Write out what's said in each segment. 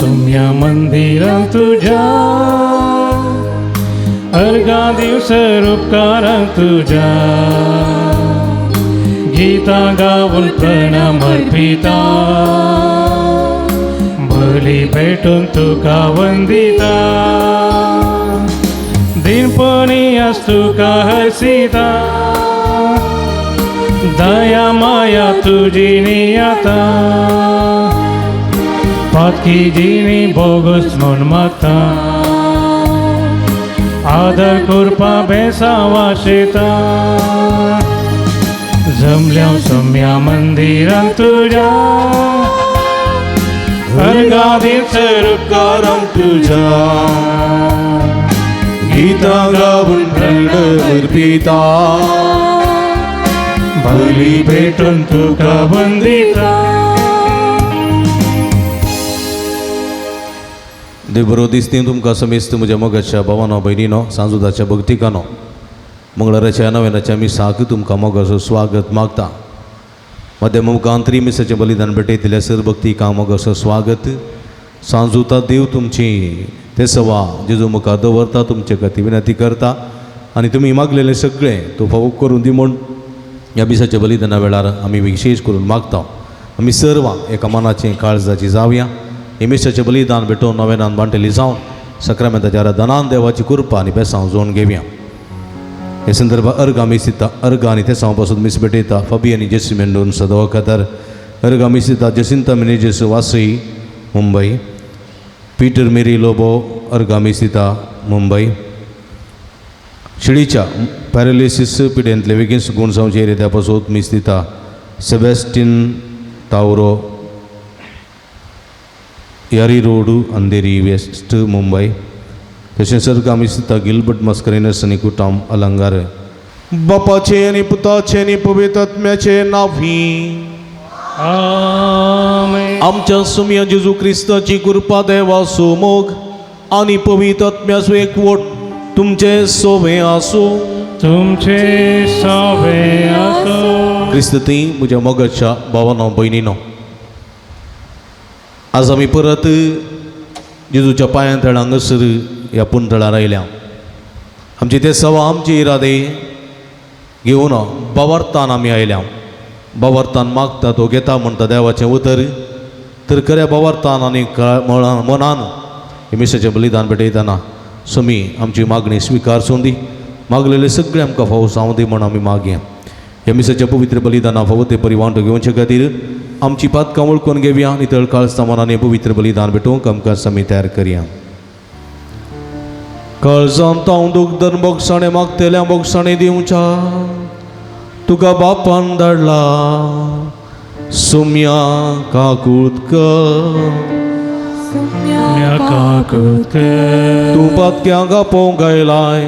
सुम्या मंदिरां तुज्या अर्घां दिवसर उपकारां तुज्या गीतां गावन प्रणाम अर्पिता बली भेटून तुका वंदिता दिनपणी आस तुका हरसिता दया माया तुजी नियाता पातकी जिणी बोगस म्हूण मागता आदर करपा बेसां वाशेता जमल्या सम्या मंदिरां तुज्या अर्घां दिवसर उपकारां तुज्या गीतां गावन प्रण अर्पिता बली भेटून तुका वंदिता. देव बरो दिसती तुमकां समेस्त म्हज्या मोगाच्या भावानो भयणीनो सांजुदाच्या भक्तिकानो मंगळाराच्या नव्यानाच्या मिसाक तुमकां मोगाचो स्वागत मागता. मध्य मुखांतरी मिसाचें बलिदान भेटयतल्या सर भक्तिकां मोगाचो स्वागत. सांजुता देव तुमची ते सवा जेजू मुखार दवरता तुमचे खातीर विनंती करता आनी तुमी मागलेलें सगळें तो फावो करून दी म्हूण ह्या मिसाच्या बलिदाना वेळार आमी विशेश करून मागता. आमी सर्वां एका मनाचें काळजाची जावया. हे मिसाचें बलिदान भेटोवन नव्यान बांटली जावन सक्रामेंताच्या आराधनान देवाची कृपा आनी बेसांव जोडून घेवया. हे संदर्भात अर्घां मीस दिता. अर्घां आनी तेसांव पासून मीस भेटयता फबी आनी जेसी मेंडून सदवा खातर. अर्घां मीस दिता Jacinta Menezes Vasai Mumbai, Peter Mary Lobo अर्घां मीस दिता मुंबय. शिडीच्या पॅरालिसीस पिडेंतले बेगीन गुण जावचे एरिया पासून मीस दिता Sebastian Tauro Yari road Andheri west Mumbai. तशेंच अर्घां मीस दिता गिलबर्ट मस्करेनस आनी कुटाम अलंगार. बापाचे आनी पुताचे आनी पवित्र आत्म्याचे नांवी आमेन. आमच्या सुमया जेजू क्रिस्ताची कृपा देवाचो मोग आनी पवित्र आत्म्याचो एकवट तुमचे सोवे आसूं. तुमचे सवे आसूं. क्रिस्त ती म्हज्या मोगाच्या भावानो भयणीनो आज आमी परत जेजूच्या पांयां तळा हांगासर ह्या पुंतळार आयल्या. आमचे ते सवा आमचे इरादे घेवन बावार्थान आमी आयल्या. बावार्थान मागता तो घेता म्हणटा देवाचें उतर. तर खऱ्या बावार्थान आनी मनान हे मिसाचें बलिदान भेटयतना सुमी आमची मागणी स्विकार दी. मागलेले सगळे आमकां फावो जावं दी म्हूण आमी मागया. ह्या मिसाच्या पवित्र बलिदाना फावो ते परी वांटो घेवचे खातीर आमची पातकां वळखून घेवया आनी तळकाळ मनान पवित्र बलिदान भेटोवंक आमकां समी तयार करया. काळजांत हांव दुखदन बोगसाणें मागतल्या बोगसाणें दिवच्या तुका बापान धाडला सुम्या काकूत कर. काकूत कर. तूं पातक्यांक आपोवंक आयलाय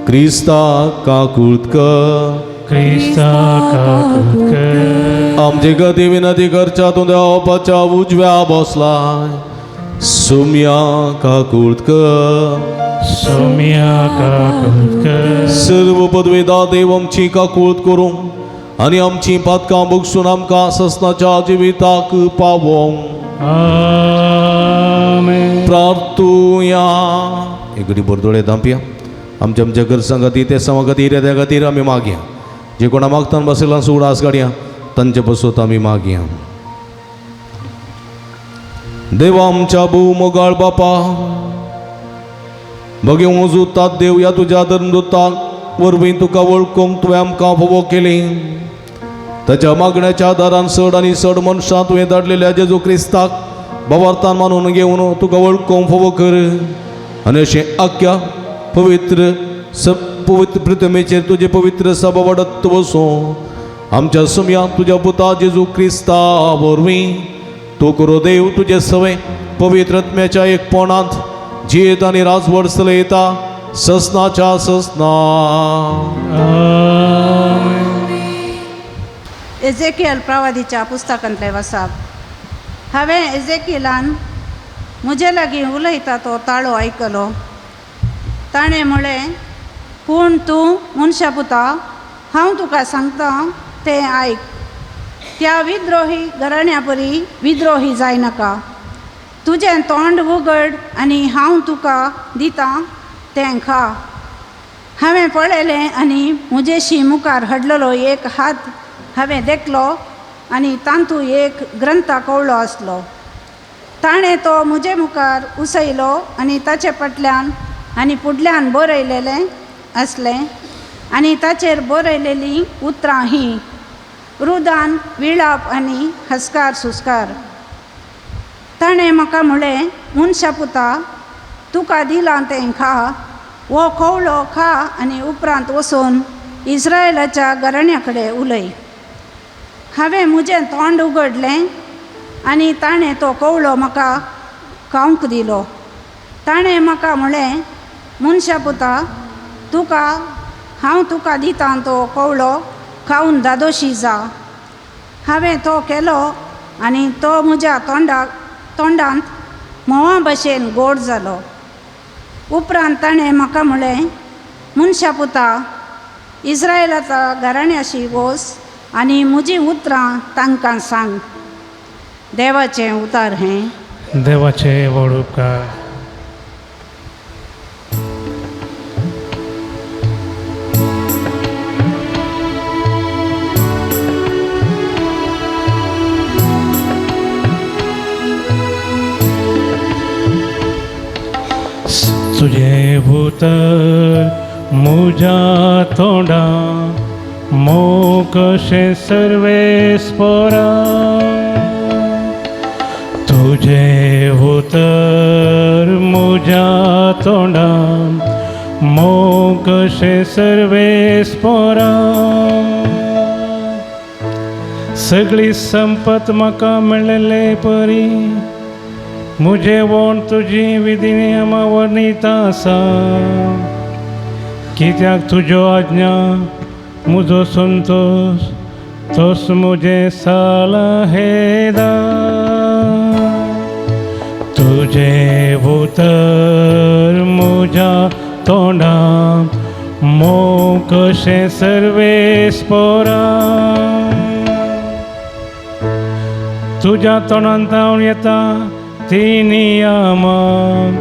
क्रिस्ताक काकूत कर. क्रिस्ता काकूत कर. आमचे गती विनंती करच्या तूं देवाच्या उजव्या बसलाय सुम्या काकूत कर. सुम्या काकूत कर. सर्व पदवेदा देव आमची काकूत करूं आनी आमची पातकां भोगसून आमकां ससनाच्या जिविताक पावोवंक. आमेन. प्रार्थुया. एक घडी बोरदोळे धांपया. आमच्या आमच्या गरजां खातीर ते समा खातीर त्या खातीर आमी मागया. जे कोणा मागतान बसयला उडास काडया तांचे बसत आमी मागया. देवा आमच्या भोव मोगाळ बापा बगे उजुतात देव ह्या तुज्या धर्मदूताक वरवीं तुका वळखूंक तुवें आमकां फावो केली. ताच्या मागण्याच्या आदारान चड आनी चड मनशां तुवें धाडलेल्या जेजू क्रिस्ताक बावार्थान मानून घेवन तुका वळखूंक फावो कर आनी अशें आख्या पवित्र पवित्र प्रतिमेचेर तुजें पवित्र सभा वाडत वसूं. आमच्या सुमया तुज्या पुता जेजू क्रिस्ता वरवीं तूं करो देव तुजे सवे पवित्र आत्म्याच्या एकपणांत जियेत आनी राजवट चलयता ससनाच्या ससना. एजेकियल प्रवादीच्या पुस्तकांतले वसाप. हांवें एजेकियलान म्हजे लागीं उलयता तो ताळो आयकलो. ताणें म्हळें, पूण तूं मनशा पुता, हांव तुका सांगता तें आयक. त्या विद्रोही घराण्या परी विद्रोही जायनाका. तुजें तोंड उगड आनी हांव तुका दितां तें खा. हांवें पळयलें आनी म्हजेशी मुखार हाडलेलो एक हात हांवें देखलो आनी तातूंत एक ग्रंथा कवळो आसलो. ताणें तो म्हजे मुखार उसयलो आनी ताचे फाटल्यान आनी फुडल्यान बरयलेलें आसलें आनी ताचेर बरयलेलीं उतरां हीं रुदान विळाप आनी हस्कार सुस्कार. ताणें म्हाका म्हळें, मनशा पुता, तुका दिलां तें खा, हो कवळो खा आनी उपरांत वचून इस्रायलाच्या घराण्या कडेन उलय. हांवें म्हजें तोंड उगडलें आनी ताणें तो कवळो म्हाका खावंक दिलो. ताणें म्हाका म्हळें, मनशा पुता, तुका हांव तुका दितां तो कवळो खावन धादोशी जा. हांवें तो केलो आनी तो म्हज्या तोंडांत म्होंवा भशेन गोड जालो. उपरांत ताणें म्हाका म्हळें, मनशा पुता, इस्रायलाच्या घराण्याशी वच आनी म्हजीं उतरां तांकां सांग. देवाचें उतार हें. देवाचे व्हड उपकार. तुजें उतर म्हज्या तोंडा मोव कशें सर्वेस्पोरा. तुजें उतर म्हज्या तोंडा मोव कशें सर्वेस्पोरा. सगळी संपत म्हाका मेळ्ळेले परी म्हजें वोण तुजी विधी नियमां वर्णीत आसा. कित्याक तुज्यो आज्ञा म्हजो संतोश तोस म्हजें सालाहेदा. तुजें उतर म्हज्या तोंडा मोव कशें सर्वेस्पोरा. तुज्या तोंडांत हांव येता ती नियमां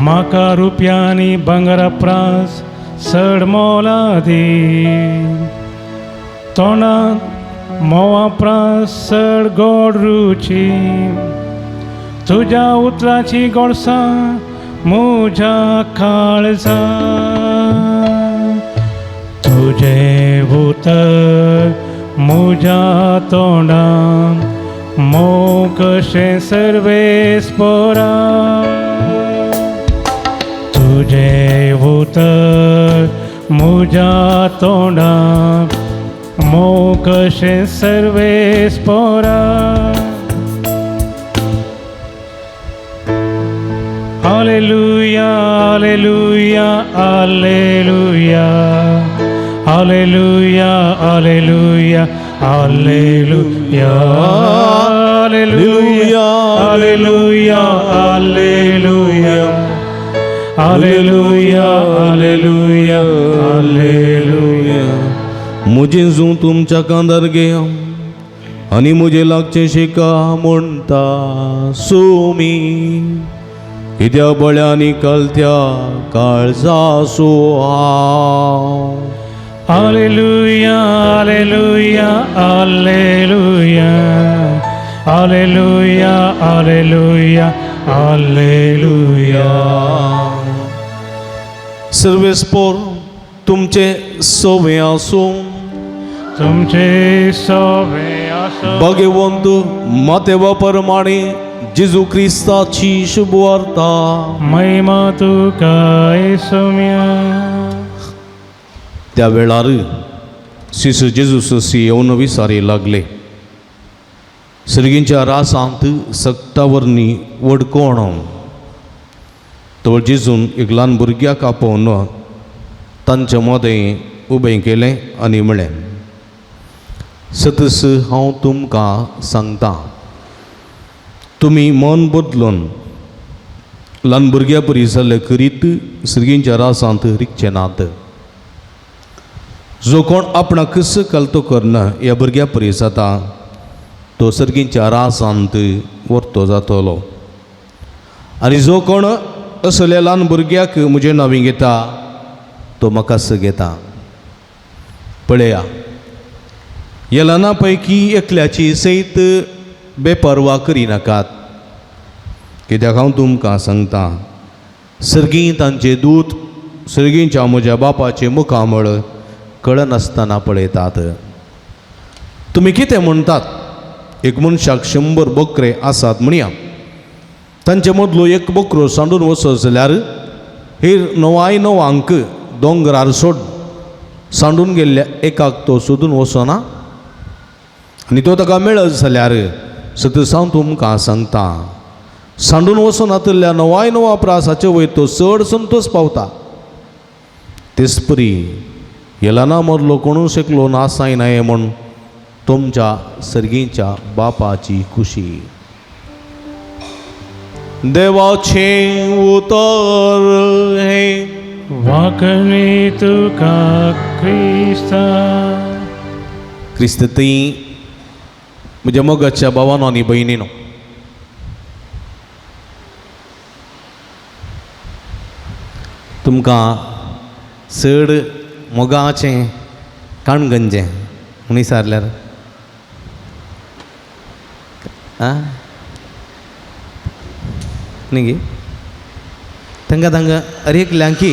म्हाका रुपयांनी भांगरा प्रास चड मोलादी. तोंडांत म्होंवा प्रास चड गोड रुची. तुज्या उतराची गोडसां म्हज्या काळजा. तुजें उतर म्हज्या तोंडांत मोव कशें सर्वेस्पोरा. तुजें उतर म्हज्या तोंडांत मोव कशें सर्वेस्पोरा. Hallelujah, hallelujah, hallelujah, hallelujah, hallelujah, hallelujah, hallelujah, hallelujah, hallelujah, hallelujah, hallelujah, hallelujah. म्हजें जूं तुमच्या कांदार घेया आनी म्हजें लागचें शिका म्हणटा सुमी. कित्या बळ्यांनी कलत्या काळजा सो हांव. Hallelujah, hallelujah, hallelujah, hallelujah, hallelujah, hallelujah. सर्वेस्पोर तुमचे सवे आसूं. तुमचे सवे आसूं. भाग्यवंत मातेवा परमाणे जेजू क्रिस्ताची शुभवार्ता. महिमा तुका येसुम्या. त्या वेळार शिशू जेजू ससी येवन विसारी लागले. सर्गींच्या रासांत सक्तावरनी व्हड कोण तो जेजून एक ल्हान भुरग्याक आपोवन तांच्या मदें उबें केलें आनी म्हळें, सतस हांव तुमकां सांगता, तुमी मन बदलून ल्हान भुरग्या परी जाल्ले करीत सर्गींच्या रासांत रिगचे नात. जो कोण आपणाक कलतो करना ह्या भुरग्या परी जाता तो सर्गींच्या रासांत वर्तो जातलो. आनी जो कोण असल्या ल्हान भुरग्याक म्हजें नांवी घेता तो म्हाकाच घेता. पळया, ह्या ल्हाना पैकी एकल्याची सयत बेपर्वा करिनाकात, कित्याक हांव तुमकां सांगता, सर्गीं तांचे दूत सर्गींच्या म्हज्या बापाचें मुखामळ कळनासतना पळयतात. तुमी कितें म्हणटात? एक मनशाक 100 बकरे आसात म्हणया, तांचे मदलो एक बकरो सांडून वचत जाल्यार हेर 99 दोंगरार सोड सांडून गेल्ल्या एकाक तो सोदून वचना, आनी तो ताका मेळत जाल्यार सतसांव तुमकां सांगता, सांडून वचनातल्या 99 प्रासाचे वयर तो चड संतोष पावता. तेचपरी ह्या मदलो कोणूच एकलो नासायना म्हूण तुमच्या सर्गीच्या बापाची खुशी. देवाचें उतर हें. वाकणी तुका क्रिस्ता. क्रिस्त ती म्हज्या मोगाच्या भावानो आनी भयणीनो, तुमकां चड मोगाचें काणगंजें म्हूण विचारल्यार आं न्ही गे, तांकां तांकां हर एकल्यांकी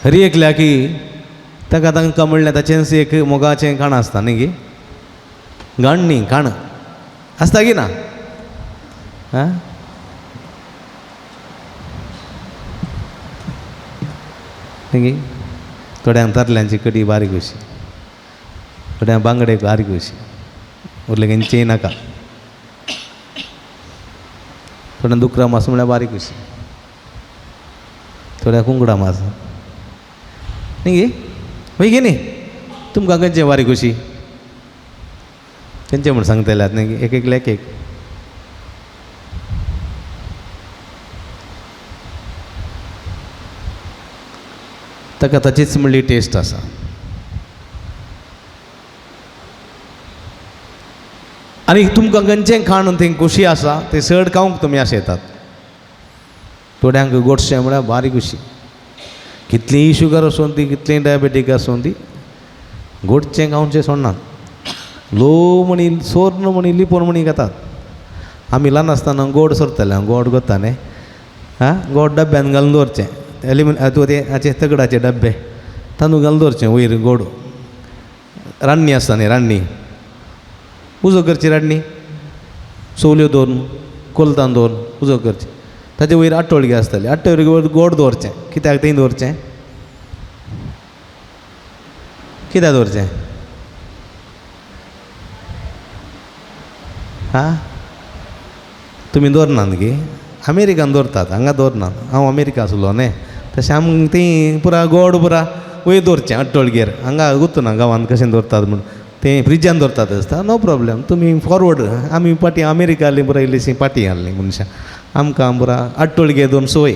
हर एकल्याकी तांकां तांकां म्हणल्यार ताचेंच एक मोगाचें काण आसता न्ही गे, गाण न्ही काण आसता की ना? आं न्ही गे, थोड्यांक तारल्यांची कडी बारीक अशी, थोड्यांक बांगडे बारीक अशी, उरलें खंयचेंय नाका, थोड्यांक दुकरा मास म्हळ्यार बारीक अशी, थोड्या कुंकडा मास न्ही गे, वय गे न्ही? तुमकां खंयचें बारीक अशी खंयचें म्हूण सांगतले न्ही गे? एक एकल्याक एक. ताका ताचीच म्हणली टेस्ट आसा. आनी तुमकां खंयचें खाण थंय खोशी आसा तें चड खावंक तुमी आशेतात. थोड्यांक गोडशें म्हळ्यार बारीक खुशी, कितलीय शुगर आसूं ती, कितलीय डायबेटीक आसूं ती, गोडचें खावचें सोडनात. लो म्हणी सोर्न म्हणी लिपोवन म्हणी घेतात. आमी ल्हान आसतना गोड सोरताले, गोड गोता न्ही, आं गोड डब्यान घालून दवरचें, एल्युमिन ते हाचे तगडाचे डब्बे तांदूळ घालून दवरचें वयर गोड. रान्नी आसता न्ही, रान्नी उजो करची, रान्नी सोवल्यो दवरून कोलतान दवरून उजो करची, ताचे वयर आटोळगे आसताले, आटोळगे वयर गोड दवरचें. कित्याक थंय दवरचें? कित्याक दवरचें? आं तुमी दवरनात गे? अमेरिकान दवरतात, हांगा दवरनात. हांव अमेरिका आसलो न्ही, तशें आमकां ती पुरा गोड पुरा वयर दवरचें आटोळगेर. हांगा गुत्तना गांवांत कशें दवरतात म्हूण तें फ्रिजान दवरतात आसता, नो प्रॉब्लेम. तुमी फॉरवर्ड, आमी पाटी अमेरिका आहली पुरा इल्लीशी पाटी आहली मनशां, आमकां पुरा आटोळगे दवरून सोय.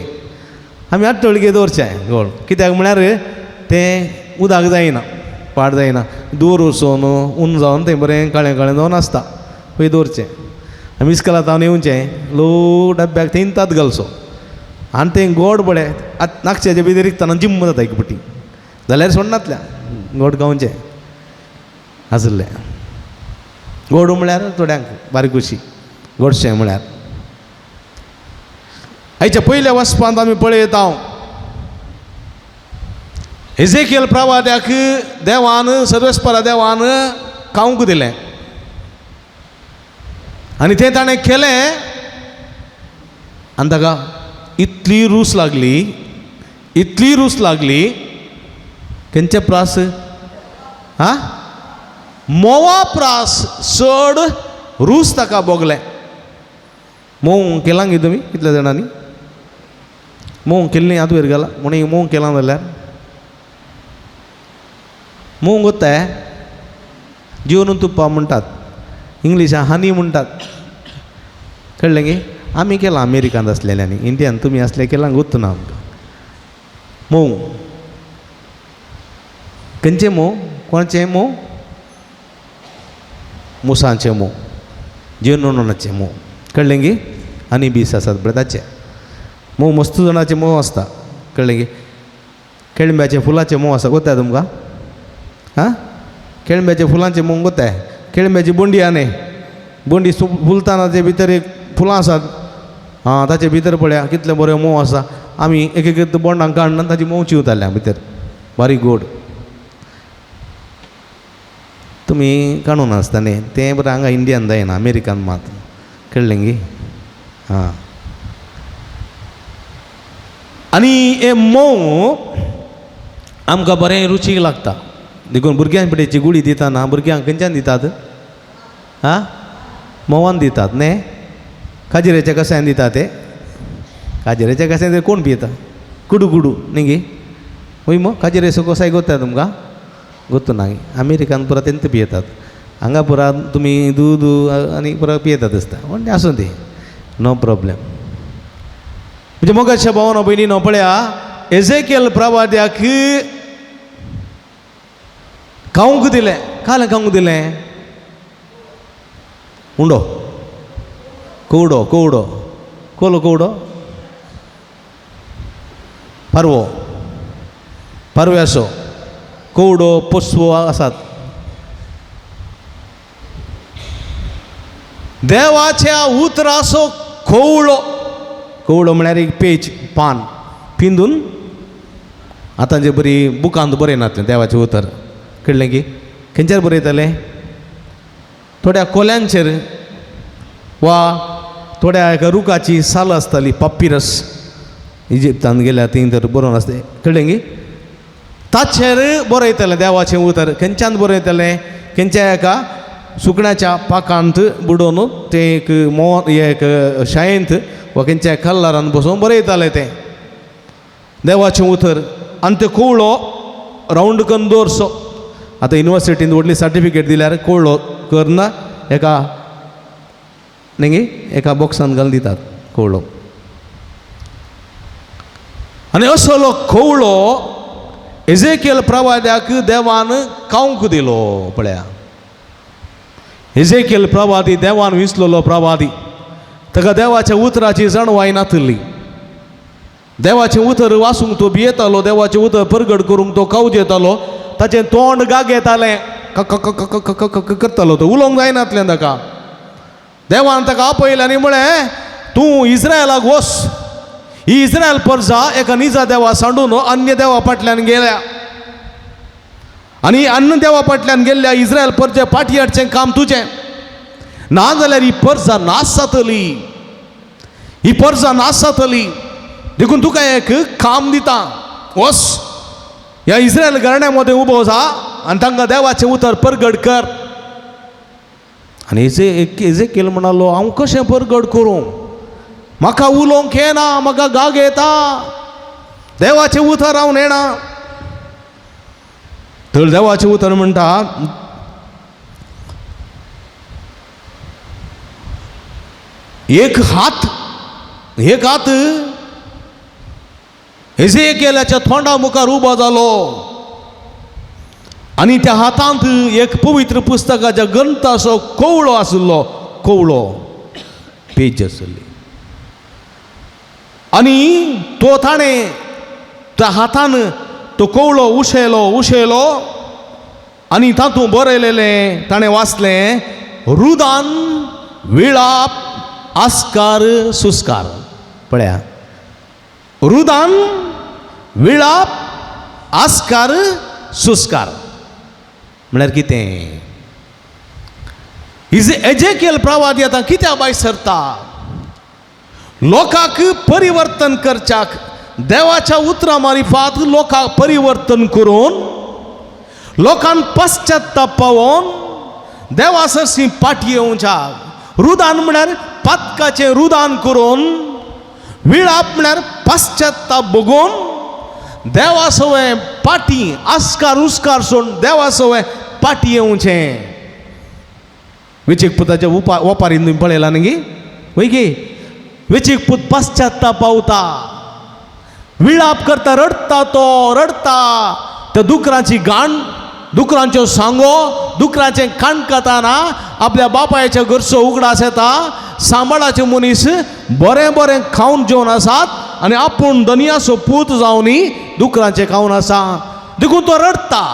आमी आटोळगे दवरचें गोड, कित्याक म्हळ्यार तें उदक जायना, पाड जायना, दूर वचून ऊन जावन तें बरें काळें काळें जावन आसता, वयर दवरचें. आमी इस्कोलांत येवचें लो डब्याक थंय तात घालचो आनी तें गोड बरें आतां नाकशाचे भितर रिगतना जिम्म जाता एक पटी, जाल्यार सोडनातल्या गोड खावचें आसलें. गोड म्हळ्यार थोड्यांक बारीक खुशी, गोडशें म्हळ्यार. आयच्या पयल्या वचपांत आमी पळयता एझेकियल प्रवाद्याक देवान, सर्वेस्परा देवान खावंक दिलें आनी तें ताणें केलें आनी ताका इतली रूच लागली, इतली रूच लागली, खंयचे प्रास आं मोवा प्रास चड रूच ताका भोगलें. मोव केलां गे तुमी कितल्या जाणांनी? मोव केल्ली आतां वयर घाला म्हणून मोव केलां जाल्यार मोव गोत्ताय जेवन तुप्पा म्हणटात, इंग्लिशान हनी म्हणटात, कळ्ळें गे? आमी केलां अमेरिकांत आसलेल्यांनी, इंडियान तुमी आसले केलां गोत्त ना आमकां. मोव खंयचें मोव? कोणाचें मोव? मुसांचें मोव, जेनोनाचें मोव, कळ्ळें गी? आनी बीस आसात पळय ताचें मोव, मस्त जाणाचें मोव आसता, कळ्ळें गी? केळंब्याचें फुलाचें मोव आसा, गोत्ताय तुमकां? आं, केळंब्याचें फुलांचें मोव गोत्ताय? केळंब्याची बोंडी आनी बोंडी फुलताना ते भितर एक फुलां आसात, आं ताचे भितर पळया कितलें बरें मोव आसा. आमी एक एक बोंडां काडून ताची मोव चिवताले भितर, बारीक गोड. तुमी काडून आसता न्ही तें, बरें हांगा इंडियान जायना, अमेरिकान मात, कळ्ळें गी? आं, आनी हें मोव आमकां बरें रुचीक लागता, देखून भुरग्यांक पिठेची गुळी दिताना भुरग्यांक खंयच्यान दितात? आं, मोवान दितात न्ही? काजिऱ्याच्या कसायान दितात ते? काजिऱ्याच्या कसायान ते कोण पियेता? कुडू कुडू न्ही गी? वय मो काजिऱ्याचो कसाय गोत्ता तुमकां? गोत्तू ना. अमेरिकान पुरा तेंत पियेतात, हांगा पुरा तुमी दूद आनी पुरा पियेतात दिसता, पूण आसूं ती, नो प्रॉब्लेम. म्हणजे मोगाच्या भावानो भयणीनो पळया, एजेकियल प्रवाद्याक खावंक दिलें, कालें खावंक दिलें? उंडो, कोवडो, कोवडो, कोलो, कोवडो, पारवो, पारव्यासो कोवडो, पोसवो आसात. देवाच्या उतराचो कोवळो, कोवळो म्हळ्यार एक पेज, पान पिंदून आतां जे बरी बुकांत बरयनातलें देवाचें उतर, कळ्ळें की? खंयच्यार बरयतालें? थोड्या कोल्यांचेर वा थोड्या एका रुखाची साल आसताली, पापिरस, इजिप्तान गेल्यार थंय तर बरोवन आसता, कळ्ळें की? ताचेर बरयतालें देवाचें उतर. खंयच्यान बरयतालें? खंयच्या एका सुकण्याच्या पाकांत बुडोवन तें एक मोव एक शायेंत वा खंयच्या कल्लारान बसोवन बरयतालें तें देवाचें उतर. आनी तें कोवळो रावंड करून दवरचो. आतां युनिवर्सिटीन व्हडली सर्टिफिकेट दिल्यार कोवळो करना एका न्ही गी एका बॉक्सान घालून दितात कोवळो. आनी असलो कोवळो एजेकियल प्रवाद्याक देवान खावंक दिलो. पळया, एजेकियल प्रवादी देवान विसलेलो प्रवादी, ताका देवाच्या उतराची जाणवाय नातली. देवाचें उतर वाचूंक तो भियेतालो, देवाचें उतर परगट करूंक तो कावज येतालो, ताचें तोंड गागेतालें, क करतालो तो, उलोवंक जायनातलें ताका. देवान ताका आपयलें आनी म्हळें, तूं इस्रायलाक वच, ही इस्रायल परजा एका निजा देवा सांडून अन्य देवा फाटल्यान गेल्या, आनी अन्य देवा फाटल्यान गेल्ल्या इस्रायल परजे फाटी हाडचें काम तुजें, ना जाल्यार ही परजा नाश जातली, ही परजा नाश जातली, देखून तुका एक काम दिता, वच ह्या इस्रायल घराण्या मदें उबो जा आनी तांकां देवाचें उतर परगट कर. आनी एजेकियल म्हणालो, हांव कशें परगट करूं? म्हाका उलोवंक येना, म्हाका गाग येता, देवाचें उतर हांव नेणा. तर देवाचें उतर म्हणटा, एक हात, एक हात एजेकियलाच्या तोंडा मुखार उबो जालो आनी त्या हातांत एक पवित्र पुस्तकाच्या ग्रंथाचो कोवळो आशिल्लो, कोवळो पेज आशिल्ली. आनी तो ताणें त्या हातान तो कोवळो उशेलो, उशेलो आनी तातूंत बरयलेलें ताणें वाचलें, रुदान विळाप आस्कार सुस्कार. पळया, रुदान विळाप आस्कार सुस्कार म्हळ्यार कितें? एजेकियल प्रवादी आतां कित्या भायर सरता? लोकांक परिवर्तन करच्याक, देवाच्या उतरां मारिफात लोकांक परिवर्तन करून, लोकांक पश्चाताप पावोवन देवा सरशी फाटी येवच्याक. रुदान म्हळ्यार पातकाचें रुदान करून, विळाप म्हळ्यार पश्चाताप भोगून देवा सवय पाटी आस्कार उस्कार सोडून देवा सवय पाटी येवचें. वेचीक पुताच्या ओपारीन तुमी पळयला न्ही? वय गी, वेचीक पूत पश्चाताप पावता, विळाप करता, रडटा, तो रडटा, त्या दुकराची गाण दुकरांच्यो सांगो, दुकरांचें काणकताना आपल्या बापायच्या घरचो उगडास येता. सांबाळाचे मनीस बरें बरें खावन जेवन आसात आनी आपूण दनयाचो पूत जावनी दुकरांचें खावन आसा. देखून तो रडटा,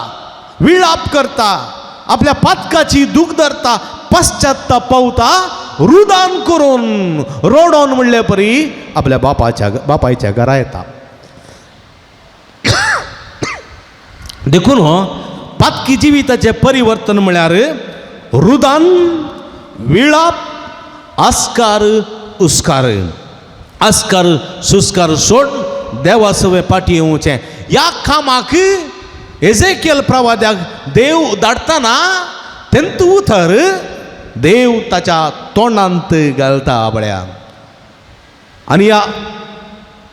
विळाप करता, आपल्या पातकाची दूख धरता, पश्चात्ताप पावता, रुदान करून रोडोन म्हणले परी आपल्या बापायच्या घरा येता. देखून हो पातकी जिविताचें परिवर्तन म्हळ्यार रुदान, विळाप, आस्कार, उस्कार. आस्कार सुस्कार सोड देवा सवे पाटी येवचें. ह्या कामाक एजेकियल प्रवाद्याक देव धाडटना तेंत उतर देव ताच्या तोंडांत घालता पळया. आनी ह्या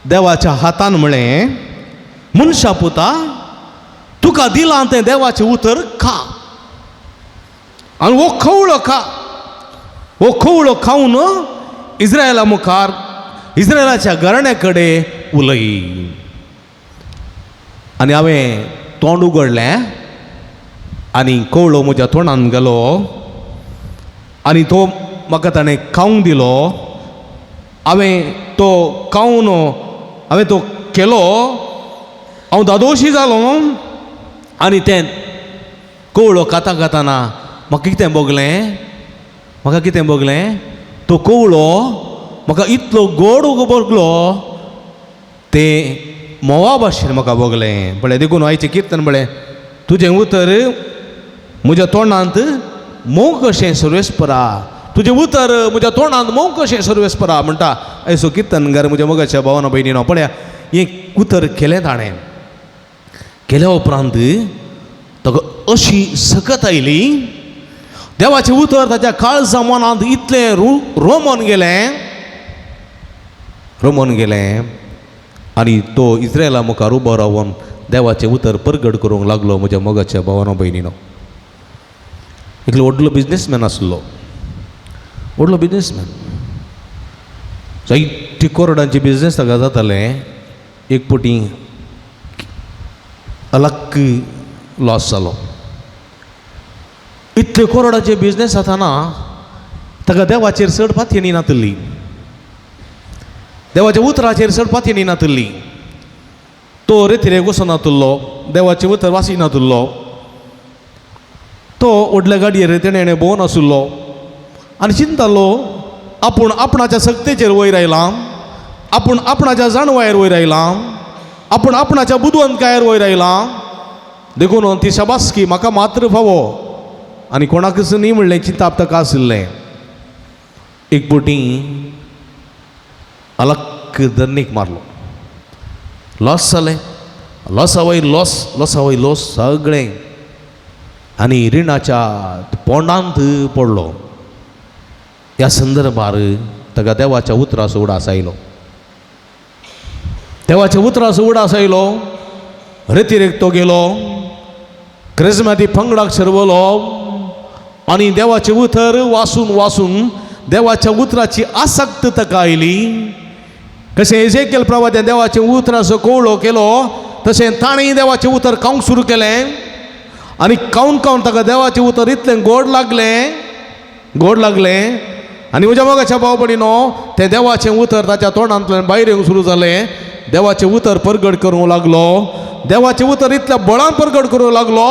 देवाच्या हातान म्हळें, मनशा पुता, तुका दिलां तें देवाचें उतर खा आनी हो खवळो खा. हो खवळो खावन इस्रायला मुखार, इस्रायलाच्या घराण्या कडेन उलय. आनी हांवें तोंड उगडलें आनी कवळो म्हज्या तोंडान गेलो आनी तो म्हाका ताणें खावंक दिलो. हांवें तो खावन हांवें तो केलो, हांव दादोशी जालो. आनी तें कवळो खाता खाताना म्हाका कितें भोगलें, म्हाका कितें भोगलें, तो कवळो म्हाका इतलो गोड भोगलो, तें म्होंवा भाशेन म्हाका भोगलें. पळय देखून आयचें किर्तन पळय, तुजें उतर म्हज्या तोंडांत मोव कशें सर्वेस्परा, तुजें उतर म्हज्या तोंडांत मोव कशें सर्वेस्परा म्हणटा आयचो किर्तनकार म्हज्या मोगाच्या भावान भयणीनो. पळया हें उतर केलें ताणें, केल्या उपरांत ताका अशी सकत आयली, देवाचें उतर ताच्या काळजा मनांत इतलें रोमन गेलें, रोमन गेलें आनी तो इस्रायला मुखार उबो रावन देवाचें उतर परगट करूंक लागलो. म्हज्या मोगाच्या भावानो भयणीनो, एकलो व्हडलो बिजनेसमॅन आसलो, व्हडलो बिजनेसमॅन, जायती करोडांचे बिजनेस ताका जाताले. एक पटी अलक्क लॉस जालो. इतले करोडाचे बिजनेस जाताना ताका देवाचेर चड पातयेणी नातली, देवाच्या उतराचेर चड पातयेणी नातली. तो रेतिरेक वचनातुल्लो, देवाचें उतर वाचिनातुल्लो, तो व्हडल्या गाडयेर तेणें भोंवन आशिल्लो आनी चिंतालो आपूण आपणाच्या सक्तेचेर वयर आयलां, आपूण आपणाच्या जाणवायेर वयर आयलां, आपूण आपणाच्या बुदवंतकायेर वयर आयलां, देखून ती शाबासकी म्हाका मात्र फावो आनी कोणाकच न्ही म्हणलें चिंताप ताका आशिल्लें. एक पटी अलक्क दर्नीक मारलो, लॉस जालें, लॉसा वयर लॉस, लॉसा वयर लॉस सगळें, आनी रिणाच्या पोंडांत पडलो. ह्या संदर्भार ताका देवाच्या उतराचो उडास आयलो, देवाच्या उतराचो उडास आयलो. रेतिरेक तो गेलो, क्रिस्माती पंगडाक सरवलो आनी देवाचें उतर वाचून वाचून देवाच्या उतराची आसक्त ताका आयली. कशें एजेकियल प्रवाद्यान देवाच्या उतराचो कवळो केलो तशें ताणें देवाचें उतर खावंक सुरू केलें आनी खावन खावन ताका देवाचें उतर इतलें गोड लागलें, गोड लागलें. आनी म्हज्या मोगाच्या भाव भयणीनो, तें देवाचें उतर ताच्या तोंडांतल्यान भायर येवंक सुरू जालें. देवाचें उतर परगट करूंक लागलो, देवाचें उतर इतल्या बळान परगट करूंक लागलो,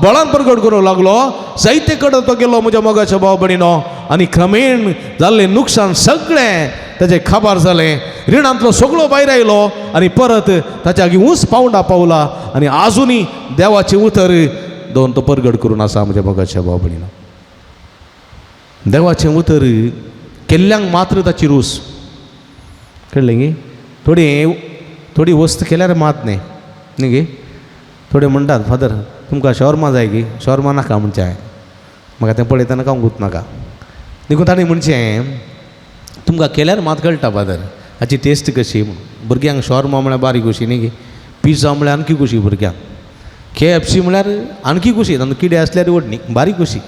बळान परगट करूंक लागलो. जायते कडेन तो गेलो म्हज्या मोगाच्या भाव भयणीनो, आनी क्रमेण जाल्लें नुकसान सगळें ताचें खाबार जालें. रिणांतलो सगळो भायर आयलो आनी परत ताच्या लागीं ऊंच पावंडा पावला आनी आजुनूय देवाचें उतर दोन तो परगट करून आसा म्हज्या मोगाच्या भाव भयणीनो. देवाचें उतर केल्ल्यांक मात्र ताची रूच कळ्ळें गी. थोडी थोडी वस्त केल्यार मात न्ही न्ही गे. थोडे म्हणटात फादर तुमकां शॉर्मा जाय गी, शॉर्मा नाका म्हणचें हांवें, म्हाका तें पळयतना खावंकूच नाका. देखून ताणें म्हणचें तुमकां केल्यार मात कळटा फादर हाची टेस्ट कशी म्हणून. भुरग्यांक शॉर्मा म्हळ्यार बारीक खोशी न्ही गे, पिझ्झा म्हळ्यार आणखी खोशी भुरग्यांक, KFC म्हळ्यार आणखी खोशी, तांकां किडे आसल्यार व्हड न्ही, बारीक खोशी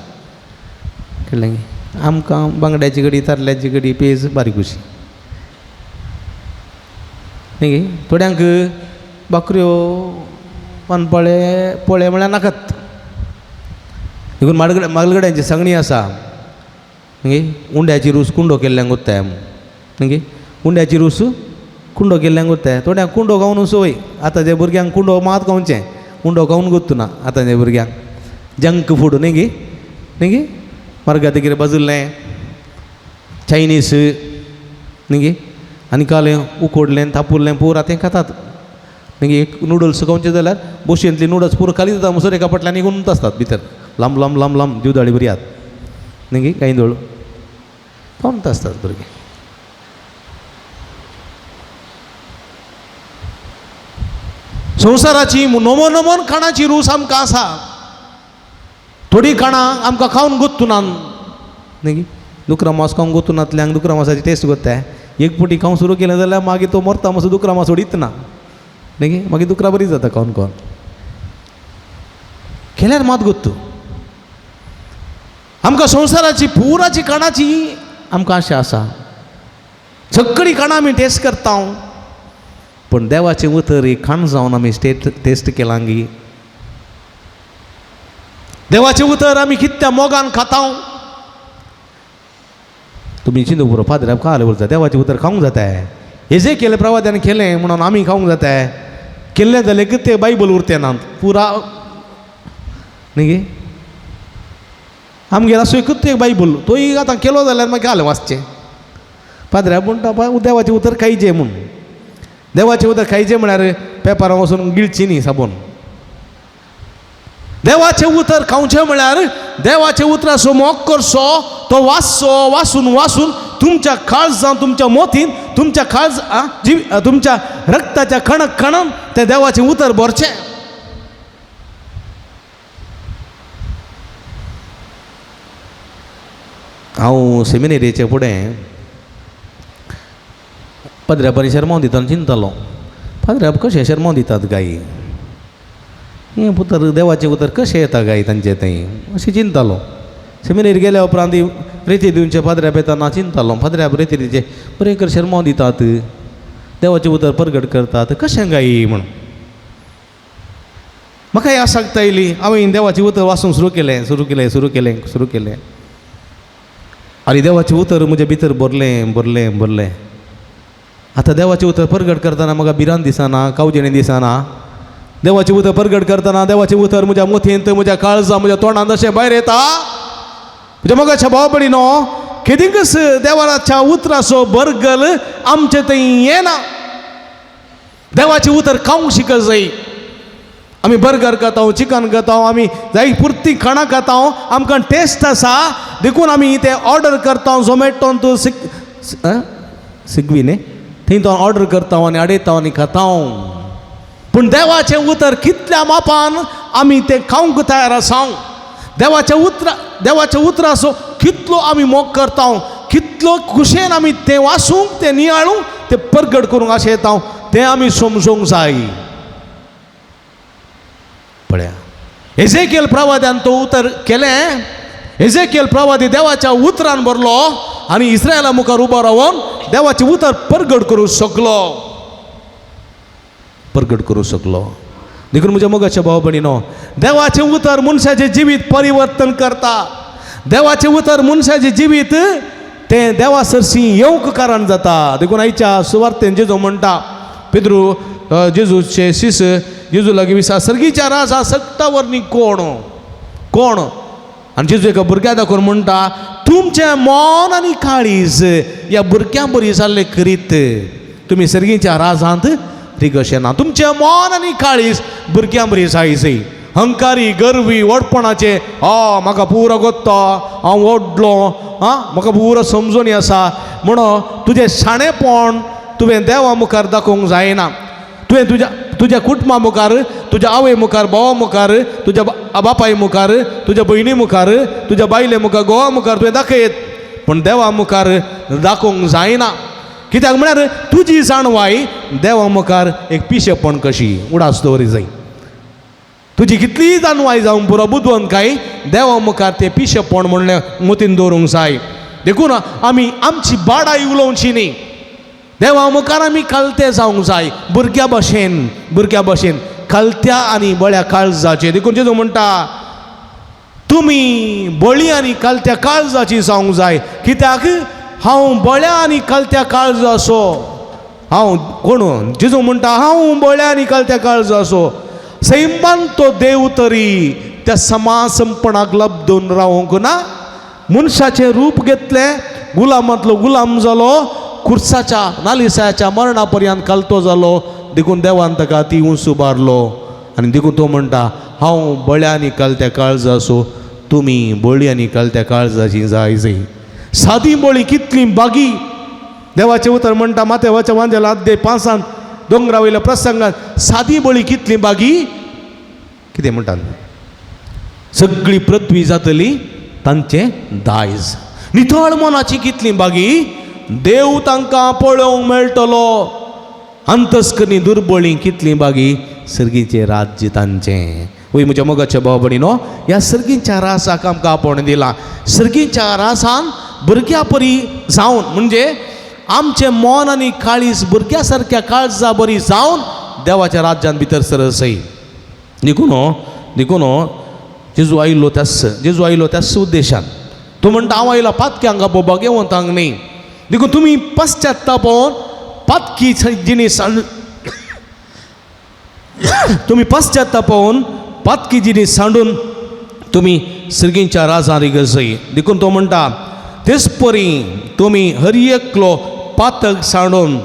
कळ्ळें गे. आमकां बांगड्याची कडी, तारल्याची कडी, पेज बारीक खोशी न्ही गे. थोड्यांक बाकऱ्यो पानपोळे पोळे म्हळ्यार नाकात. देखून मालगड्यांची सांगणी आसा मागीर उंड्याची रूस कुंडो केल्ल्यांक उत्ताय मागीर उंड्याची रूस कुंडो केल्ल्यांक उत्ताय. थोड्यांक कुंडो खावन संवय. आतां जे भुरग्यांक कुंडो मात खावचें, उंडो खावन गोत्तुना आतां जे भुरग्यांक. जंक फूड न्ही गी, न्ही गी, मार्गात कितें बाजुल्लें चायनीस न्ही गी, आनी कालें उकोडलें तापुरलें पुरा तें खातात न्ही गी. एक नुडल्स खावचें जाल्यार बोशयेंतली नुडल्स पुरो खाली जाता म्हणसर एका फाटल्यान निघून आसतात भितर लांब लांब लांब लांब दिवदाळी बरी न्ही गी, गांयदोळ खावंत आसतात भुरगीं. संवसाराची नमो नमोन खाणाची रूस आमकां आसा. थोडीं खाणां आमकां खावन गोत्तुना न्ही गी. दुकरा मांस खावंक गोत्तुनातल्यांक दुकरा मांसाची टेस्ट गोत्ताय. एक पुटी खावंक सुरू केलें जाल्यार मागीर तो मरता मातसो दुकरा मांस सोडीत ना न्ही गी, मागीर दुकरा बरी जाता खावन खावन. केल्यार मात गोत्तू. आमकां संवसाराची पुराची खाणाची आमकां आशा आसा. सगळीं खाणां आमी टेस्ट करता, पूण देवाचें उतर एक खाण जावन आमी टेस्ट केलां गी. देवाचें उतर आमी कितल्या मोगान खाता. तुमी चिंतू पुरो फादर काल उरता देवाचें उतर खावंक जाता. हे जे केलें प्रवाद्यान केलें म्हणून आमी खावंक जाता. केल्लें जाल्यार कितें बायबल उरतें ना पुरा न्ही गी. आमगेर आसूं एकूच एक बायबल, तोय आतां केलो जाल्यार मागीर घालें वाचचें. पाद्र्या म्हणटा देवाचें उतर खायचें म्हूण. देवाचें उतर खायचें म्हळ्यार पेपरां वचून गिळची न्ही साबून. देवाचें उतर खावचें म्हळ्यार देवाचें उतराचो मोग करचो, तो वाचचो, वाचून वाचून तुमच्या काळजान, तुमच्या मोतीन, तुमच्या काळज तुमच्या रक्ताच्या कणक कणान तें देवाचें उतर भरचें. हांव सेमिनेरीचे फुडें पाद्र्यापानी शेरमांव दितना चिंततालो, पाद्र्याप कशें शेरमांव दितात गायी, हें उतर देवाचें उतर कशें येता गाय तांचे थंय अशें चिंततालो. सेमिनेरी गेल्या उपरांत रेती दिवचे पाद्र्याप येतना चिंततालो, पाद्र्याप रेती दिवचे बरें कर शेरमांव दितात, देवाचें उतर परगट करतात कशें गायी म्हूण. म्हाका हें आसक्त आयली. हांवें देवाचें उतर वाचूंक सुरू केलें सुरू केलें सुरू केलें सुरू केलें आनी देवाचें उतर म्हजे भितर भरलें भरलें भरलें. आतां देवाचें उतर परगट करतना म्हाका भिरांत दिसना, कावजेणी दिसना. देवाचें उतर परगट करतना देवाचें उतर म्हज्या मोथेंत, म्हज्या काळजा, म्हज्या तोंडांत अशें भायर येता. म्हज्या मोगाच्या भाव भयणीनो, केदींकच देवाच्या उतराचो बरगल आमचे थंय येना. देवाचें उतर खावंक शिक जाय. आमी बर्गर खाता, चिकन खाता, आमी जाय पुरती खाणां खाता, आमकां टेस्ट आसा देखून आमी तें ऑर्डर करता. झोमॅटोन तूं स्विगी न्ही, थंय तो ऑर्डर करता आनी हाडयता आनी खाता. पूण देवाचें उतर कितल्या मापान आमी तें खावंक तयार आसा. देवाच्या देवाच्या उतराचो कितलो आमी मोग करता, कितलो खुशेन आमी तें वाचूंक, तें नियाळूंक, तें परगट करूंक आशें येता, तें आमी समजूंक जाय. पळया एजेकियल प्रवाद्यान तो उतर केलें. एजेकियल प्रवादी देवाच्या उतरान भरलो आनी इस्रायला मुखार उबो रावन देवाचें उतर परगट करूंक शकलो, परगट करूंक शकलो. देखून म्हज्या मोगाच्या भाव भयणीनो, देवाचें उतर मनशाचें जिवीत परिवर्तन करता. देवाचें उतर मनशाचें जिवीत तें देवा सरशी येवंक कारण जाता. देखून आयच्या सुवार्तेन जेजू म्हणटा, पेद्रू जेजूचे शिस जेजू लागीं विसा, सर्गीच्या राजा सगटा वरनी कोण कोण? आनी जेजू एका भुरग्या दाखोवन म्हणटा, तुमचें मन आनी काळीज ह्या भुरग्यां बरी जाल्लें करीत तुमी सर्गीच्या राजांत रिगशें ना. तुमचें मन आनी काळीज भुरग्यां बरी जाय जाय. हंकारी, गर्वी, व्हडपणाचें, आ म्हाका पुरो गोत्तो, हांव व्हडलो, आं म्हाका पुरो समजणी आसा म्हणून तुजें शाणेपण तुवें देवा मुखार दाखोवंक जायना. तुवें तुज्या तुज्या कुटुंबा मुखार, तुज्या आवय मुखार, भावा मुखार, तुज्या बापाय मुखार, तुज्या भयणी मुखार, तुज्या बायले मुखार, घोवा मुखार तुवें दाखयत, पूण देवा मुखार दाखोवंक जायना. कित्याक म्हळ्यार तुजी जाणवाय देवा मुखार एक पिशेपण कशी उडास दवरी जाय. तुजी कितलीय जाणवाय जावंक पुरो, बुदवंतकाय देवा मुखार तें पिशेपण म्हणलें मतीन दवरूंक जाय. देखून आमी आमची बाडाय उलोवची न्ही. देवा मुखार आमी खालते जावंक जाय, भुरग्या भशेन, भुरग्या भशेन खालत्या आनी बळ्या काळजाचे. देखून जेजू म्हणटा, तुमी बळी आनी कालत्या काळजाची जावंक जाय. कित्याक हांव बळ्या आनी कालत्या काळजाचो. हांव कोण? जेजू म्हणटा हांव बळ्या आनी कालत्या काळजाचो. सैमान तो देव तरी त्या समासंपणाक लब्दून रावंक ना, मनशाचें रूप घेतलें, गुलामांतलो गुलाम जालो, खुर्साच्या नालिसाच्या मरणा पर्यंत कालतो जालो. देखून देवान ताका ती उंच उबारलो आनी देखून तो म्हणटा हांव बळ्या आनी कालत्या काळजाचो, तुमी बळी आनी कालत्या काळजाची जाय जाय. सादी बळी कितली बागी. देवाचें उतर म्हणटा माथेवाच्या वांजेला अध्याय 5 दोंगरा वयल्या प्रसंगात सादी बळी कितली बागी. कितें म्हणटात? सगळी पृथ्वी जातली तांचें दायज. नितळ मनाची कितली बागी, देव तांकां पळोवंक मेळटलो. अंतस्करणी दुर्बळी कितली बागी, सर्गीचें राज्य तांचें. वय म्हज्या मोगाच्या भाव भयणीनो, ह्या सर्गीच्या रासाक आमकां आपोवणें दिलां. सर्गीच्या रासान भुरग्या परी जावन, म्हणजे आमचें मन आनी काळीज भुरग्या सारक्या काळजा बरी जावन देवाच्या राज्यान भितर सरसय. देखून देखून जेजू आयिल्लो त्याच, जेजू आयिल्लो त्याच उद्देशान. तो म्हणटा हांव आयला पातक्यांक आपोवपाक, येवंतांक न्ही. देखून तुमी पश्चातापोवन पातकी जिणी तुमी पश्चातापोवन पातकी जिणी सांडून तुमी सर्गींच्या राजान रिगसय. देखून तो म्हणटा तेच परी तुमी हर एकलो पातक सांडून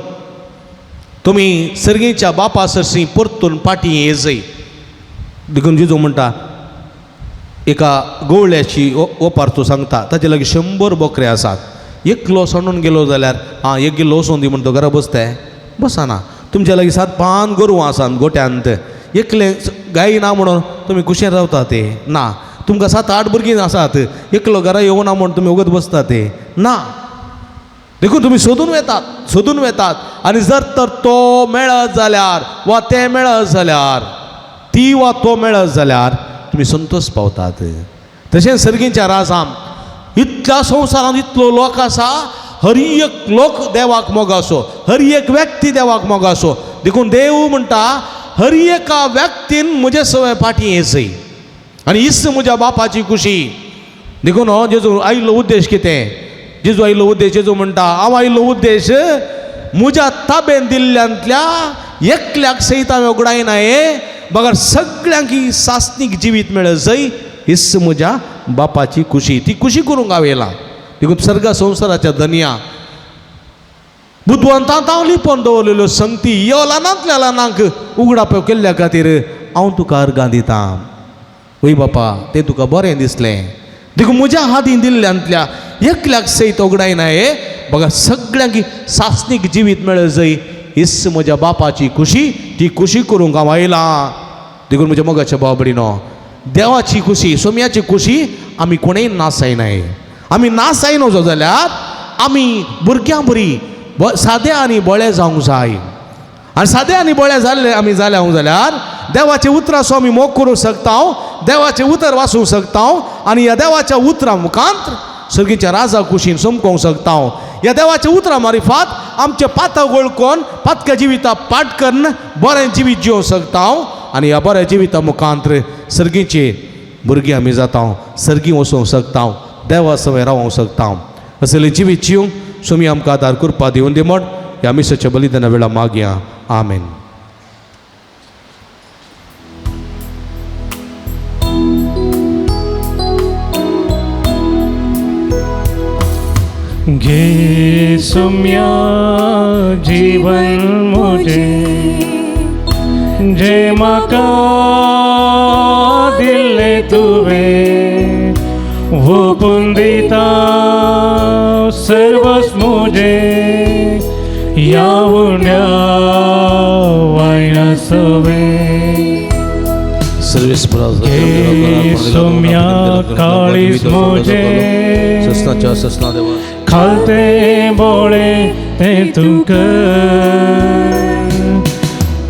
तुमी सर्गीच्या बापा सरशी परतून पाटी येजय. देखून जेजू म्हणटा एका गवळ्याची ओपार तो सांगता, ताचे लागीं 100 बोकरे आसात, एकलो सांडून गेलो जाल्यार आं एक गेलो वचून दी म्हण तो घरा बसता बसना. तुमच्या लागीं 7-5 गोरवां आसात गोट्यांत, एकलें गाय ना म्हणून तुमी कुशेन रावता ते ना. तुमकां 7-8 भुरगीं आसात, एकलो घरा येवना म्हण तुमी वगत बसता ते ना. देखून तुमी सोदून वेतात, सोदून वेतात आनी जर तर तो मेळत जाल्यार वा तें मेळत जाल्यार, ती वा तो मेळत जाल्यार तुमी संतोष पावतात. तशेंच सर्गीच्या राजान इतल्या संवसारांत इतलो लोक आसा, हर एक लोक देवाक मोगासो, हर एक व्यक्ती देवाक मोगासो. देखून देव म्हणटा हर एका व्यक्तीन म्हजे सवय फाटीं येसय आनी हीच म्हज्या बापाची खुशी. देखून हो जेजू आयिल्लो उद्देश कितें? जेजू आयिल्लो उद्देश, जेजू म्हणटा हांव आयिल्लो उद्देश म्हज्या ताबेन दिल्ल्यांतल्या एकल्याक सयत हांवें उगडायना हे बगर सगळ्यांक ही सासणीक जिवीत मेळत जय, हीच म्हज्या बापाची खुशी. ती खुशी करूंक हांव येयलां. देखून सर्ग संवसाराच्या धनया बुदवंतांत हांव लिपोवन दवरलेल्यो संगती यो ल्हानांतल्या ल्हानांक उगडाप केल्ल्या खातीर हांव तुका अर्गां दितां. वय बापा, तें तुका बरें दिसलें. देखून म्हज्या हातीन दिल्ल्यांतल्या एकल्याक सयत उगडायना हे बघा सगळ्यांक सासणीक जिवीत मेळत जय, हीच म्हज्या बापाची खुशी. ती खुशी करूंक हांव आयलां. देखून म्हज्या मोगाच्या भाव भयणीनो, देवाची खुशी, सोम्याची खुशी आमी कोणेय नासायनाय. आमी नासायनो जो जाल्यार आमी भुरग्यां बरी सादे आनी बळे जावंक जाय. आनी सादे आनी बळे जाल्ले आमी जाले जाल्यार देवाचे उतराचो आमी मोग करूंक शकता, देवाचें उतर वाचूंक शकता आनी ह्या देवाच्या उतरां मुखांत सर्गीच्या राजा कुशीन समकोंक शकता. ह्या देवाच्या उतरां मारिफात आमचे पातक वळखून पातक्या जिविता पाठ करून बरें जिवीत जिवंक शकता आनी ह्या बऱ्या जिविता मुखांत सर्गीचे भुरगीं आमी जाता, सर्गी वचूंक शकता, देवा सवय रावोंक शकता. असलें जिवीत जिवंक सुमी आमकां आदार करपा दिवन दी म्हण ह्या मिसाच्या बलिदाना वेळा मागया. आमेन. घे सुम्या जीवन मुझे जे म्हाका दिल्लें तुवें ओपून दिता सर्वस मुझे ह्या उण्या वायना सवें. घे सुम्या काळीज मुझे खालते बोळे तें तुका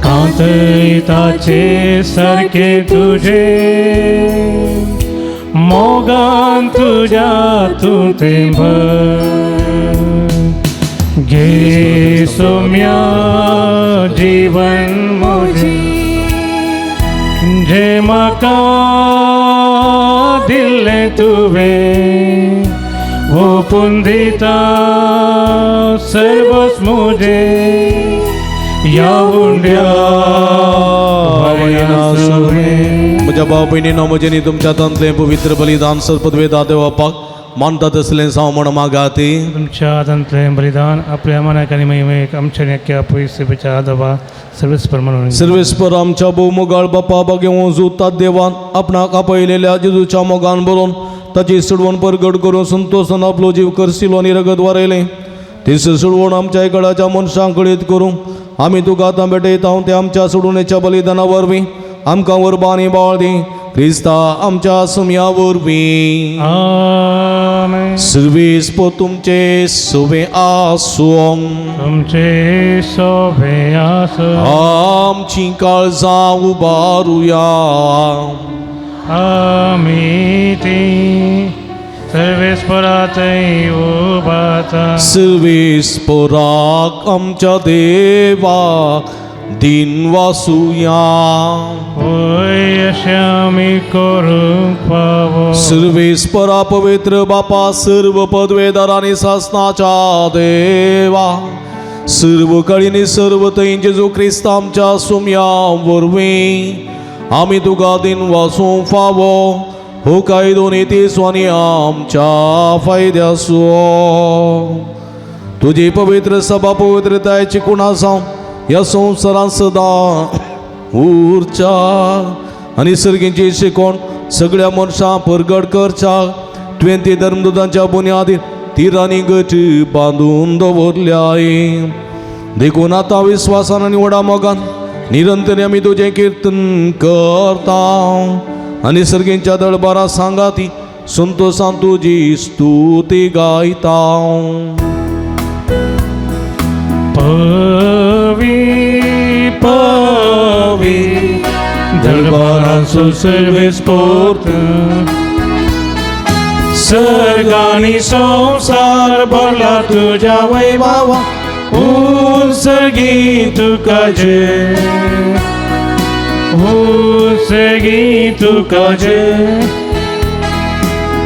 कांतयताचे सारके तुजे मोगान तुज्या तूं तें भर. घे सुम्या जीवन मुझे जे म्हाका दिल्लें तुवें ओपून दिता सर्वस मुजे ह्या उंड्या म्हज्या भाव भयणीनो म्हजेनी तुमच्या हातांतलें पवित्र बलिदान सर्पद्वेदा देवपाक मानता तसलें जावं म्हण मागाती. तुमच्या हातांतलें बलिदान आपल्या मनाक आनी महिमेक आमच्या नेक्या पयसेच्या आदोबा सर्वेस्पर म्हणून. सर्वेस्पर आमच्या भोवमोगाळ बापा बागेवूं जुतात देवान आपणाक आपयलेल्या जेजूच्या मोगान बरोवन ताची सोडवण परगट करून संतोसान आपलो जीव करसिलो आनी रगत वारयलें. तीच सोडवण आमच्या इकडाच्या मनशांक कळीत करूं आमी तुका आतां भेटयता ते आमच्या सोडवणेच्या बलिदाना वरवीं आमकां वरबा आनी बाळ दी क्रिस्ता आमच्या सुमया वरवीं. आमेन. सर्वेस्पर तुमचे सुवे आसूं. तुमचे सोबे आसो. आमची काळजां उबारुया. आमी ती सर्वेस्परातय उबाता. सर्वेस्पराक आमच्या देवाक दिन वासुया. होय अशें आमी करूंक फावो. सर्वेस्परा पवित्र बापा सर्व पदवेदार आनी सासनाच्या देवा सर्व कळीनी सर्व थंय जेजू क्रिस्त आमच्या सुमया वरवीं आमी तुका दिन वासूंक फावो हो कायदो नीती आनी आमच्या फायद्यासो. तुजी पवित्र सभा पवित्रतायची कुणा जावं ह्या संवसारांत सदां उरच्या आनी सर्गींची शिकोण सगळ्या मनशां परगट करच्या तुवें ती धर्मदुतांच्या बुन्यादीर तिरांनी गट बांदून दवरल्याय. देखून आतां विस्वासान आनी व्हडा मोगान निरंतर आमी तुजें किर्तन करता आनी सर्गींच्या दळबारा सांगाती संतोसान तुजी स्तुती गायता. पवी पवी दरबारांचो सर्वेस्पोर्त सर्गानी संवसार भरला तुज्या वैभवा उंचगी तुका जय उंचगी तुका जय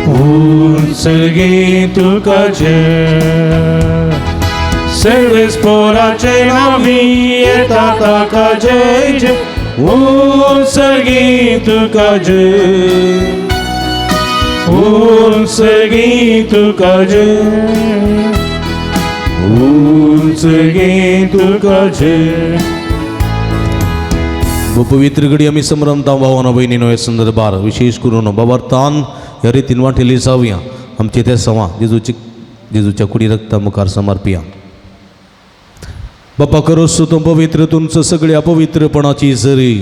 उंचगी तुका जय. सर्वेस्पोराचे नामी येता ताका जय जय उंचगी तुका जय उंचगी तुका जय उंचगी तुका जय. पवित्र घडी आमी संभ्रमता भावानो भयणीनो हे संदर्भार विशेष करून बाबार्थान ह्या रितीन वांटेली जावया आमचे ते सवा जेजूची जेजूच्या कुडी रक्ता मुखार समर्पिया. बापा करोस तूं पवित्र तुमचं सगळ्या पवित्रपणाची जरी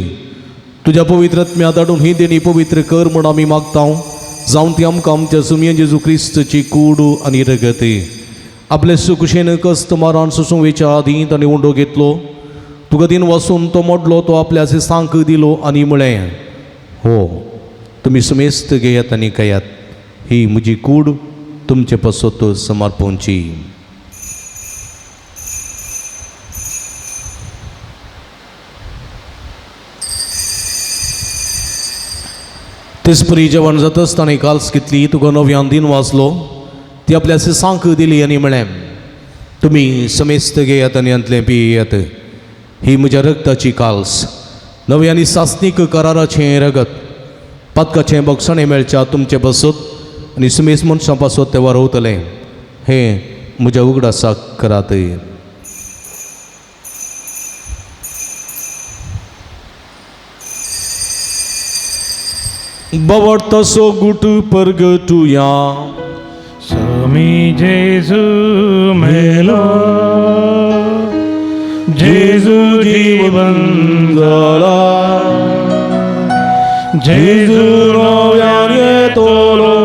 तुज्या पवित्र आत्म्या धाडून ही देणी पवित्र कर म्हूण आमी मागता जावन ती आमकां आमच्या सुमयेन जेजू क्रिस्तची कूड आनी रगत. आपले सुकुशेन कस्त मारान सोसूंक वेच्या आदीं ताणें उंडो घेतलो तुका दिन वसून तो मोडलो तो आपल्या सांक दिलो आनी म्हळें हो तुमी सुमेस्त घेयात आनी खायात ही म्हजी कूड तुमचे पासत समर्पणची. तेचपरी जेवण जातच ताणें काल्स घेतली तुका नव्यान दिन वाचलो ती आपल्या सांक दिली आनी म्हळें तुमी समेस्त घेयात आनी हांतलें पियेयात ही म्हज्या रक्ताची काल्स नवी आनी सासनीक कराराचें रगत पातकाचें बक्षणें मेळच्या तुमचे पासत आनी सुमेस मनशां पासत तें वारवतलें हें म्हज्या उगडासाक करात. बाबा तसो गुट परगटुया. स्वामी जेजू मेलो जेजू जीवन जाला जेजू नव्यान येतलो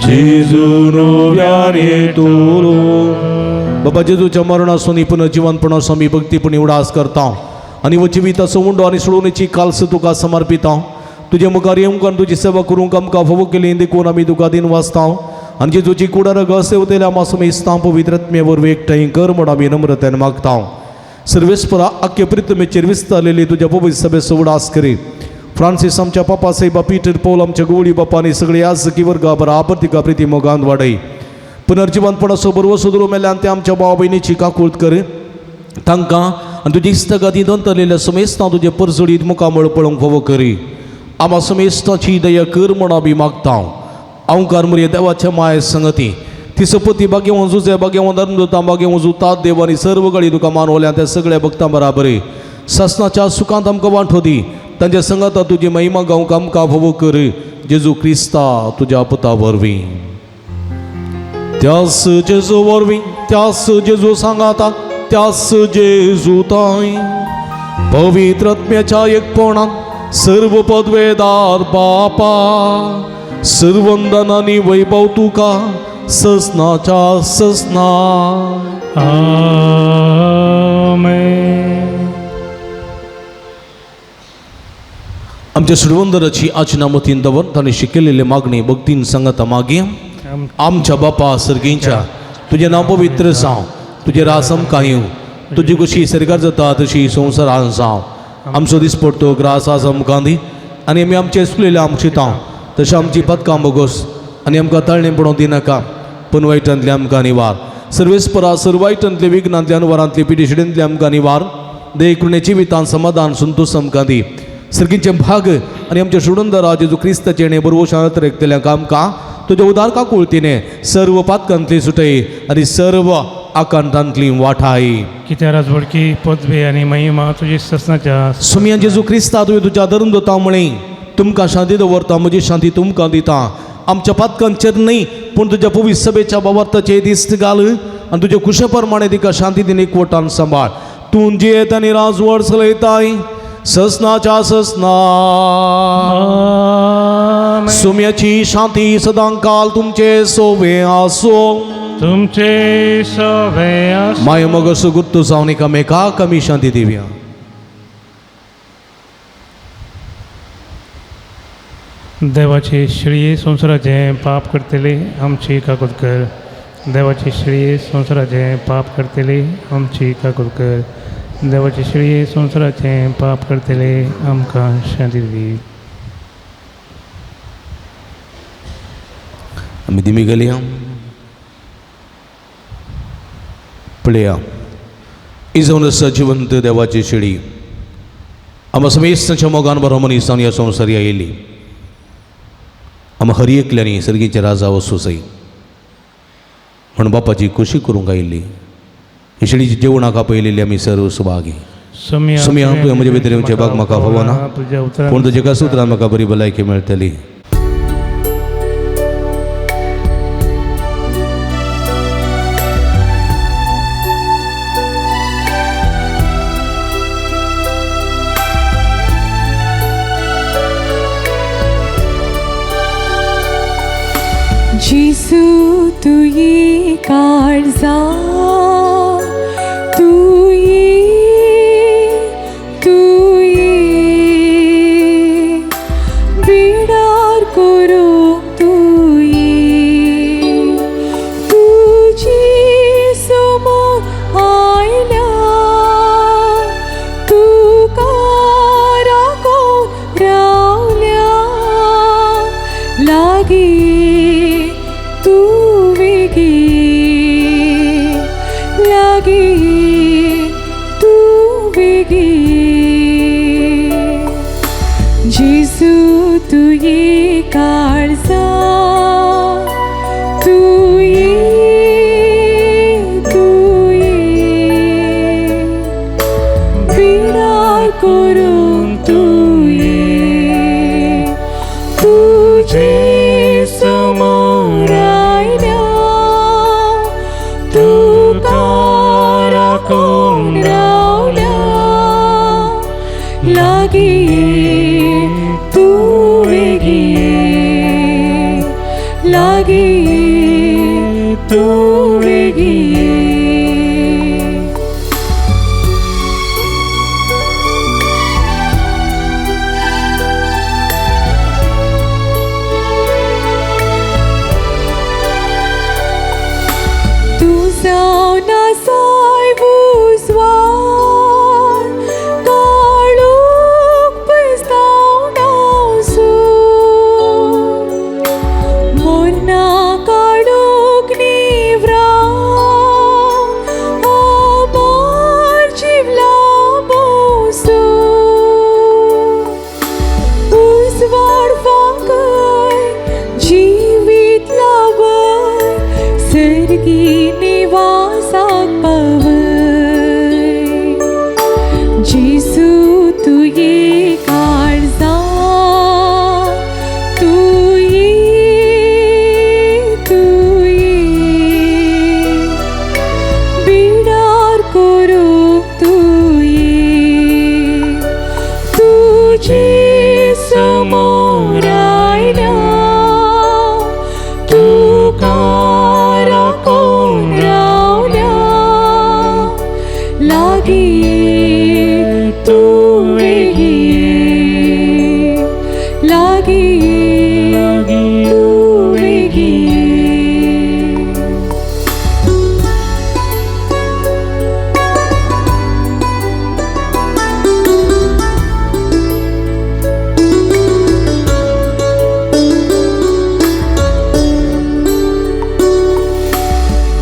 जेजू नव्यान येतलो. बाबा जेजूच्या मरणासून पुनर्जिवनपणासून आमी भक्तीपणी उडास करता आनी वो जिविताचो उंडो आनी सोडोवणेची काल्स तुका समर्पिता. तुजे मुखार येवंक आनी तुजी सेवा करूंक आमकां फावो केली देखून आमी तुका दिन वाचता आनी जेजूची कुडार सेवतेल्या मासुमेस्तां पवित्र आत्मे वरवीं एकठांय कर म्हूण आमी नम्रतेन मागता. सर्वेस्परा आख्खे प्रितमेचेर विस्तारलेली तुज्या पवित्र सभेचो उडास करी फ्रांसीस आमच्या पापा साहेबा, पीटर पौल आमच्या गोवळी बापा आनी सगळे याजकी वर्गा बराबर तिका प्रिती मोगान वाडय. पुनर्जिवंतपणाचो बरवो सुदरू मेल्यान ते आमच्या भाव भयणीची काकूळत कर. तांकां आनी तुजी इस्तगाती दंतरलेल्या समेस्तां तुजे परजळीत मुखामळ पळोवंक फावो करी. आमा समेस्ताची दया कर म्हण आमी मागता. अवकार मुरये देवाच्या माये संगती ती सपती भाग्यवन जुजे, भाग्यवन धर्मदूतां, भाग्यवन जुतात देव आनी सर्व गळी तुका मानवल्या त्या सगळ्या भक्तां बराबर सासनाच्या सुखांत आमकां वांटो दी. तांच्या संगाता तुजी महिमा गावंक आमकां फावो कर. जेजू क्रिस्ता तुज्या पुता वरवीं. त्यास जेजू वरवीं, त्यास जेजू सांगाता, त्यास जेजू ताय पवित्र आत्म्याच्या एकपणान सर्व पदवेदार बापा, सर्वंदन आनी वैभव तुका ससनाच्या ससना. आमेन. आमच्या सुडवंदराची आचना मतीन दवर ताणें शिकयलेली मागणी भक्तीन सांगाता मागीर. आमच्या बापा सर्गींच्या, तुजें नांव पवित्र जावं, तुजें रास आमकां येवं, तुजी कशी सरकार जाता तशी संवसारान जावं. आमचो दिसपडतो ग्रास आज आमकां दी आनी आमी आमचे चुकलेले आमचे तांव तशें आमची पदकां बोगोस आनी आमकां तळणें पडोवंक दिनाका, पूण वायटांतले आमकां निवार. सर्वेस्परा सर्व वायटांतले विघ्नांतले अनवरांतले पिटिशिडेंतले आमकां निवार. देखून जिवितान समाधान संतोष आमकां दी. सर्गीचे भाग आनी आमच्या सोडूनदारा जेजू क्रिस्ताचें आनी बरवशांत रेखतल्या आमकां तुज्या उदार काकुळतीने सर्व पातकांतली सुटय आनी सर्व आकांतांतली वाठाय. कित्या राजवडकी पदवी आनी महिमा तुजी ससनाच्या. सुमया जेजू क्रिस्ता तुवें तुज्या धरून दवरता म्हळें, तुमकां शांती दवरता, म्हजी शांती तुमकां दिता. आमच्या पातकांचेर न्हय पूण तुज्या पवित्र सभेच्या बाबार्थाचे दिस्त घाल आनी तुज्या खुशे प्रमाणे तिका शांती दिन एकवटान सांबाळ. तूं जियेत आनी राजवड चलयताय ससनाच्या ससना. सुम्याची शांती सदांकाल तुमचे सोवे आसो. तुमचे सोवे आसो. माय मग सुगुर्त जावन एकामेकाक आमी शांती दिवया. देवाची श्री संवसाराचें पाप करतली आमची काकूत कर. देवाची श्री संवसाराचें पाप करतली आमची काकूत कर. देवाची श्री संवसाराचें पाप करतली आमकां शांती दी. आमी दिमी गेली पळया इजावन आसा जिवंत देवाची शिडी आमकां समेस्तांच्या मोगान बरो मनीस जावन ह्या संवसारी आयिल्ली. आमकां हर एकल्यांनी सर्गीचे राजा वचूं जाय म्हण बापाची खोशी करूंक आयिल्ली. ही शिडीची जेवणाक आपयलेली आमी सर्व सुभागी. सुमया तुवें म्हजे भितर येवचें भाग म्हाका फावना, पूण तुज्या एका सुत्रान म्हाका बरी भलायकी मेळटली. जेजू तुये काळजा तुये तुये बिडार करूंक तुये तुजी समोर आयल्या तुका राखून रावल्या लागीं तूं वेगी लागीं तूं वेगी. जेजू तुये काळजा तुये तुये बिडार करूंक तुये तुजे समोर आयल्या तुका राखून रावल्या लागीं तूं वेगी लागीं तूं वेगी. तूं जावन आसाय उजवाड काळोख पयसता लागी तूं वेगी, लागी तूं वेगी।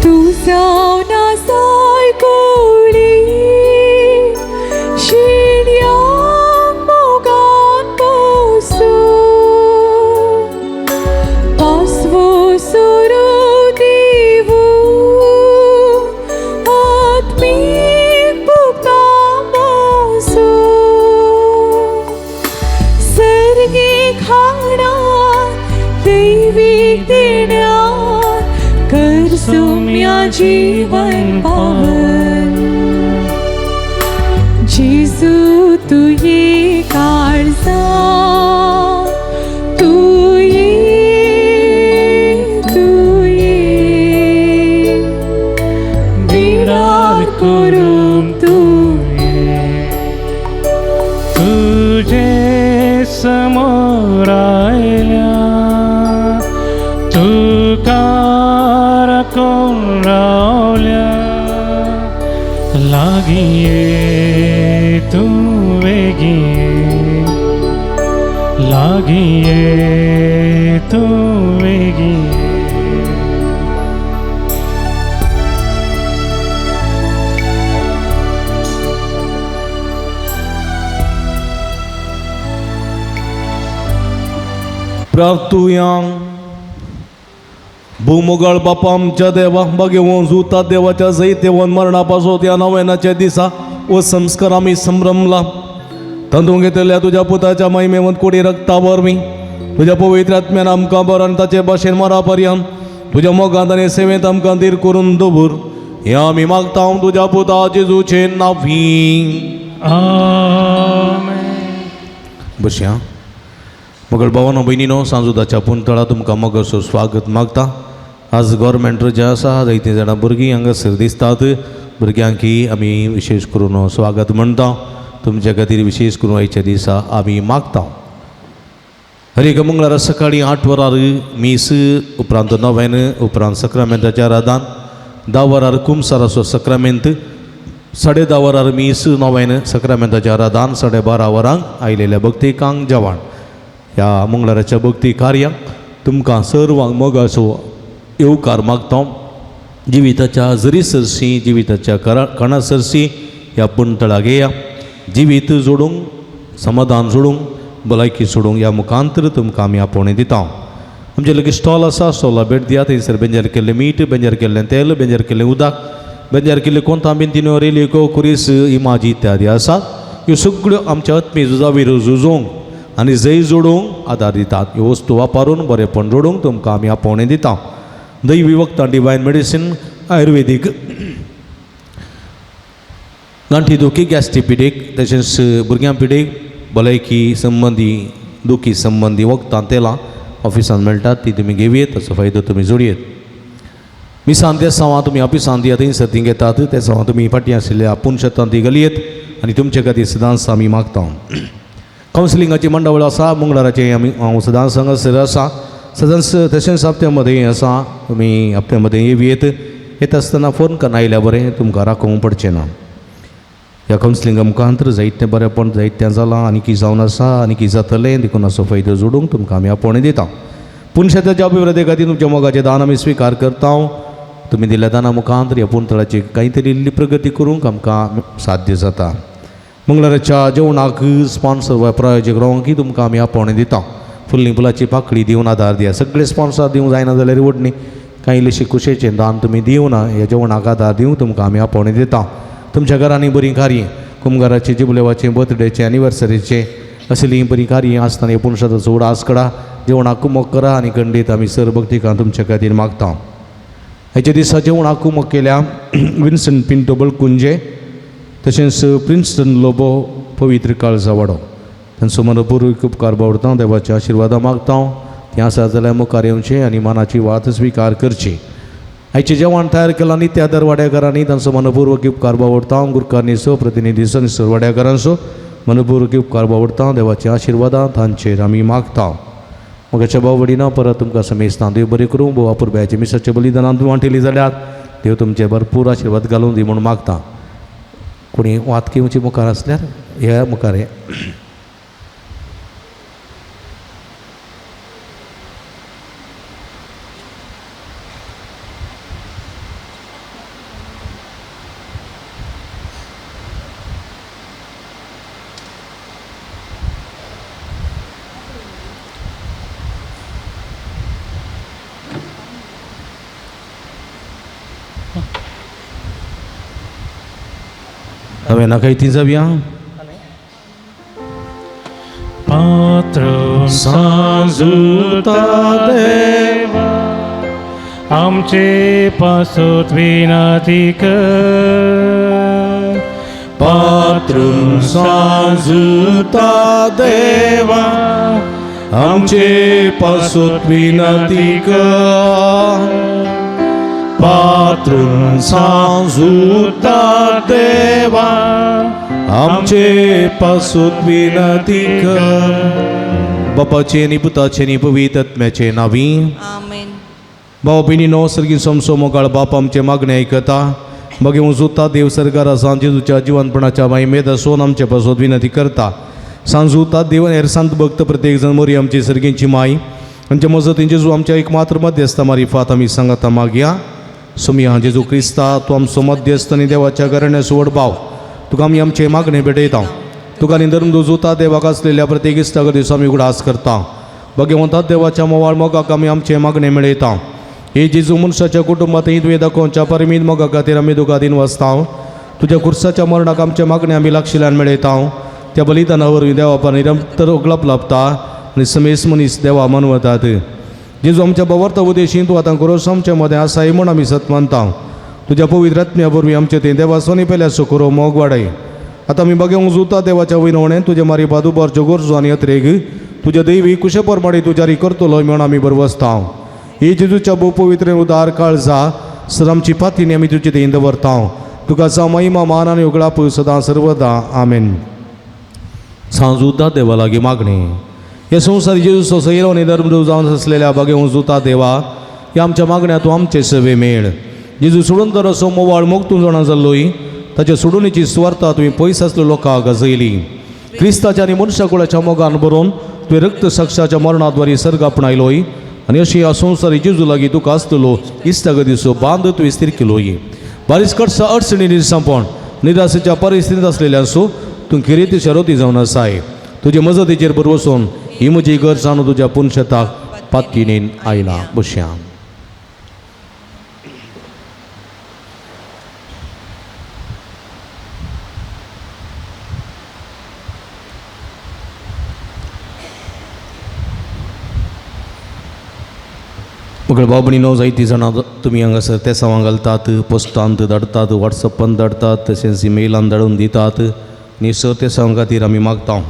तूं जावन आसाय कोळी शिणयांक मोगान पोसूं, पासवो सुरू दिवूं आत्मीक भुगतां मोसूं, सर्गी खाणा दैवीक देण्यान कर सुम्या जीवन पावन। जेजू तुये काळजा, तुये तुये विरार करूंक तुये। तुझे समोर आयल्या तुका राखून रावल्या, लागीं ये तूं वेगीं ये, लागीं ये तूं वेगीं ये। प्रार्थुया। भूमोगाळ बापा आमच्या देवा, भाग्यवंत जुता देवाच्या जैतेवन मरणा पासत ह्या नव्यानाच्या दिसा व संस्कार आमी संभ्रमला। तांतूंत घेतलेल्या तुज्या पुताच्या महिमेवंत कुडी रक्ता वरवीं तुज्या पवित्र आत्म्यान आमकां बरो आनी ताचे भाशेन मरा पर्यंत तुज्या मोगांत आनी सेवेंत आमकां धीर करून दवर, हें आमी मागता तुज्या पुता जेजूचे नांवी। आमेन। बसया। मगळ भावानो भयणीनो, सांजुदाच्या पुंतळा तुमकां मोगाचो स्वागत मागता। आज गव्हर्मेंट रजा आसा, जायतीं जाणां भुरगीं हांगासर दिसतात। भुरग्यांकी आमी विशेष करून स्वागत म्हणटा। तुमच्या खातीर विशेष करून आयच्या दिसा आमी मागता। हर एक मंगळारा सकाळीं 8 वरार मीस, उपरांत नव्यान, उपरांत सक्रामेंताच्या रादान 10 वरार कुमसाराचो सक्रामेंत, 10:30 वरार मीस, नव्यान सक्रामेंताच्या रादान 12:30 वरांक आयलेल्या भक्तिकांक जेवण। ह्या मंगळाराच्या भक्ती कार्याक तुमकां सर्वांक मोगाचो येवकार मागता। जिविताच्या जरी सरशी, जिविताच्या कणा सरशी ह्या पुंतळाक येया। जिवीत जोडूंक, समाधान जोडूंक, भलायकी सोडूंक ह्या मुखांतर तुमकां आमी आपोवणें दिता। आमचे लागीं स्टॉल आसा, स्टॉला भेट दिया। थंयसर बेंजार केल्लें मीठ, बेंजार केल्लें तेल, बेंजार केल्लें उदक, बेंजार केल्ले कोंतां बिंतिन्यो, रेलिको, कुरीस, इमाजी इत्यादी आसा। ह्यो सगळ्यो आमच्या आत्मीय झुजावीर झुजोवंक आनी जय जोडूंक आदार दितात। ह्यो वस्तू वापरून बरेपण जोडूंक तुमकां आमी आपोवणें दिता। दैवी वखदां, डिवायन मेडिसीन, आयुर्वेदीक, गांठी दुखी, गॅस्ट्रीक पिडेक, तशेंच भुरग्यां पिडेक, भलायकी संबंदी दुखी संबंदी वखदां तेलां ऑफिसांत मेळटात, ती तुमी घेवयेत, ताचो फायदो तुमी जोडयेत। मिसान ते सावां तुमी ऑफिसांत या थंयसर ती घेतात, ते सावां तुमी फाटीं आशिल्ल्या आपूण शेतांत ती घालयेत आनी तुमचे खातीर सदांच आमी मागता। कावन्सिलिंगाची मंडळ आसा, मंगळाराचें आमी हांव सदांच हांगासर आसा, सदांच तशेंच हप्त्या मदें आसा, तुमी हप्त्या मदें येवयेत। येता आसतना फोन करून आयल्यार बरें, तुमकां राखोवंक पडचें ना। ह्या कावन्सिलिंगा मुखांतर जायतें बरेंपण जायतें जालां आनी की जावन आसा आनी की जातलें, देखून असो फायदो जोडूंक तुमकां आमी आपोवणें दिता। पूण शेताच्या अभिवृद्धी खातीर तुमच्या मोगाचें दान आमी स्विकार करता। तुमी दिल्ल्या दाना मुखांतर ह्या पुंतळाची कांय तरी इल्ली प्रगती करूंक आमकां साध्य जाता। मंगळाराच्या जेवणाक स्पॉन्सर वा प्रायोजक रावंक तुमकां आमी आपोवणें दिता। फुल्ली फुलाची पाकळी दिवन आदार दिया। सगळे स्पॉन्सर दिवंक जायना जाल्यार वडणी कांय इल्लीशी कुशेचें दान तुमी दिवना ह्या जेवणाक आदार दिवंक तुमकां आमी आपोवणें दिता। तुमच्या घरांनी बरीं कार्यां, कुमगाराचें, जिबलेवाचें, बर्थडेचें, एनिवर्सरीचें असलीं बरीं कार्यां आसतना पुनशाचो उडास कडा जेवणाक कुमक करा आनी खंडीत आमी सर भक्तिकां तुमच्या खातीर मागता। हेच्या दिसा जेवणाक कुमक केल्या विन्सन पिंटो बळकुंजे, तशेंच प्रिन्स्टन लोबो, पवित्र काळजा वाडो, तांचो मनपूर्वक उपकार बावडता। देवाच्या आशिर्वादा मागता। ती आसा जाल्यार मुखार येवचें आनी मनाची वात स्विकार करची। आयचें जेवण तयार केलां न्ही त्या दरवाड्याकारांनी तांचो मनपूर्वक उपकार बावडटा. गुरकारनीचो प्रतिनिधी सर वाड्याकारांचो मनपूर्वक उपकार बावडटा. देवाच्या आशिर्वादां तांचेर आमी मागता. मगाच्या भाव वडिना परत तुमकां समेस्तां देव बरें करूं. भोव अपुरबायेच्या मिसाच्या बलिदानान तूं वांटेली जाल्यार देव तुमचे भरपूर आशिर्वाद घालून दी म्हूण मागता. कोणी वात घेवची मुखार आसल्यार ह्या मुखार हे. हांवें नाका ती जावया. पात्र सांजुता देवा आमचे पासत विनंती कर. पात्र सांजुता देवा आमचे पासत विनंती कर. पात्र सांजुता देवा आमचे पासून विनंती कर. बापाचे आनी पुताचे आनी पवित्र आत्म्याचे नांवी आमेन. भाव भयणीनो, सर्गी सोमसो मोगाळ बाप आमचे मागणें आयकता. मागीर उजुता देव सरकारा सांज जेजूच्या जिवनपणाच्या माहिमेत आसून आमचे पासून विनंती करता. सांजुता देव हेर संत भक्त प्रत्येक जण मोरी आमची सर्गींची माई आमच्या मजतीन जेजू आमच्या एक मात्र मध्यस्थ मारिफात आमी सांगता मागया. सोमया जेजू क्रिस्ता तूं आमचो मध्यस्थ आनी देवाच्या घराण्याचो व्हड भाव, तुका आमी आमचे मागणें भेटयता. तुका आनी धर्म जुता देवाक आसलेल्या प्रत्येक इश्टा दिसा आमी उगडास करता. भगवंता देवाच्या मोवाळ मोगाक आमी आमचे मागणें मेळयता. हे जेजू मनशाच्या कुटुंबात तुवें दाखोवच्या परमीत मोगा खातीर आमी तुका दिन वसता. तुज्या खुर्साच्या मरणाक आमचे मागणें आमी लागशिल्ल्यान मेळयता. त्या बलिदाना वरवीं देवा निरंतर उगळप लाभता आनी समेस मनीस देवा मनवतात. जेजू आमच्या बवर्त उदेशीन तूं आतां करोस आमच्या मदें आसाय म्हूण आमी सत मानता. तुज्या पवित्र आत्म्या वरवीं आमचे तें देवासोनी पेल्या सुकरो मोग वाडय. आतां आमी बगेवंक जुता देवाच्या विनवणेन तुज्या मारी उबारच्यो गरजो आनी अत्रेग तुज्या दैवी कुशे प्रमाणे तूं जारी करतलो म्हूण आमी बरवसता. ही जेजूच्या भोव पवित्र उदार काळजा सर आमची पातीनी आमी तुजे थंय दवरता. तुका जावं महिमा मान आनी उगडाप सदां सर्वदा. आमेन. सांजुता देवा लागीं मागणें. हे संवसार जेजूचो सैरो आनी धर्म जावन आसलेल्या बगेवंक जुता देवा ह्या आमच्या मागण्या तूं आमचे सवे मेळ. जेजू सोडून तर असो मोवाळ मोग तूं जाणा जाल्लोय ताच्या सोडूनीची सुवार्ता तुवें पयस आसलो लोकांक गाजयली. क्रिस्ताच्या आनी मनशा कुळाच्या मोगान बरोवन तुवें रक्त साक्षाच्या मरणाद्वारे सर्ग आपणायलोय आनी अशी ह्या संवसारी जेजू लागीं तुका आसतलो इश्टागतीचो बांद तुवें स्थीर केलोय. बारीस कडसा अडचणी सांपण निराशेच्या परिस्थितींत आसलेल्यांचो तूं किरेती शरोती जावन आसाय. तुजे मजतीचेर बरवसून ही म्हजी गरज जाणून तुज्या पुनशताक पातकिणीन आयला. बशया. मगळ भाव भयणीनो, जायतीं जाणां तुमी हांगासर तेसांवां घालतात, पोस्टांत धाडटात, वॉट्सॅपान धाडटात, तशेंच इमेलान धाडून दितात आनी सर तेसांवां खातीर आमी मागता.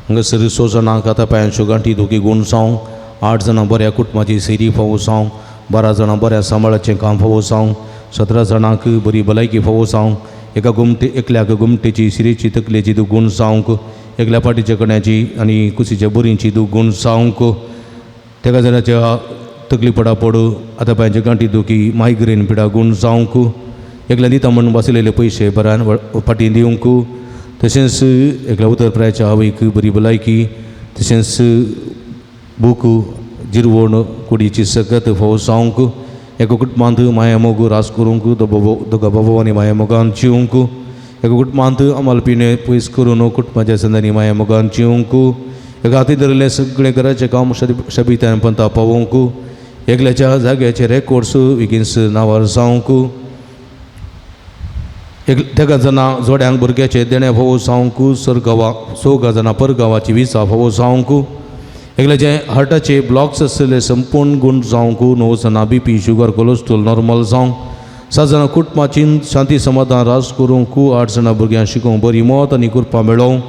हांगासर स जाणांक हाता पांयांच्यो गांठी दुखी गूण जावं, 8 जाणां बऱ्या कुटुंबाची सैरी फावो जावं, 12 जाणां बऱ्या सांबाळाचें काम फावो जावं, 17 जाणांक बरी भलायकी फावो जावं, एका गुमटे एकल्याक गुमटेची शिरेची तकलेची दूख गूण जावंक, एकल्या फाटीच्या कण्याची आनी कुशीच्या बोरींची दूख गूण जावंक, तेका जाणाच्या तकली पडा पडू आतां पांयांची गांठी दुखी मायग्रेन पिडा गूण जावंक, एकल्या दिता म्हूण बसलेले पयशे बऱ्यान फाटीं दिवंक, तशेंच एकल्या उतर प्रायाच्या आवयक बरी भलायकी, तशेंच भूक जिरवण कुडीची सकत फावो जावंक, एका कुटुंबांत माया मोग रास करूंक, दोगा बाबा आनी माया मोगान जिवंक, एका कुटुंबांत अमल पिणें पयस करून कुटुंबाच्या संदांनी माया मोगान जिवंक, एका हाती धरिल्लें सगळें घराचें काम शबितान पंता पावोवंक, एकल्याच्या जाग्याचे रेकॉर्ड्स बेगीन नांवार जावंक, एक तेगा जाणां जोड्यांक भुरग्याचे देणें फावो जावंक, सरगांवा चौगा जाणां परगांवाची विजा फावो जावंक, एकल्याचे हार्टाचे ब्लॉक्स आसलेले संपूर्ण गूण जावंक, 9 जाणां B P sugar cholesterol normal जावंक, 7 जाणां कुटुंबाची शांती समाधान रास करूंक, 8 जाणां भुरग्यांक शिकोवंक बरी मत आनी कृपा मेळोवंक,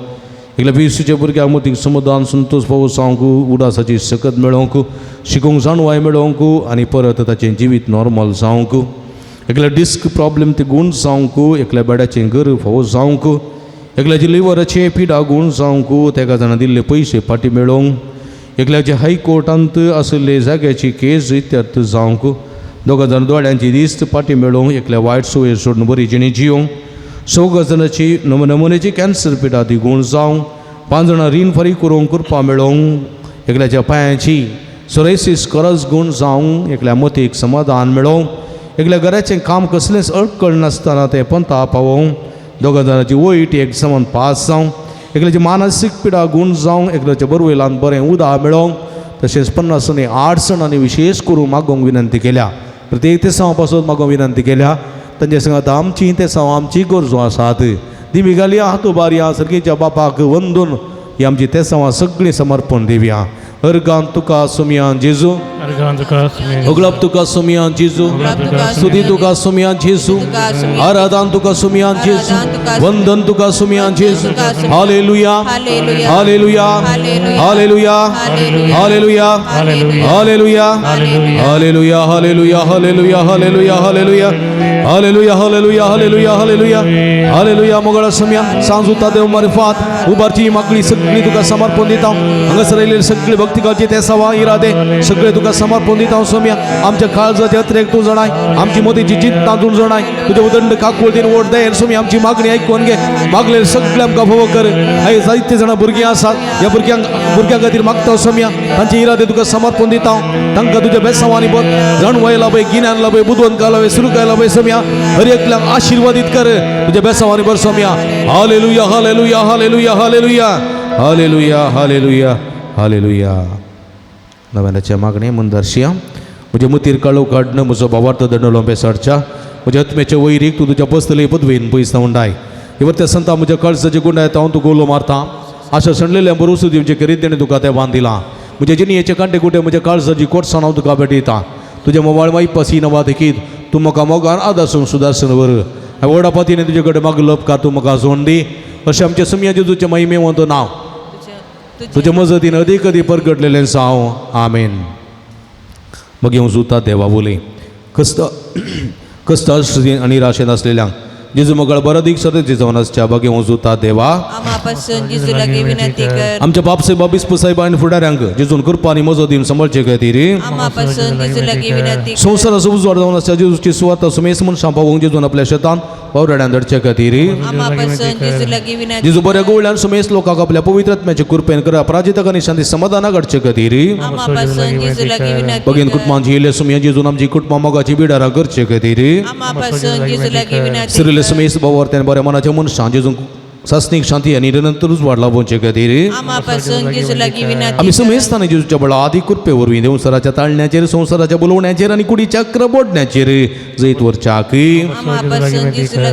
एकल्या वीसच्या भुरग्यांक मतीक समाधान संतोष फावो जावंक, उडासाची सकत मेळोवंक, शिकूंक जाणवाय मेळोवंक आनी परत ताचें जिवीत नॉर्मल जावंक, एकल्या डिस्क प्रॉब्लेम ती गूण जावंक, एकल्या बेडाचें घर फावो जावंक, एकल्याचे लिवराचे पिडा गूण जावंक, तेका जाणा दिल्ले पयशे फाटीं मेळोवंक, एकल्याचे हायकोर्टांत आशिल्ले जाग्याची केस इत्यर्थ जावंक, दोगा जाण दोळ्यांची दिस्त फाटीं मेळोवंक, एकल्या वायट सोय सोडून बरी जिणी जियोंक, चौगा जाणाची नमुन्याची कॅन्सर पिडा ती गूण जावंक, 5 जाणां रीण फारीक करूंक कृपा मेळोवंक, एकल्याच्या पांयाची सोरेसीस करज गूण जावंक, एकल्या मतीक समाधान मेळोवंक, एकल्या घराचें काम कसलेंच अडकळ नासतना तें पंता पावोवंक, दोगा जाणाची वयट एग्जामान पास जावंक, एकल्याची मानसीक पिडा गूण जावंक, एकल्याच्या बरवयलान बरें उदक मेळोवंक, तशेंच 50 आनी 8 जाणांनी विशेश करून मागोवंक विनंती केल्या. प्रत्येक तेसांव पासून मागोवंक विनंती केल्या. तांचे संगात आमची तेसांव आमची गरजो आसात. दिमी घालया हातू बारया सर्गीच्या बापाक वंदून ही आमची तेसांवां सगळीं समर्पण दिवया. अर्गान तुका सुमयान जेजू, अगळप तुका सुमयान जेजू, स्तुती तुका सुमयान जेजू, आराधन तुका सुमयान जेजू, वंदन तुका सुमयान जेजू. Hallelujah, hallelujah, hallelujah, hallelujah, hallelujah, hallelujah, hallelujah, hallelujah, hallelujah, hallelujah, hallelujah, hallelujah, hallelujah, hallelujah, hallelujah. मोगळा Somaiya सांजुता देव मारिफात उबारची मागणी सगळी तुका समर्पण दिता. हांगासर आयिल्ले सगळे भक्तिकाचे ते सवा इरादे सगळे तुका समर्पण दिता सोम्या. आमच्या काळजाचे अत्रेक तूं जाणाय, आमची मोदीची चिंता तूं जाणाय, तुज्या उदंड काकुळतीन वोट दे सोमी. आमची मागणी आयकून घे, मागले सगळे आमकां भोव कर. हांव जायते जाणां भुरगीं आसात, ह्या भुरग्यां खातीर मागता सोम्या. तांचे इरादे तुका समर्पण दिता. तांकां तुज्या बेसांवांनी बर जाणवाय लाभय, गिन्यान लाभय, बुदवंत लाभय, सुरुकाय लाभय सोम्या. हर एकल्यांक आशिर्वादीत कर तुज्या बेसांवांनी बर Saumya. Hallelujah, hallelujah, hallelujah, hallelujah, hallelujah, hallelujah, hallelujah. नव्यानाच्या मागणे मुंदर्शिया म्हज्या मुतीर काळो काडणं म्हजो भावार्थ दंडलो बेसाडच्या म्हज्या आत्म्याच्या वैरीक तूं तुज्या बसतले पदवेन पयस उंडाय. इवरत्या संता म्हज्या कळसाचे गुंडाय हांव तुका उलो मारता. आशा सणलेल्या बरोसू दिवचे करीत तेणें तुका तें बांदिलां. म्हज्या जिणयेचे कांटे कुटे म्हज्या काळजाची कोटसाण हांव तुका भेटयता. तुज्या मोबायल माई नवा देखीत तूं म्हाका मोगान आदासून सुदारसन वर. हांवें व्हडा पातीने तुजे कडेन मागलो उपकार तूं म्हाका जोड दी. अशें आमच्या सुमया जेजूचें महिमेवंत नांव तुजे मजतीन अदीक अदीक परगटलेलें साव. आमेन. मग येवं जुता देवा बोली कस्त कस्त आनी राशेन आसलेल्यांक जेजू मगळ बरो दीक सदचे जावन आसच्या बाग येवं जुता देवा. आमच्या बाप साहेब बिस्प साहेब आनी फुडाऱ्यांक जेजून कृपा आनी मजत दिवन सांबाळचे खातीर संवसाराचो उजवाड जावन आसच्या जेजूची सुवार्ता सुमेस मनशां पावोवंक जेजून आपल्या शेतान वावराड्यान धाडचे खातीर जेजू बऱ्या गोवळ्यान सुमेस लोकांक आपल्या पवित्र आत्म्याचे कृपेन करा पराजिताक आनी शांती समाधानाक हाडचे खातीर बगीन कुटुंबांची येयले सुमया जेजून आमची कुटुंबां मोगाची बिडारां करचे खातीर सिरिले सुमेस बावर्त्यान बऱ्या मनाच्या मनशां जेजून सासनीक शांती आनी निरंतर उजवाड लाभोवचे खातीर आमी सुमेस्तानी जेजूच्या बळा आदी कृपे वरवीं देवसराच्या ताळण्याचेर संवसाराच्या बोलवण्याचेर आनी कुडीच्या क्रबोडण्याचेर जैत वरच्याक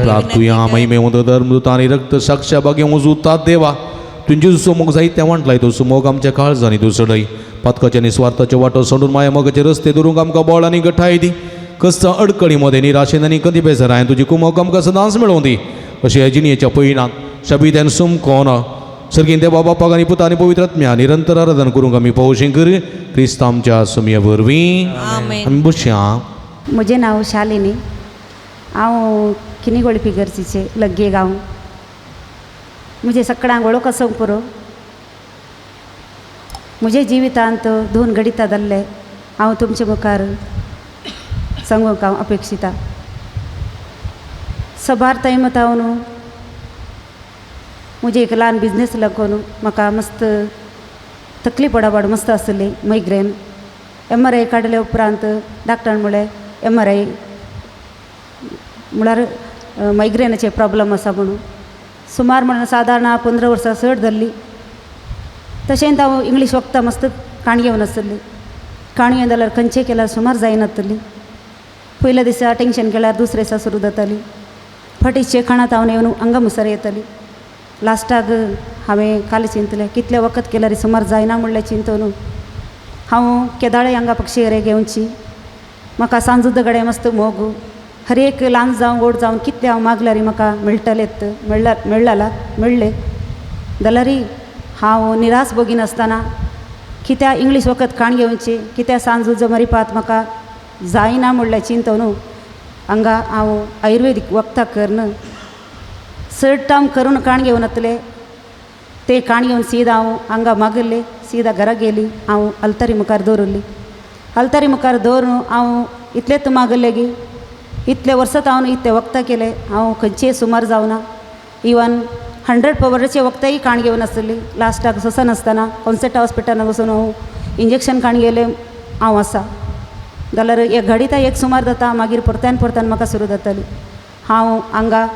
प्राप्तुया. महिमेवंत धर्मदूत आनी रक्त साक्षा बागे उजुतात देवा तुवें जेजूचो मोग जायते वांटलाय तो सुमोग आमच्या काळजांनी तूं चडय. पातकाचे आनी स्वार्थाचे वाटो सोडून माया मोगाचे रस्ते धरूंक आमकां बळ आनी गठाय दी. कस्त अडकळी मदें निराशेन आनी कदी बेजारायन तुजी कुमोक आमकां सदांच मेळोवं दी. अशें ह्या जिणयेच्या पयणांत शबीद आनी सुमकोन सर्गीन देवा बापाक आनी पुता आनी पवित्र आत्म्या निरंतर आराधन करूंक आमी पावोशी कर क्रिस्त आमच्या सुमये वरवीं. आमी बसया. म्हजें नांव शालिनी. हांव किनीगोळी फिगर्जीचे लग्गे गांव. म्हजें सगळ्यांक वळख आसूंक पुरो. म्हजे जिवितांत दोन घडितां जाल्लें हांव तुमचे मुखार सांगूंक हांव अपेक्षिता. सबार टायम हांव न्हू म्हजें एक ल्हान बिजनेस लागून म्हाका मस्त तकली पडापड मस्त आसली. मायग्रेन MRI काडले उपरांत डॉक्टरान म्हळें MRI म्हळ्यार मायग्रेनाचे प्रॉब्लम आसा म्हणून. सुमार म्हणून सादारण 15 वर्सां चड जाल्ली. तशेंच हांव इंग्लीश वखदां मस्त काणी घेवन आसली. काणी घेवन जाल्यार खंयचें केल्यार सुमार जायनातली. पयल्या दिसा टेंशन केल्यार दुसऱ्या दिसा सुरू जाताली. फाटीचे खाणांत हांव येवन हांगा मुसर येताली. लास्टाक हांवें काल चिंतलें कितलें वखद केल्यार सुमार जायना म्हणलें चिंतून हांव केदाळे हांगा पक्षी घेवची. म्हाका सांजूद गडे मस्त मोग हर एक ल्हान जावं व्हड जावं कितलें हांव मागल्यार म्हाका मेळटलेत मेळ्ळें जाल्यार हांव निराश भोगिनासतना कित्याक इंग्लीश वखद काण घेवची, कित्याक सांजूजो मरिपात म्हाका जायना म्हणल्यार चिंतो न्हू. हांगा हांव आयुर्वेदीक वखदां करून चड टायम करून काण घेवन येतलें. ते काण घेवन सीद हांव हांगा मागिल्ले, सीदा घरा गेली. हांव अल्तारी मुखार दवरली. अल्तारी मुखार दवरून हांव इतलेंच मागलें गी इतले वर्सां हांव इतलें वखदां केलें, हांव खंयचेय सुमार जावना. इवन 100 पवराचे वखदांय काण घेवन आसली. लास्टाक सोंसनासतना कॉन्सेप्ट हॉस्पिटलान वचून हांव इंजेक्शन काण घेयलें. हांव आसा जाल्यार एक घडिता एक सुमार जाता, मागीर परत्यान परत्यान म्हाका सुरू जाताली. हांव हांगा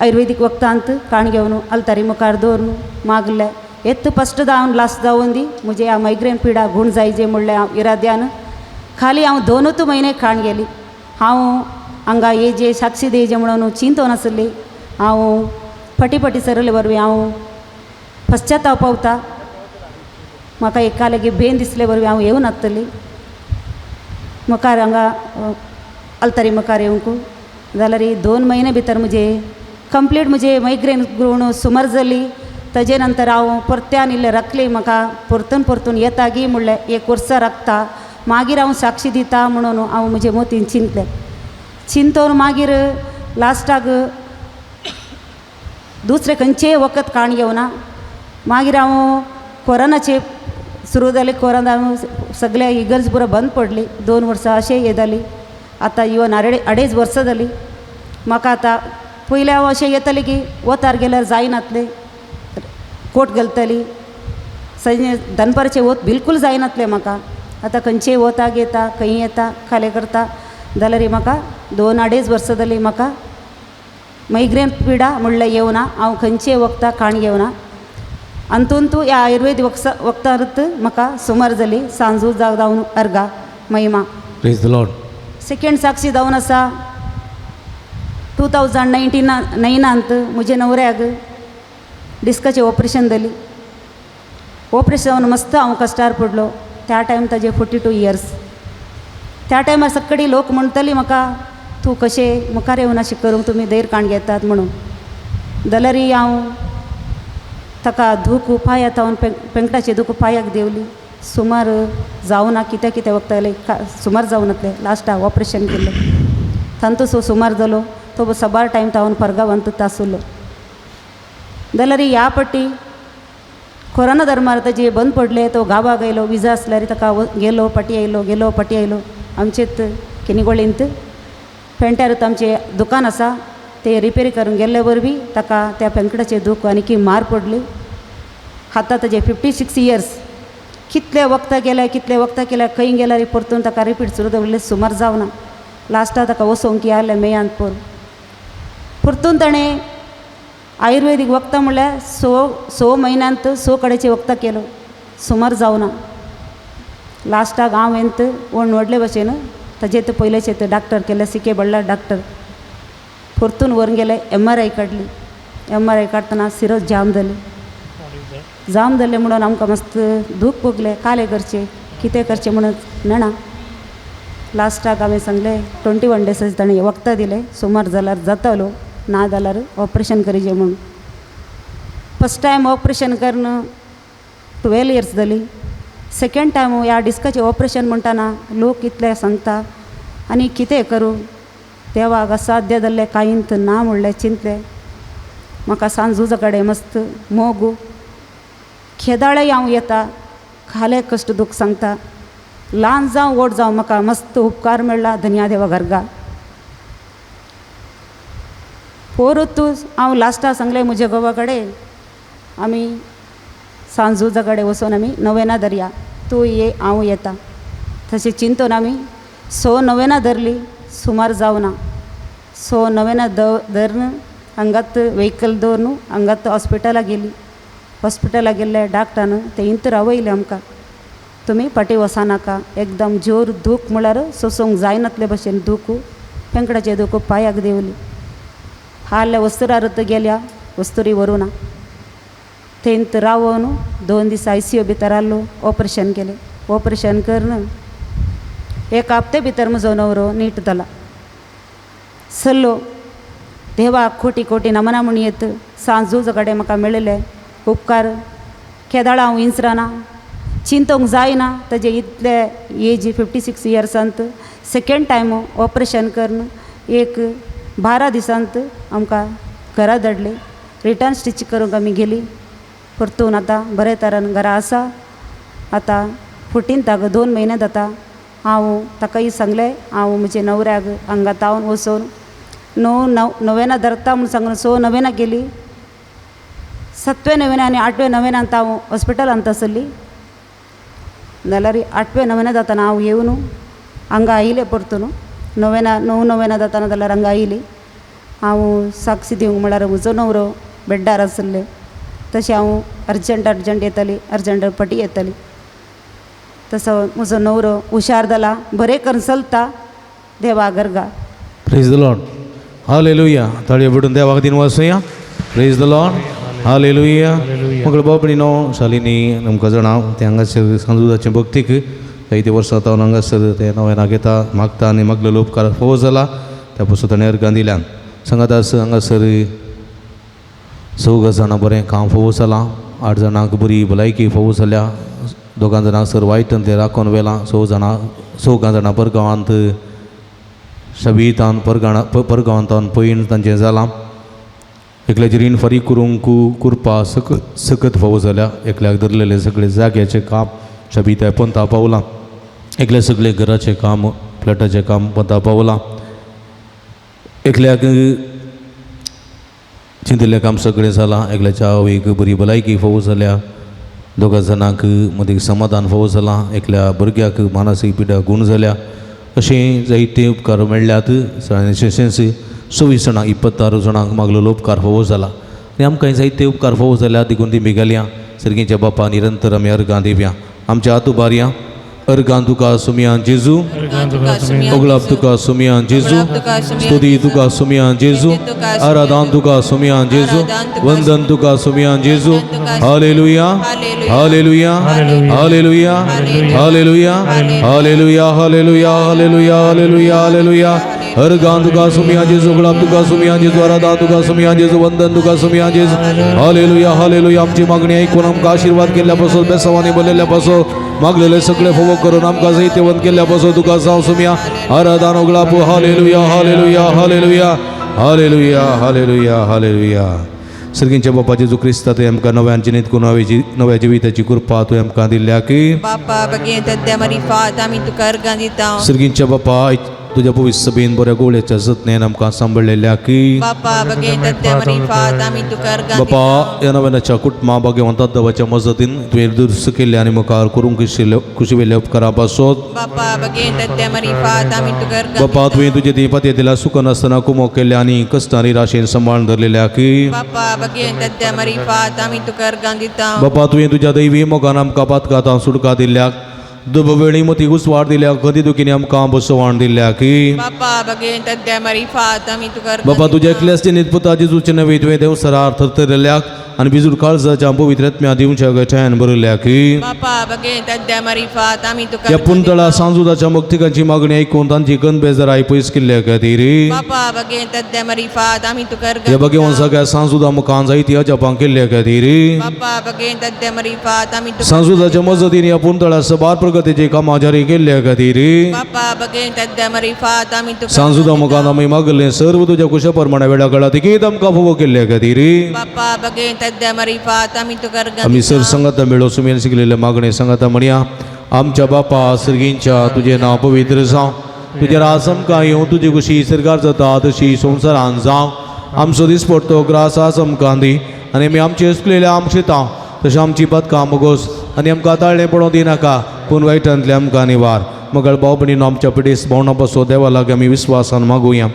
आयुर्वेदीक वखदांत काण घेवन अल्तारी मुखार दवरून मागलें, येत फस्ट जावन लास्ट जावन दी म्हजे ह्या मायग्रेन पिडा गूण जायजे म्हणलें हांव इराद्यान. खाली हांव 2 म्हयने काण गेली. हांव हांगा येजे साक्षी दियजे म्हणून चिंतून आसली. हांव फाटी फाटी सरले वरवीं हांव पश्चाताप पावता. म्हाका एका लागीं बेन दिसले वरवीं हांव येवन आसतली मुखार हांगा अल्तारी मुखार येवंक. जाल्यार 2 म्हयने भितर म्हजे कंप्लीट म्हजे मायग्रेन गुण सुमार जाली. ताजे नंतर हांव परत्यान इल्लें राखली, म्हाका परतून परतून येता गी म्हणलें 1 वर्सां राखता, मागीर हांव साक्षी दिता म्हणून हांव म्हजे मोतीन चिंतलें. चिंतून मागीर लास्टाक दुसरें खंयचेय वखद काण घेवना. मागीर हांव कोरोनाचे सुरू जालें. कोरोना सगळ्या इगर्ज पुरो बंद पडली. 2 वर्सां अशें हें जाली. आतां इवन 2.5 वर्सां जालीं म्हाका. आतां पयलें हांव अशें येतालें की वतार गेल्यार जायनातलें, कोट घालताली, सजे दनपारचें वत बिलकूल जायनातलें म्हाका. आतां खंयचेय वताक येता, खंय येता, खालें करता जाल्यार म्हाका 2-2.5 वर्सां जालीं म्हाका मायग्रेन पिडा म्हणल्यार येवना. हांव खंयचेय वखदां काण घेवना. अंतून तूं ह्या आयुर्वेद वखदांत म्हाका सुमार जाली. सांजू जावन अर्गा महिमा. Praise the lord. Second साक्षी जावन आसा 2019 म्हजे न्हवऱ्याक डिस्काचें ऑपरेशन जाली. ऑपरेशन जावन मस्त हांव कश्टार पडलो. त्या टायम ताजे 42 इयर्स. त्या टायमार सगळी लोक म्हणटली म्हाका, तूं कशें मुखार येवन अशें करूंक तुमी धैर्य काण घेतात म्हणून. जाल्यार हांव ताका दूख पांया थावन पेंकटाचे दूख पांयाक देंवली. सुमार जावना कितें कितें वखदां सुमार जावनातलें. लास्टाक ऑपरेशन केलें, तांतू सो सुमार जालो. तो सबार टायम तावन परगावांत आसलो. जाल्यार ह्या पट्टी कोरोना धर्मार ताजे बंद पडले. तो गांवाक येयलो, विजा आसल्यार ताका गेलो फाटी येयलो, गेलो फाटी येयलो. आमचेच किनिगोळींत पेंट्यार आमचें दुकान आसा, ते रिपेरी करून गेल्ले वरवीं ताका त्या पेंकटाचें दूख आनीकी मार पडली. आतां ताजे 56 इयर्स. कितले वखदां केल्या, कितले वखदां केल्या, खंय गेल्यार परतून ताका रिपीट सुरू दवरले, सुमार जावना. लास्टाक ताका वचोंक आयलें मेयांत पोर. परतून ताणें आयुर्वेदीक वखदां म्हणल्यार 6 म्हयन्यांत 6 कडेचे वखदां केलो, सुमार जावना. लास्टाक हांव येंत व्हड व्हडले भशेन ताजे ते पयलेचे ते डॉक्टर केले, सी के बल्ला डॉक्टर. परतून व्हरून गेले, MRI काडली. MRI काडटना सिरस जाम जाली. जाम जालें म्हणून आमकां मस्त दूख भोगलें. कालें करचें कितें करचें म्हणून नेणा. लास्टाक हांवें सांगलें 21 डेज ताणें वखदां दिलें, सुमार जाल्यार जातालो, ना जाल्यार ऑपरेशन करीजे म्हणून. फस्ट टायम ऑपरेशन करून 12 इयर्स जाली. सेकेंड टायम ह्या डिस्काचें ऑपरेशन म्हणटना लोक इतले सांगता आनी कितें करूं, देवाक असाध्य जाल्लें कांयच ना म्हणलें चिंतलें. म्हाका सांजूजा कडेन मस्त मोग, खेदाळे हांव येता, खाले कश्ट दूख सांगता. ल्हान जावं व्हड जावं म्हाका मस्त उपकार मेळ्ळा धनया देवा घरगा. पोरूत हांव लास्टाक सांगलें म्हज्या घोवा कडेन, आमी सांजूजा कडेन वचून आमी नवेना धरया, तूं ये हांव येता. तशें चिंतून आमी 6 नवेना धरली, सुमार जावना. 6 नवेना धरून हांगात व्हेकल दवरून हांगात हॉस्पिटलाक गेली. हॉस्पिटलाक गेल्ले डॉक्टरान ते इंत रावयले आमकां, तुमी फाटीं वचनाका, एकदम जोर दूख म्हळ्यार सोंसूंक जायनातले भशेन दूख, पेंकडाचे दूख पांयाक देंवली. हाल्ल्या वस्तुरार गेल्या, वस्तुरी व्हरूना. थंय रावोन 2 दीस ICU भितर आहलो. ऑपरेशन केलें. ऑपरेशन करून 1 हप्ते भितर म्हजो न्हवरो नीट जाला. सल्लो देवाक कोटी कोटी नमना म्हण येत. सांजूज कडेन म्हाका मेळिल्ले उपकार केदाळा हांव इंचराना. चिंतोंक जायना ताजे इतले एज 56 इयर्सांत सेकेंड टायम ऑपरेशन करून एक 12 दिसांत आमकां घरा धाडली. रिटर्न स्टिच करूंक आमी गेली परतून आतां बरे तरान घरा आसा. आतां 14 2 म्हयने जाता. हांव ताकाय सांगलें हांव म्हजे नवऱ्याक हांगा तावन वचून 9 नवेना धरता म्हूण सांगून 6 नवेना केली. 7व्या नवेना आनी 8व्या नवेनांत हांव हॉस्पिटलांत आसली. जाल्यार 8व्या नवेना जाताना हांव येवन हांगा आयलें परतून नवेना 9 नवेना जाताना जाल्यार हांगा आयली. हांव साक्षी दिवंक म्हळ्यार म्हजो नवरो बेड्डार आसले तशें हांव अर्जंट अर्जंट येताली, अर्जंट पटी येताली. तसो म्हजो नवरो हुशार जाला, बरें करून चलता देवा गरगा. प्रेज the Lord, hallelujah. ताळयो पडून देवाक दिन वसया. Praise the lord, hallelujah. मगळ बाबणीनो Shalini आमकां जाणा तें हांगासर सांजुदाचें भक्तीक जायते वर्सां तावन हांगासर तें नवें घेता मागता आनी मागलेलो उपकार फोव जाला. त्या पासून ताणें अर्गां दिल्यान सांगात आस हांगासर 4 जाणां बरें काम फोव जालां, 8 जाणांक बरी भलायकी फोव जाल्या, 2 जाणांक सर वायटांतलें राखून व्हेलां, 6 जाणां 4 जाणां परगांवांत शबीतान परगांवांत पयण तांचें जालां. एकल्याचें रीण फारीक करूंक कुरपा सकत सकत फावो जाल्या, एकल्याक धरलेलें सगळें जाग्याचें काम शबीताय पंता पावलां, एकल्या सगळें घराचें काम फ्लॅटाचें काम पंता पावलां, एकल्याक चिंतिल्लें काम सगळें जालां, एकल्याच्या आवयक बरी भलायकी फावो जाल्या, 2 जाणांक मदीं समाधान फावो जालां, एकल्या भुरग्याक मानसीक पिडा गूण जाल्या. अशें जायते उपकार मेळ्ळ्यात. तशेंच 26 जाणांक 26 जाणांक मागलेलो उपकार फावो जाला आनी आमकां जायते उपकार फावो जाल्या. देखून ती मिगालया सर्गीच्या बापा निरंतर आमी अर्गां दिवया. आमच्या हात उबारया. अर्गां तुका सुमया जेजू, ओगलाप तुका सुमया जेजू, स्तुती तुका सुमया जेजू, आराधन तुका सुमया जेजू, वंदन तुका सुमया जेजू. Hallelujah, hallelujah, hallelujah, hallelujah, hallelujah, hallelujah, hallelujah, hallelujah, hallelujah. अर्गां तुका सुमया जेजू, ओगलाप तुका सुमया जेजू, आराधन तुका सुमया जेजू, वंदन तुका सुमया जेजू. Hallelujah, hallelujah. आमची मागणी ऐकून आमकां आशीर्वाद केल्ल्या पासून, बेसावांनी बोललेल्या पासून, मागलेले सगळे फोवो करून आमकां जैतवंत केल्ल्या पासून तुका जावं Somaiya आराधन ओगलाप. Hallelujah, hallelujah, hallelujah, hallelujah, hallelujah, hallelujah. सर्गींच्या बापा जेजू क्रिस्ता तुवें आमकां नव्यान जिणेंत नव्या जिविताची कृपा तुवें आमकां दिल्या की बापा बगेन तद्या मरिफात आमी तुका अर्गां दिता. सर्गींच्या बापा तुज्या पवित्र सभेन बऱ्या गोळ्याच्या जतनेन आमकां सांबाळलेल्या की बापा बगेन तद्या मरिफात आमी तुका अर्गां बापा ह्या नव्याच्या कुटुंबा भाग्यवंतात देवाच्या मजतीन तुवें दुरुस्त केल्ले आनी मुखार करूंक कुशिवेल्या उपकारा पासत बापा बगेन तद्या मरिफात आमी तुका अर्गां बापा तुवें तुजे ती पतयेंतल्या सुख नासतना कुमो केल्ल्या आनी कश्टांनी राशेन सांबाळून धरलेल्या की बापा बगेन तद्या मरिफात आमी तुका अर्गां दिता. बापा तुवें तुज्या दैवी मोगान आमकां पातकातां सुटका दिल्याक, दुबवेळी मती उजवाड दिल्या, कदी दुखीनी आमकां बसवाण दिल्या की बापा बगेन तद्या मरिफात आमी तुका अर्गां बापा तुज्या एकल्याच निपुता जेजूचे नवे तुवें देवसरार थरथरल्याक आनी बिजूर काळजाच्या पवित्र आत्म्या दिवच्या गठ्यान बरयल्या की बापा बगेन तद्या मरिफात आमी तुका ह्या पुंतळा सांजुदाच्या मुक्तिकांची मागणी ऐकून तांची गण बेजाराय पयस केल्ल्या खातीर बापा बगेन तद्या मरिफात आमी तुका अर्गां ह्या भगवान सगळ्या सांजुदा मुखान जायती अजापां केल्ल्या खातीर बापा बगेन तद्या मरिफात आमी तुका सांजुदाच्या मजतीन ह्या पुंतळा सबार प्रगतीची कामां जारी केल्ल्या खातीर बापा बगेन तद्या मरिफात आमी तुका सांजुदा मुखान आमी मागले सर्व तुज्या कुशा प्रमाणे वेळा काळा तिकीत आमकां फावो केल्ल्या खातीर बापा बगेन तद्या मरिफात आमी तुका अर्गां आमी सर संगता मेळो सुमेन शिकलेले मागणे संगता म्हणया. आमच्या बापा सर्गींच्या तुजें नांव पवित्र जावं, तुजें राज आमकां येवं, तुजी खुशी सरकार जाता तशी संवसारान जावं. आमचो दिसपडतो ग्रास आज आमकां दी आनी आमी आमचे चुकलेले आमचे तांव तशें आमची पदकां मोगोस आनी आमकां ताळें पडोवंक दिनाका पूण वायटांतलें आमकां निवार. मगळ भाव भयणीनो आमच्या पिडेस्त भोंवणा पासून देवा लागीं आमी विस्वासान मागुया.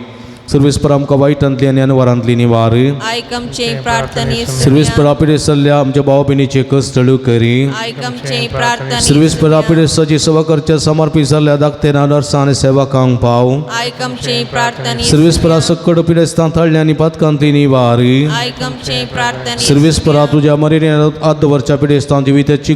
सर्वेस पर आमकां वायटांतली आनी अनवरांतली निवार. आयक आमचे प्रार्थने सर्वेस पर पिडेस्त जाल्ल्या आमच्या भाव भयणीचे कश्ट करी. आयक आमचे प्रार्थने सर्वेस पर पिडेस्ताची सेवा करच्या समर्पित जाल्ल्या धाकटेना नर्सां आनी सेवकांक पाव. आयक आमचे प्रार्थने सर्वेस परा सक्कड पिडेस्तां थळ्ळे आनी पातकांतली निवार. आयक आमचे प्रार्थने सर्वेस परा तुज्या मरेने आदवरच्या पिडेस्तां जिविताची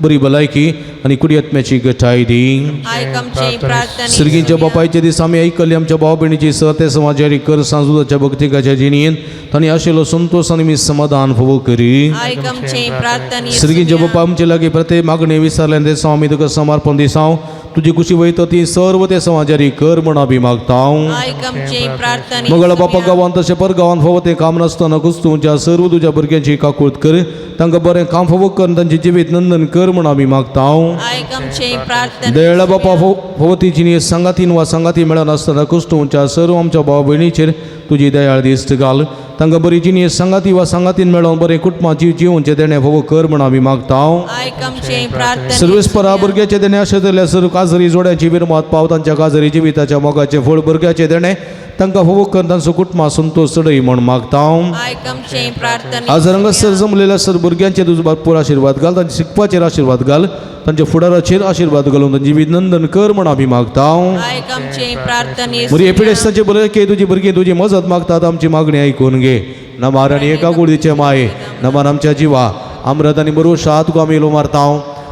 बरी भलायकी आनी कुडी आत्म्याची गटाय दी. आयक आमची प्रार्थना. सर्गींच्या बापायचे दीस आमी आयकल्ली आमच्या भाव भयणीची सते समाजारी कर सांजुदाच्या भक्तिकाच्या जिणेंत तांणी आशिल्लो संतोश आनी मी समाधान फोवो करी. आयक आमची प्रार्थना. सर्गींच्या बापा, आमचे लागीं प्रत्येक मागणी विसरल्यान ते आमी तुका समर्पण दिसांव. तुजी कुशी वयता ती सर्व ते समाजारी कर म्हण आमी मागता. आयक आमची प्रार्थना. मंगळ बापा, गांवांत तशें परगांवांत फावो तें काम नासतना कुस्तूंच्या सर्व तुज्या भुरग्यांची काकूत कर. तांकां बरें काम फावो कर, तांचें जिवीत नंदन कर म्हण आमी मागता. आयक आमची प्रार्थना. दयाळा बापा, फावो ती जिणी सांगातीन वा सांगाती मेळनासतना कुस्तूंच्या सर्व आमच्या भाव भयणीचेर तुजी दयाळ दिश्ट घाल. तांकां बरी जिणी सांगाती वा सांगातीन मेळोवन बरें कुटुंबाची जिवनचें देणें फावो कर म्हण आमी मागता. आयक आमची प्रार्थना. सर्वेस्परा, भुरग्याचे देणे आशिल्ल्या सर्व काजरी जोड्यांची विरमात पाव. तांच्या काजरी जिविताच्या मोगाचें फळ भुरग्याचें देणें तांकां फावो कर, तांचो कुटुंबा संतोश चडय म्हण मागता. आयक आमची प्रार्थना. आज हांगासर जमलेल्या सर भुरग्यांचे तुजो भरपूर आशिर्वाद घाल. तांच्या शिकपाचेर आशिर्वाद घाल, तांच्या फुडाराचेर आशिर्वाद घालून तांची जिवीत नंदन कर म्हण आमी मागता. आयक आमची प्रार्थना. बरी पिडेस्तांचे भुरगे तुजी भुरगीं तुजी मजत मागतात. आमची मागणी आयकून घे. नमार आनी एका गुळीचे माये नमार आमच्या जिवा आमरत आनी बरो तुका आमी इलो मारता.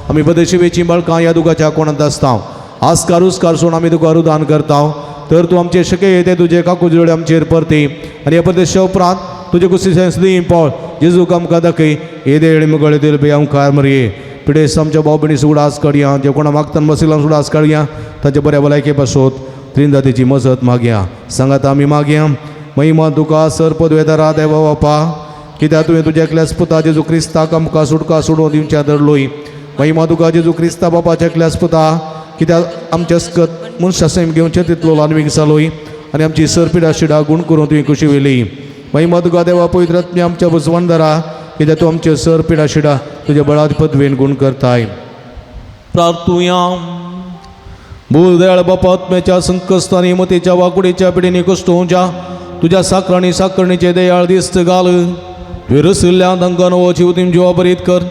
आमी बदशिवेची बाळकां ह्या दुखाच्या कोणांत आसता. आस्कार उस्कार सोड आमी तुका रुदान करता. तर तूं आमचे शके येते तुजे काकुजोडे आमचेर परती आनी ह्या परदेशा उपरांत तुजे कुशी सदीं पावल जेजूक आमकां दाखय. येदे मुगळे दिल बी आमकां मरये. पिडेस्त आमच्या भाव भयणी सुडास काडया, जे कोणा मागतान बशिल्लो सुडास काडया. तांच्या बऱ्या भलायके पासत त्रिंदातीची मजत मागया. सांगात आमी मागया. महिमा तुका सर पदवेदारा देवा बापा, कित्याक तुवें तुज्या एकल्याच पुता जेजू क्रिस्ताक आमकां सुटका सोडून दिवच्या धरलोय. महिमा तुका जेजू क्रिस्ता बापाच्या एकल्याच पुता, कित्याक आमच्या स्कत मनशा सैम घेवचें तितलो ल्हानवीक जालोय आनी आमची सर पिडा शिडा गूण करून तुवें खुशी व्हेली. महिमा तुका देवा पवित्र आत्म्या आमच्या बुजवणदारा, कित्याक तूं आमचे सर पिडा शिडा तुज्या बळात पदवेन गूण करताय. प्रार्थुया. भूल दयाळ बापा, आत्म्याच्या संकस्तानी मतीच्या वाकुडीच्या पिढींनी कश्टोवच्या तुज्या साकरांनी साकरणीचे दयाळ दिस्त घाल. तुवें रसिल्ल्या तांकां नवो जीव जिवा बरीत कर.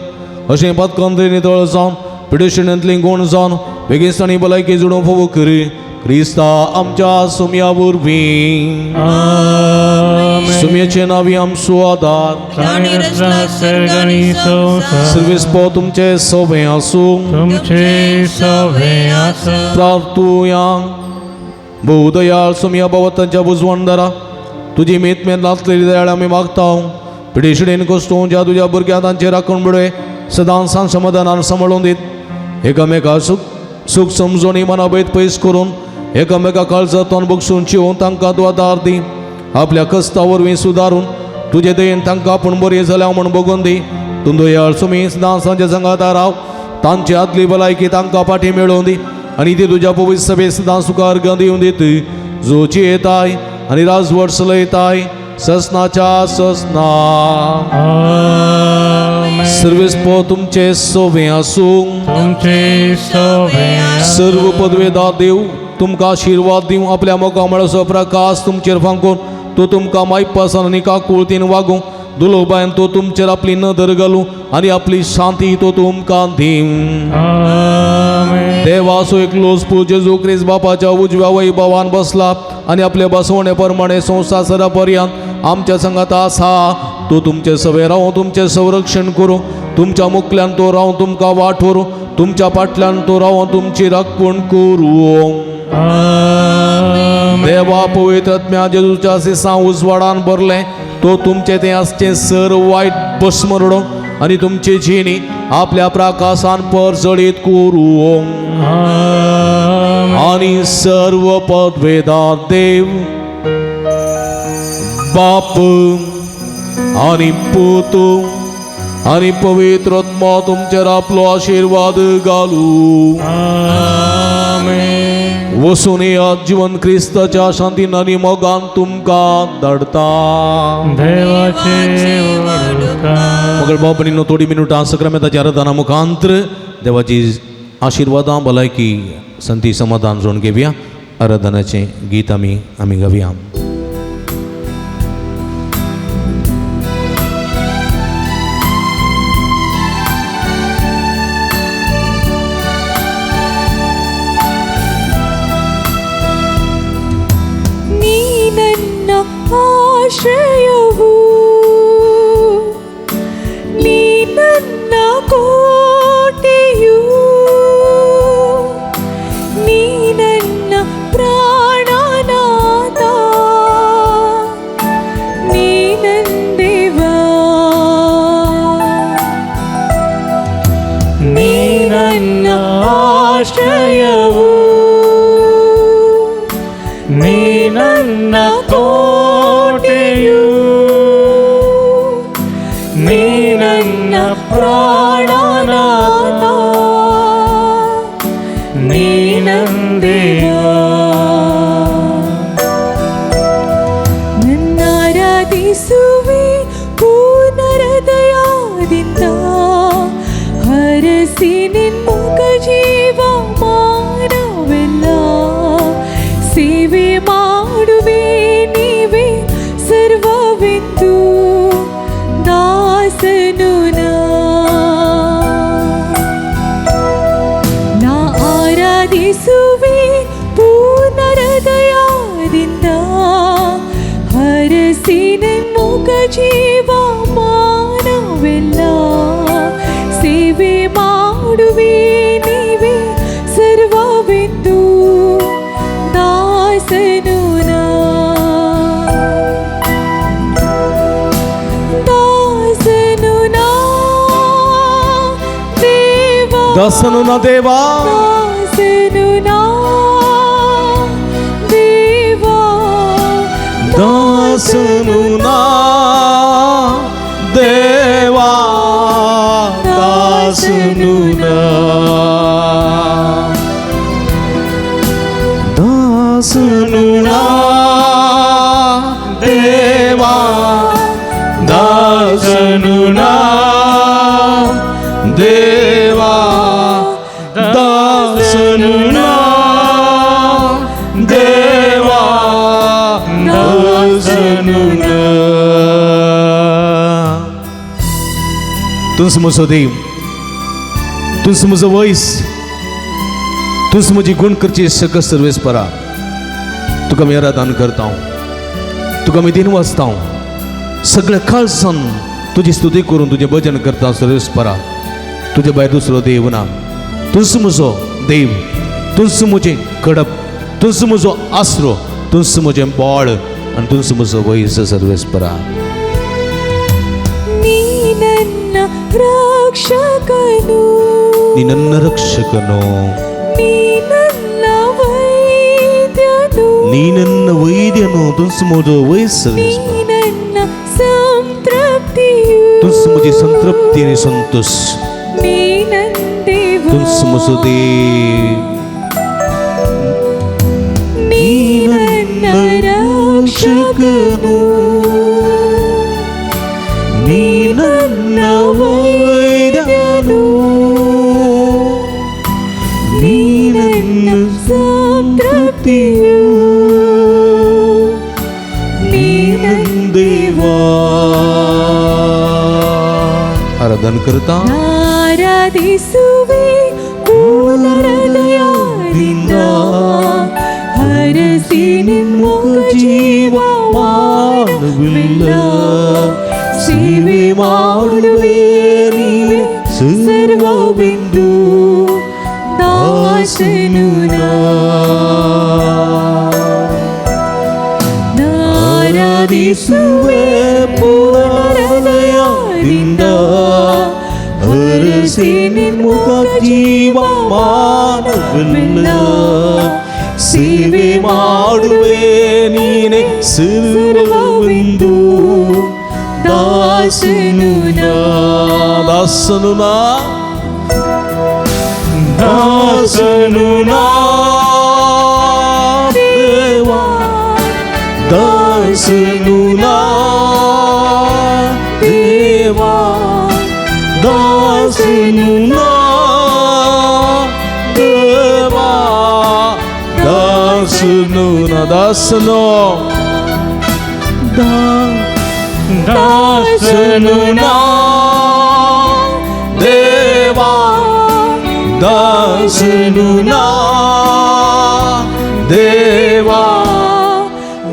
अशें पातकांतली नितळ जावन पिडेशणेंतली गूण जावन बेगीन भलायकी जुडूं फोवो करी क्रिस्ता आमच्या सुमया वरवीं. सुमयेचे नावी आमचो आदार. सर्वेस्पो तुमचे सवे आसूं. तुमचे सवे आसूं. प्रार्थुया. भोवदयाळ सुमया बाबा, तांच्या बुजवणदारा तुजी मेत मेत नासलेली दयाळ आमी मागता. पिडेशिडेन कश्टोवच्या तुज्या भुरग्यां तांचे राखण बडय सदां सांज समाधानान सांबाळून दीत. एकामेका सुख सुख समजून मनाभेद पयस करून एकामेका काळजांतल्यान बगसून चिवून तांकां तूं आदार दी. आपल्या कस्ता वरवीं सुदारून तुजे दयेन तांकां आपूण बरी जाल्या म्हूण बगून दी. तूं दयाळ सुमी सदां सांजे सांगाता राव. तांची आदली भलायकी तांकां फाटीं मेळोवन दी आनी ती तुज्या पवित्र सभेत सदां सुखार दिवन दीत, जो जियेताय आनी राजवट चलयताय ससनाच्या ससना. सर्वेस्पो तुमचे सोवे आसूं. तुमचे सवे. सर्व पदवेदार देव तुमकां आशिर्वाद दिवं. आपल्या मोगामळाचो प्रकाश तुमचेर फांकून तो तुमकां मायपासान आनी काकुळतीन वागूं. दुलोबायन तो तुमचेर आपली नदर घालूं आनी आपली शांती तो तुमकां दिवं. देवाचो एकलोच पूत जेजू क्रिस्त बापाच्या उजव्या वैभवान बसला आनी आपल्या बसवणे प्रमाणे संवसारा पर्यंत आमच्या संगात आसा. तो तुमचे सवे रावूं, तुमचें संरक्षण करूं. तुमच्या मुखल्यान तो रावूं तुमकां वाट व्हरूं. तुमच्या फाटल्यान तो रावूं तुमची राखण करूं. देवा पवित्र आत्म्या जेजूच्या सिसां उजवाडान भरलें तो तुमचें तें आसचें सर वायट भस्म आनी तुमची जिणी आपल्या प्रकाशान परजळीत करूं. आनी सर्व पदवेदार देव बाप आनी पूत आनी पवित्र आत्मा तुमचेर आपलो आशिर्वाद घालूं. वसून येयात. जिवन क्रिस्ताच्या शांतीन आनी मोगान तुमकां धाडता. देवाचे मगळ भाव भयणींनो, थोडी मिनुटां सक्रामेंताच्या आराधना मुखांतर देवाची आशिर्वादां भलायकी संती समाधान जोडून घेवया. आराधनाचें गीत आमी आमी गावया. ಆಶ್ರಯವು ನೀ ನನ್ನ ಕೋಟೆಯು. ಆಶ್ರಯವು, ನೀ ನನ್ನ ಕೋಟೆಯು, ನೀ ನನ್ನ ಪ್ರಾಣನಾಥ, ನೀ ನನ್ನ ದೇವ. ನನ್ನಾರಾಧಿಸುವೆ ಪೂರ್ಣ ಹೃದಯದಿಂದ, ಹರಸಿ ನಿನ್ಮುಖ ಜೀವ ಮಾನವೆಲ್ಲ, ಸೇವೆ ಮಾಡುವೆ ನೀವೇ ಸರ್ವವೆಂದು ದಾಸನು ನಾ. ನಾ ಆರಾಧಿಸುವೆ ಪೂರ್ಣ ಹೃದಯದಿಂದ, ಹರಸಿ ನಿನ್ಮುಖ ಜೀವ ಮಾನವೆಲ್ಲ, ಸೇವೆ ಮಾಡುವೆ ನೀವೇ ಸರ್ವವೆಂದು ದಾಸನು ನಾ. ದಾಸನು ನಾ ದೇವಾ, ದಾಸನು ನಾ ದೇವಾ, ದಾಸನು ನಾ ದೇವಾ, ದಾಸನು ನಾ ದೇವಾ, ದಾಸನು ನಾ, ದಾಸನು ನಾ ದೇವಾ, ದಾಸನು ನಾ ದೇವಾ, ದಾಸನು ನಾ ದೇವಾ, ದಾಸನು ನಾ. तुंच म्हजो देव, तुंच म्हजो वयस, तुंच म्हजी गुण करची सकस सर्वेस्परा, तुका मी आराधन करता, तुका मी दिन वाचता, सगळ्या काळसान तुजी स्तुती करून तुजें भजन करता सर्वेस्परा. तुजे भायर दुसरो देव ना. तुंच म्हजो देव, तुंच म्हजें कडप, तुंच म्हजो आसरो, तुंच म्हजें बळ आनी तुंच म्हजो वयस सर्वेस्परा. ನೀ ನನ್ನ ರಕ್ಷಕನು, ನೀ ನನ್ನ ರಕ್ಷಕನು, ನೀ ನನ್ನ ವೈದ್ಯನು, ನೀ ನನ್ನ ವೈದ್ಯನು, तुंच म्हजो वयस, ನೀ ನನ್ನ ಸಂತೃಪ್ತಿಯು, तुंच म्हजी संतृप्ती आनी संतोष, ನೀ ನನ್ನ ದೇವ, तुंच म्हजो देव, ನೀ ನನ್ನ ರಕ್ಷಕನು, ನೀ ನನ್ನ ವೈದ್ಯನು, ನೀ ನನ್ನ ಸಂತೃಪ್ತಿಯು, ನೀ ನನ್ನ ದೇವಾ. ಆರಾಧन करता, ಆರಾಧಿಸುವೆ ಪೂರ್ಣ ಹೃದಯದಿಂದ, ಹರಸಿ ನಿನ್ಮುಖ ಜೀವ ಮಾನವಿಲ್ಲ, ಸೇವೆ ಮಾಡುವೆ ನೀವೇ ಸರ್ವವೆಂದು ದಾಸನು ನಾ. ಆರಾಧಿಸುವೆ ಪೂರ್ಣ ಹೃದಯದಿಂದ, ಹರಸಿ ನಿನ್ಮುಖ ಜೀವ ಮಾನವಿಲ್ಲ, ಸೇವೆ ಮಾಡುವೆ ನೀನೆ ಸರ್ವವೆಂದು ದಾಸನು ನಾ. ದಾಸನು ನಾ, ದಾಸನು ನಾ ದೇವಾ, ದಾಸನು ನಾ ದೇವಾ, ದಾಸನು ನಾ ದೇವಾ, ದಾಸನು ನಾ, ದಾಸನು ದಾಸನು ನಾ ದೇವಾ, ದಾಸನು ನಾ ದೇವಾ,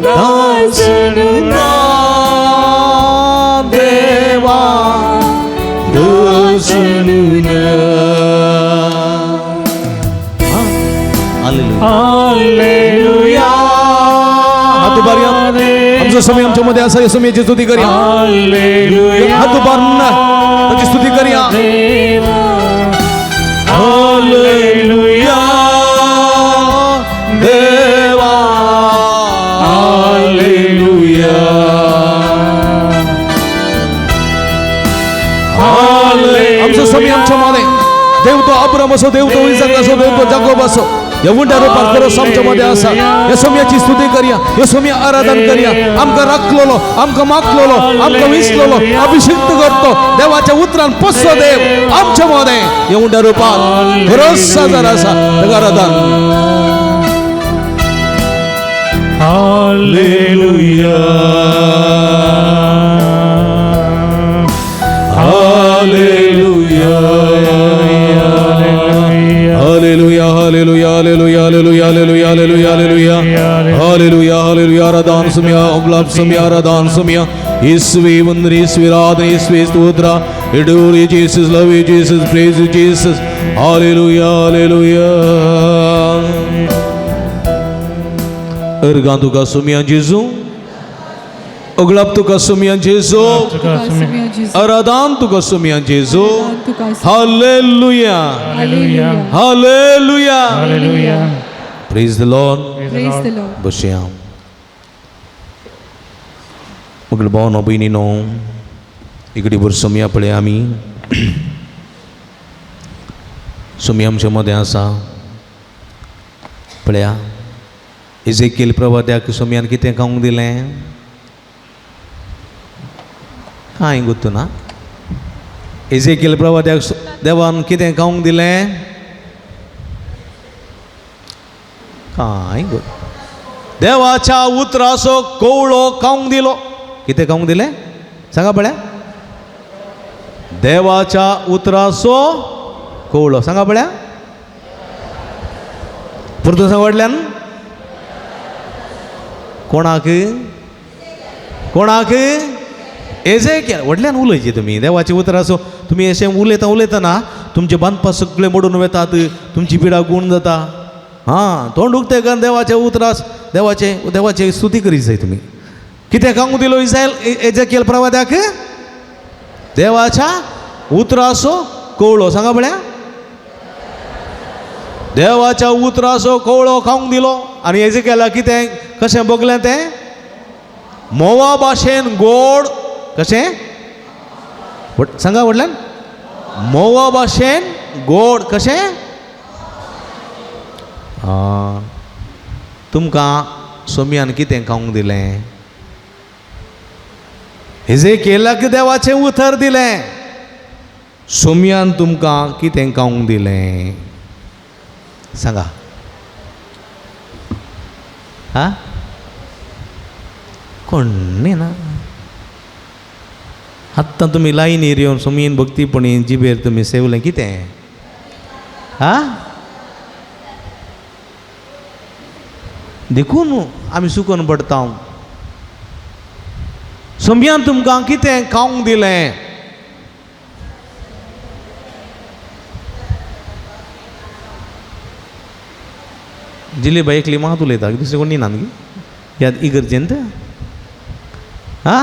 ದಾಸನು ನಾ ದೇವಾ, ದಾಸನು ನಾ. हालेलुया. हात उभारया. आमचो समय आमच्या मध्ये असा येशूची स्तुती करूया. हालेलुया. हात उभारून त्याची स्तुती करूया. हालेलुया. आमचो स्वामी आमच्या मदें देव तो अब्राम असो, देव तो इसाक असो, देव तो जाकोब असो, ह्या उंड्या रुपार खरो आमच्या मदें आसा. ह्या सोम्याची स्तुती करया, ह्या सोम्या आराधन करया. आमकां राखलेलो, आमकां मागलेलो, आमकां विसलेलो, अभिषिक्त करतो देवाच्या उतरान पोसो देव आमच्या मदें ह्या उंड्या रुपार खरोच साजर आसा. ताका आराधन. Hallelujah, hallelujah, hallelujah, hallelujah, hallelujah, hallelujah, hallelujah, hallelujah, hallelujah, hallelujah, hallelujah. आराधन सुमिया, उपलब्ध सुमिया, आराधन सुमिया. ईश्वी वंदन, ईश्वी आराधन, ईश्वी स्तोत्र. Adore you, Jesus, love you, Jesus, praise you, Jesus. Hallelujah, hallelujah. अर्गां तुका सुमिया जेजू, अगलाप तुका सुमिया जेजू, आराधन तुका सुमिया जेजू. Hallelujah, hallelujah, hallelujah. Praise the Lord. Praise the Lord. बसया. मगले भावनो भयणीनो इकडे भर सोमया पळय आमी सोमया आमच्या मदें आसा. पळया एजेकील प्रवाद्याक सोमयान कितें खावंक दिलें कांय गुत्तू ना. एजेकील प्रवाद्याक देवान कितें खावंक दिलें कांय गुत्त. देवाच्या उतराचो कवळो खावंक दिलो. कितें खावंक दिलें सांगा पळया. देवाच्या उतराचो कवळो सांगा पळया. परतून सांग व्हडल्यान. कोणाक कोणाक? एजेकील. व्हडल्यान उलयचे तुमी. देवाच्या उतराचो तुमी अशें उलयता उलयतना तुमचे बांदपा सगळे मोडून वेतात, तुमची पिडा गुण जाता. हां, तोंड उक्तें कर देवाच्या उतरास, देवाचे देवाचे स्तुती करीत जाय तुमी. कितें खावंक दिलो इजायल एजेकील प्रवाद्याक? देवाच्या उतराचो कवळो सांगा पळया. देवाच्या उतराचो कवळो खावंक दिलो. आनी एजेकीलाक कितें कशें भोगलें तें? म्होंवा भाशेन गोड. कशें सांगा व्हडल्यान? म्होंवा भाशेन गोड. कशें? तुमकां सोम्यान कितें खावंक दिलें? एजेकीलाक देवाचें उतर दिलें. सोम्यान तुमकां कितें खावंक दिलें सांगा? हा, कोण ना. आत्तां तुमी लायनीर येवन सोमयेन भक्तीपणी जिबेर तुमी सेवलें कितें? हा, देखून आमी सुकून पडटा. सोमयान तुमकां कितें खावंक दिलें? जिले बाई एकली मात उलयता, दुसरें कोण न्ही गी ह्या इगर्जेंत. हा,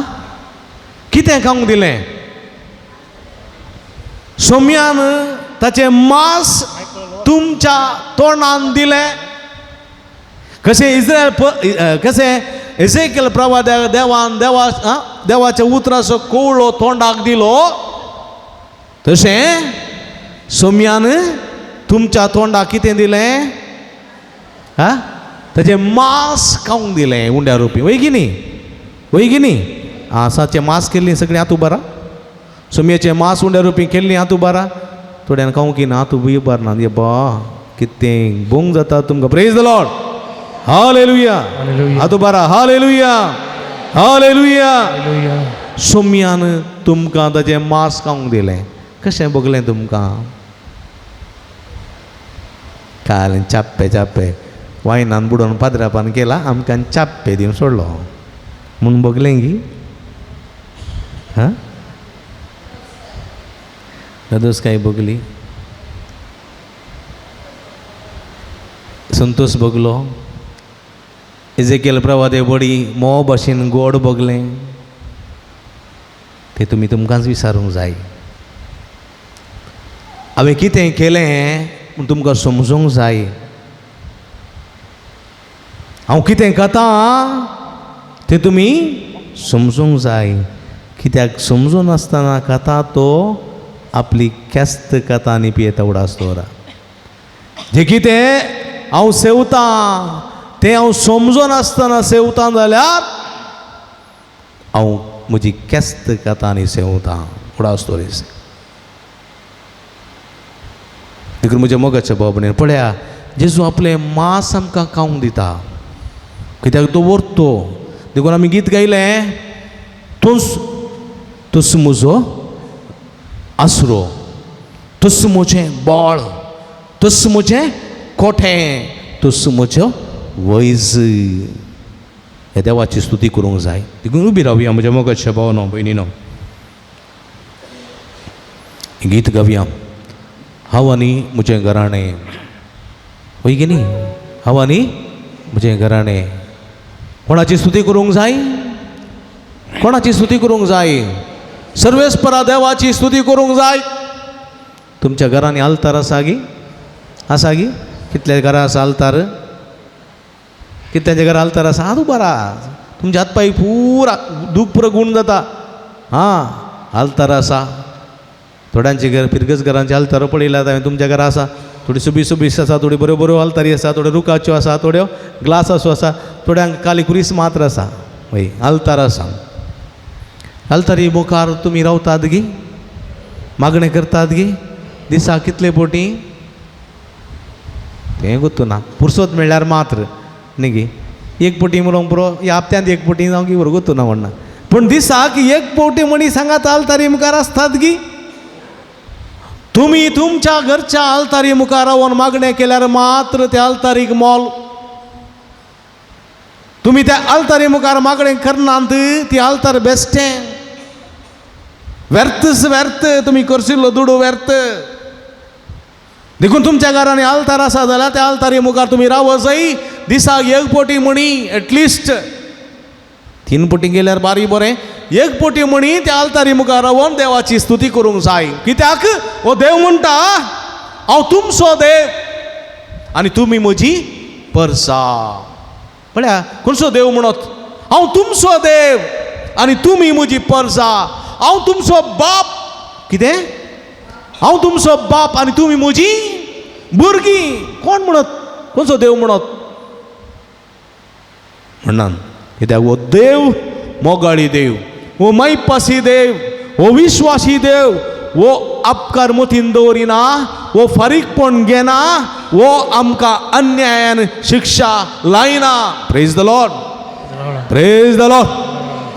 कितें खावंक दिलें? सोम्यान ताचें मांस तुमच्या तोंडान दिलें. कशें इस्रायल कशें एजेकील प्रवाद्याक देवान देवा देवाच्या उतराचो कवळो तोंडाक दिलो, तशें सोम्यान तुमच्या तोंडाक कितें दिलें? हा, ताचें मांस खावंक दिलें उंड्या रुपी. वय की न्ही? वय की न्ही? आं, साचें मांस केल्लीं सगळीं हात उबारा. सोम्याचें मांस उंड्या रुपी केल्लीं हात उबारा. थोड्यान खावंक की ना हात उबार ना. बा कितें बोंग जाता तुमकां. Praise the Lord. Hallelujah. हात उबारा. Hallelujah, hallelujah. सोम्यान तुमकां ताचें मांस खावंक दिलें. कशें भोगलें तुमकां? काल चाप्पे चाप्पे वायनान बुडोवन पाद्रापान केला, आमकां चाप्पे दिवन सोडलो म्हूण भोगलें गी? हां, दादोस काय भोगली? संतोष भोगलो. एजेकील प्रवादे बडी म्होंव भाशेन गोड भोगलें. तें तुमी तुमकांच विचारूंक जाय. हांवें कितें केलें म्हूण तुमकां समजूंक जाय. हांव कितें खाता तें तुमी समजूंक जाय. कित्याक समजून आसतना खाता तो आपली केस्त कथा आनी पियेता उडास दवरा. जें कितें हांव सेवतां तें हांव समजनासतना सेवतां जाल्यार हांव म्हजी केस्त कथा आनी सेवतां उडास दवरीस. देखून म्हज्या मोगाच्या भाव भयणीन पळया, जेजू आपलें मांस आमकां खावंक दिता कित्याक तो व्हरतो. देखून आमी गीत गायलें, तूंच म्हजो आसरो, तूंच म्हजें बळ, तूंच म्हजें कोठें, तूंच म्हजो वैज. ह्या देवाची स्तुती करूंक जाय. देखून उबी रावया म्हज्या मोगाच्या भावनो भयणीनो, गीत गावया. हांव आनी म्हजें घराणें, वय की न्ही? हांव आनी म्हजें घराणें. कोणाची स्तुती करूंक जाय? कोणाची स्तुती करूंक जाय? सर्वेस्परा देवाची स्तुती करूंक जाय. तुमच्या घरांनी आल्तार आसा गी? आसा गी? कितल्या घरां आसा आल्तार? कितल्यांच्या घरा आल्तार आसा? हात उबारा. तुमच्या हात पांय पुरा दूख पुरो गूण जाता. हां, आल्तार आसा. थोड्यांचे घर फिरगज घरांचे आल्तारो पळयल्यात हांवें. तुमच्या घरा आसा थोडी सुबी सुबीस आसा, थोड्यो बऱ्यो बऱ्यो आल्तारी आसा, थोड्यो रुखाच्यो आसा, थोड्यो ग्लासाच्यो आसा, थोड्यांक काली कुरीस मात्र आसा. वय आल्तार आसा. आल्तारी मुखार तुमी रावतात गी? मागणें करतात गी? दिसाक कितले पोटी? तें गोत्तू ना. पुरसोत मेळ्ळ्यार मात्र न्ही गी? एक पोटी म्हणूंक पुरो, ह्या हप्त्यांत एक पोटी जावं की बरो गोत्तू ना म्हणना, पूण दिसाक एक पोटी मनीस हांगा आल्तारी मुखार आसतात गी? तुमी तुमच्या घरच्या आल्तारी मुखार रावन मागणें केल्यार मात्र त्या आल्तारीक मोल. तुमी त्या आल्तारी मुखार मागणें करनात, ती आल्तार बेश्टें व्यर्थच व्यर्थ. तुमी करशिल्लो दुडू व्यर्थ. देखून तुमच्या घरांनी आल्तार आसा जाल्यार त्या आल्तारी मुखार तुमी रावो जाय. दिसाक एक पोटी म्हणी, एटलिस्ट 3 पोटी गेल्यार बारी बरें, एक पोटी म्हणी त्या आल्तारी मुखार रावन देवाची स्तुती करूंक जाय. कित्याक हो देव म्हणटा, हांव तुमचो देव आनी तुमी म्हजी परसा. पळया खंयचो देव म्हणत, हांव तुमचो देव आनी तुमी म्हजी परसा. हांव तुमचो बाप. कितें? हांव तुमचो बाप आनी तुमी म्हजी भुरगीं. कोण म्हणत? खंयचो देव म्हणत? म्हणनान. कित्याक हो देव मोगाळी देव, हो मायपासी देव, हो विश्वासी देव, हो अपकार मतीन दवरिना, हो फारीकपण घेना, हो आमकां अन्यायान शिक्षा लायना. Praise the Lord, praise the Lord,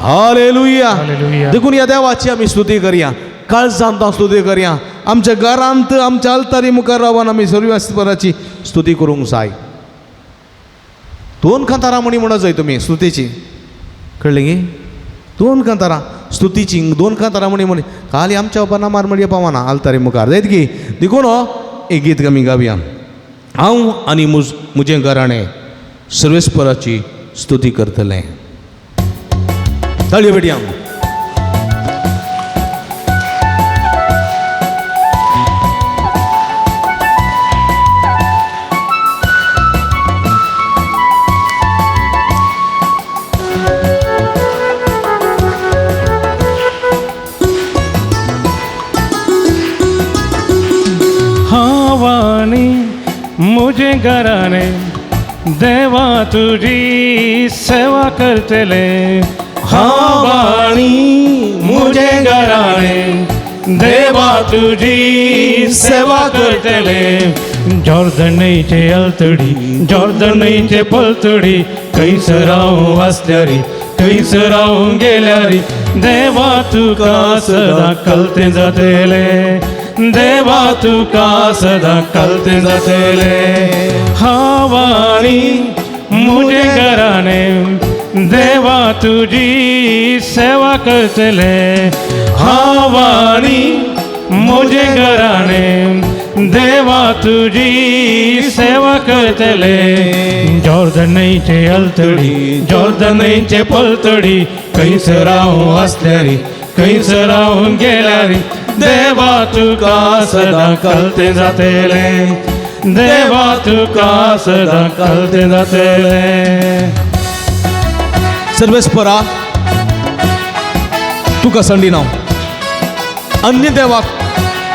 hallelujah. देखून ह्या देवाची आमी स्तुती करया, काळजांत स्तुती करया. आमच्या घरांत आमच्या आल्तारी मुखार रावन आमी सर्वेस्पराची स्तुती करूंक जाय. 2 कांतारां म्हणी म्हणत जाय तुमी स्तुतीची, कळ्ळें गी? 2 कांतारां स्तुतीची, 2 कांतारां म्हणी म्हणी खाली आमच्या बाबा मार म्हणये पावना आल्तारी मुखार जायत की. देखून एक गीत आमी गावया. हांव आनी म्हजें घराणें सर्वेस्पराची स्तुती करतलें. ताळयो पेटया. मुझे घराने देवा तुझी सेवा करतले. हावाणी मुझे घराने देवा तुझी सेवा करतले. जॉर्दनचे अलतडी, जॉर्दनचे पलतडी, कैसर हांव आसल्यारी, कैसर हांव गेल्यारी, देवा तुका सदां कलतें जातलें. देवा तुका सदां कलतें जातलें. हावाणी मुझे घराने देवा तुझी सेवा करतले. हावाणी मुझे घराने देवा तुझी सेवा करतले. जॉर्दनचे अलतडी, जॉर्दनचे पलतडी, कैसर हांव आसल्यारी, कैसर हांव गेल्यारी, देवा तुका सदां कलतें जातलें. देवा तुका सदां कलतें जातलें. सर्वेस्परा तुका संडी नांव अन्य देवाक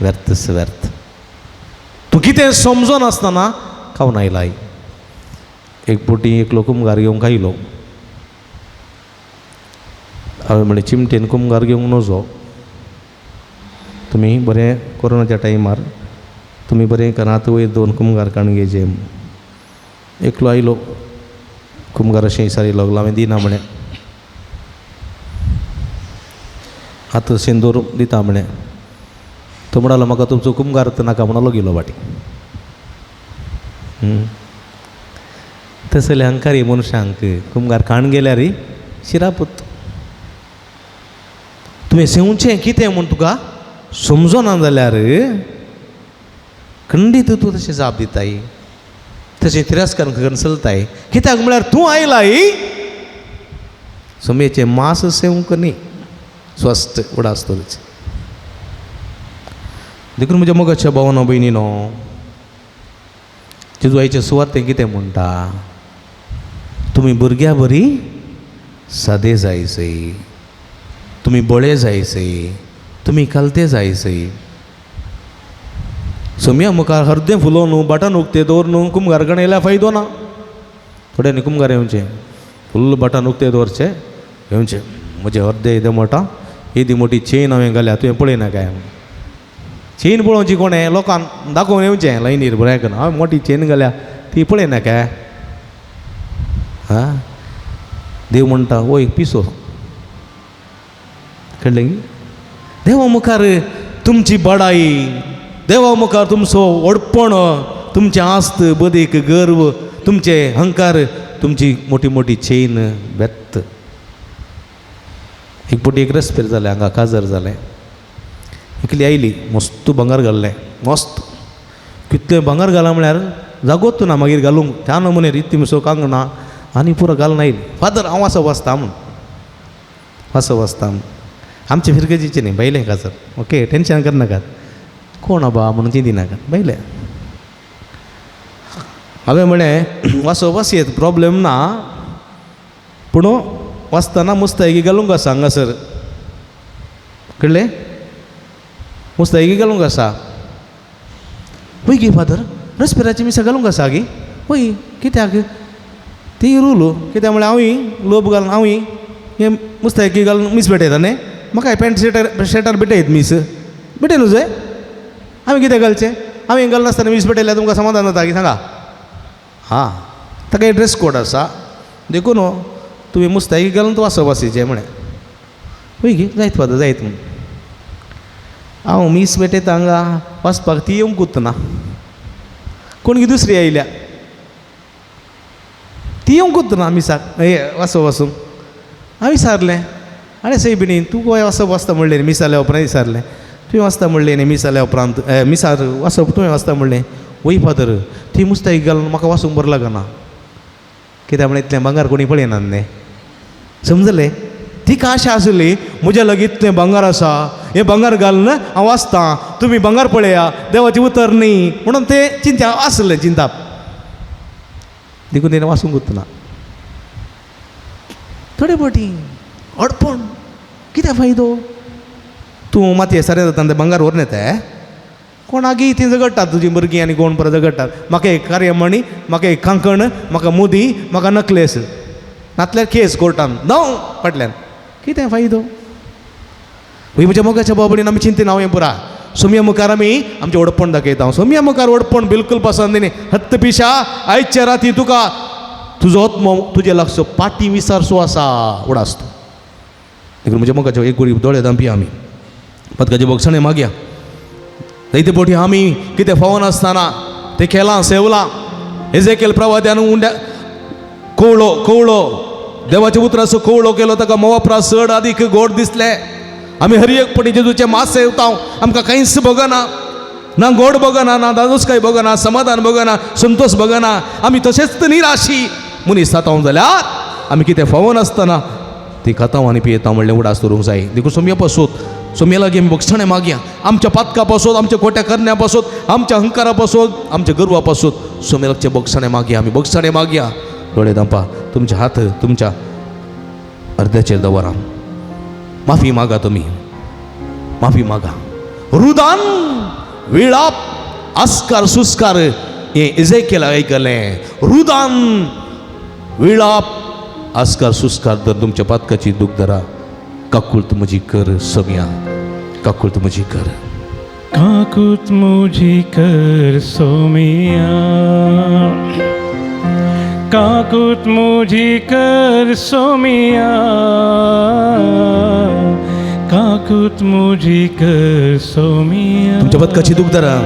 व्यर्थच व्यर्थ. तूं कितें समजोन आसतना खावन आयलाय. एक पोटी एकलो कुमगार घेवंक आयलो. हांवें म्हणलें चिमटेन कुमगार घेवंक नजो, तुमी बरें कोरोनाच्या टायमार तुमी बरें करात वयर दोन कुमगार काडून घेवचे. एकलो आयलो कुमगार अशें विचारी लागलो, हांवें दिना म्हणें, आतां सिंदूर दिता म्हणें. तो म्हणालो म्हाका तुमचो कुमगार नाका म्हणलो, गेलो वाटी. तसले अहंकारी मनशांक कुमगार काण गेल्यार शिरापूत. तुवें सेवचें कितें म्हूण तुका समजना जाल्यार खंडीत तूं तशें जाप दिताय, तशें तिरस्कार करून चलताय. कित्याक म्हळ्यार तूं आयलाय सोमेचें मास सेवंक न्ही, स्वस्थ उडास दवरचें. देखून म्हज्या मोगाच्या भावना भयणीनो, जेजू आयचे सुवातें कितें म्हणटा, तुमी भुरग्या बरी सादे जायसय, तुमी बळे जायसय, तुमी कलते जायसय. सोम्या मुखार हरदें फुलोवन न्हू बटन उक्तें दवर न्हू कुमगार कडेन येयल्यार फायदो ना. थोड्यांनी कुमगार येवचें फुल्ल बटन उक्तें दवरचें, येवचें म्हजें अर्दें येदें मोठा येदी मोठी चेन हांवें घाल्या, तुवें पळयना काय? चेन पळोवची कोणें लोकांक दाखोवन येवचें लायनीर बरें करून, हांवें मोठी चेन घाल्या ती पळयना काय? आं, देव म्हणटा हो एक पिसो. कळ्ळें की? देवा मुखार तुमची बडाई, देवा मुखार तुमचो व्हडपण, तुमचें आस्त बदीक गर्व, तुमचे अहंकार, तुमची मोठी मोठी चेन व्यर्थ. एक पटी एक रेस्पेर जालें हांगा काजर जालें, एकली आयली मस्त भांगर घाल्लें, मस्त कितलें भांगर घालां म्हळ्यार जागोत ना मागीर घालूंक त्या नमुने रिती मिसो कांगणा आनी पुरो घालून आयली. फादर हांव असो बसता म्हूण, असो बसता म्हूण. आमचे फिरगजीचे न्ही भायलें काजर, ओके टेंशन करनाकात, कोण आबा म्हणून चिंती नाकात, भायलें. हांवें म्हळें वासो बसयेत प्रोब्लेम ना, पूण वाचतना मुस्तायकी घालूंक आसा हांगासर, कळ्ळें? मुस्तायकी घालूंक आसा. वय गे फादर रस्पेराची मिसां घालूंक आसा गे? वय कित्याक ती रूल कित्याक म्हळ्यार हांवूय लोब घालून हांवूय हें मुस्तायकी घालून मीस भेटयता न्ही, म्हाकाय पॅन्ट शर्टार शर्टार भेटयत मीस भेटय न्हू जंय. हांवें कितें घालचें? हांवें घालनासतना मीस भेटयल्यार तुमकां समाधान जाता की सांगा? हां, ताका एक ड्रेस कोड आसा, देखून तुवें मुस्तायकी घालून तूं वाचप आसीचें म्हळें. वय गे जायत फादर जायत म्हूण. हांव मीस भेटयता हांगा वाचपाक ती येवंकूच ना, कोण गी दुसरी आयल्या ती येवंकूच ना मिसाक हे वाचप वाचूंक. हांवें विचारलें, आरे सैबिणी तूं गोंय वाचप वाचता म्हणलें न्ही मीस जाल्या उपरांत? विचारलें तुवें वाचता म्हणलें न्ही मीस जाल्या उपरांत, मिसार वाचप तुवें वाचता म्हणलें? वय फादर ती मुस्तायकी घालून म्हाका वाचूंक बरें लागना, कित्याक म्हळ्यार इतलें भांगर कोणी पळयना न्ही, समजलें? तिका आशा आसली म्हज्या लागीं इतलें भांगर आसा, हें भांगर घालून हांव वाचतां, तुमी भांगर पळया, देवाचें उतर न्ही म्हणून तें चिंता आसलें, चिंताप, देखून तेणें वाचूंकूच ना. थोडे फावटी अडपण कितें फायदो? तूं मातये सारें जाता तें भांगर व्हरून येता, कोणागीय ती झगडटात तुजीं भुरगीं आनी कोण परत झगडटात, म्हाका एक कार्यमणी, म्हाका एक कांकण, म्हाका मुदी, म्हाका नकलेस, नातल्यार केस कोर्टान धांव फाटल्यान, कितें फायदो? म्हज्या मोगाच्या बाबडीन आमी चिंतीन हांव हें पुरा सोमया मुखार आमी आमचें व्हडपण दाखयता. सोमया मुखार व्हडपण बिलकूल पसंद न्ही. हत्त पिशा आयच्या राती तुका तुजो आत्मो तुजे लागचो पाटी विचारसो आसा उडास तूं. देखून म्हज्या मोगाच्या एक गोडी दोळे दांपया आमी पदकाचे बक्षणें मागया. जायते फावटी आमी कितें फावनासतना तें केलां सेवलां. एजेकेल प्रवाद्यान उंड्या कवळो कवळो देवाच्या उतराचो कवळो केलो, ताका मोवाप्रास चड आदीक गोड दिसले. आमी हर एक पटी जेजूचें मास सेवता, आमकां कांयच भोगना, ना गोड भोगना, ना दादोसकाय भोगना, समाधान भोगना, संतोश भोगना. आमी तशेंच निराशी मनीस जाता जाल्यार आमी कितें फावनासतना ती खाता आनी पियेता म्हणलें उडास दवरूंक जाय. देखून सोमया पासून सोमया लागीं आमी बक्षणें मागया, आमच्या पातका पासून, आमच्या खोट्या करण्या पासून, आमच्या अहंकारा पासून, आमच्या गर्वा पासून सोमया लागचें बक्षणें मागया. आमी बक्षणें मागया. दोळे दांपा, तुमचे हात तुमच्या अर्द्याचेर दवरा. माफी मागा, तुमी माफी मागा. रुदान विळाप आस्कार सुस्कार हें इजेकेला आयकलें. रुदान विळाप आस्कार सुस्कार तर तुमच्या पातकाची दूख धरा. काकूळत म्हजी कर सोम्या, काकूळत म्हजी कर. काकूत मुझी कर सोमिया, काकूत मुझी कर सोमिया, काकूत मुझी कर सोमिया. तुमच्या पदकाची दूख धरा.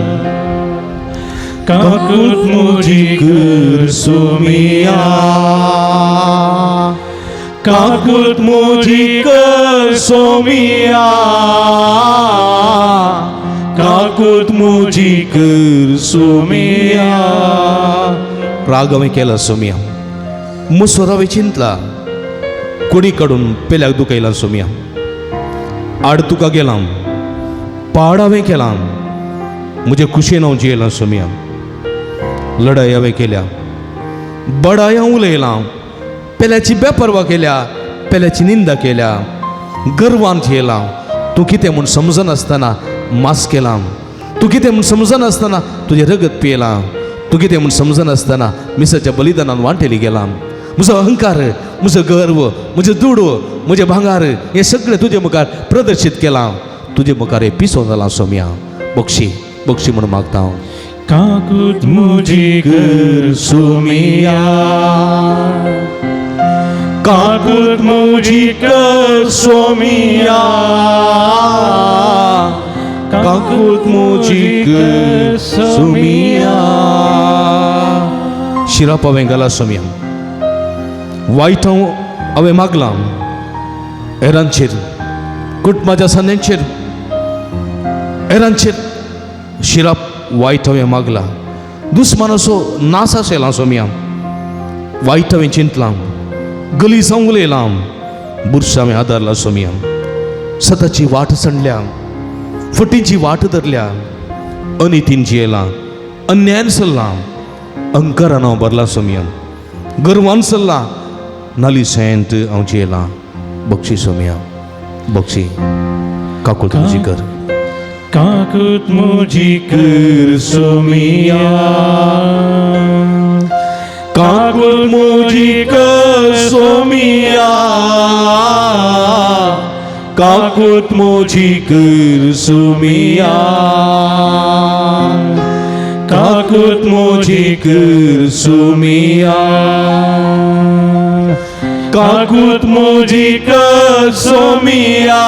काकूत मुझी कर सोमिया, काकूत मुझी कर सोमिया, काकूत मुझी कर सोमिया. राग हांवें केला सोमिया, मुसोर हांवें चिंतला, कोणी काडून पेल्याक दुखयला सोमिया, आड तुका गेलां, पाड हांवें केलां, म्हजे खुशयेन हांव जियेलां सोमिया, लढाय हांवें केल्या, बडाय हांव उलयलां, पेल्याची बेपर्वा केल्या, पेल्याची निंदा केल्या, गर्वान जियेलां, तूं कितें म्हूण समजनासतना मास केलां, तूं कितें म्हूण समजनासतना तुजें रगत पियेलां, तूं कितें म्हूण समजनासतना मिसाच्या बलिदानान वांटेली गेलां. म्हजो अहंकार, म्हजो गर्व, म्हजें दुडू, म्हजें भांगार हें सगळें तुजे मुखार प्रदर्शीत केलां. तुजे मुखार हें पिसो जालां सोम्या. बक्षी बक्षी म्हूण मागता हांव. काकूत मुझी कर सोमिया, काकूत मुझी कर सोमिया, काकूत मुझी कर सोमिया. शिराप हांवें घाला सोमिया, वायट हांव हांवें मागलां हेरांचेर, कुटुंबाच्या सान्यांचेर, हेरांचेर शिराप वायट हांवें मागला. दुस्मानाचो नास आसयला सोमिया, वायट हांवें चिंतलां, गलीस हांव उलयलां, बुरसां हांवें आदारला सोमिया, सताची वाट सांडल्या, फटीची वाट धरल्या, अनितीन जियेलां, अन्यायान चल्लां, अहंकारान हांव भरलां सोमिया, गर्वान चल्लां, नाली सेंत हांव जियेलां. बक्षी सोमिया, बक्षी. काकूत म्हजी कर. काकूत मुझी कर सोमिया, काकूत मुझी कर सोमिया, काकूत मुझी कर सोमिया, काकूत मुझी कर सोमिया, काकूत मुझी कर सोमिया,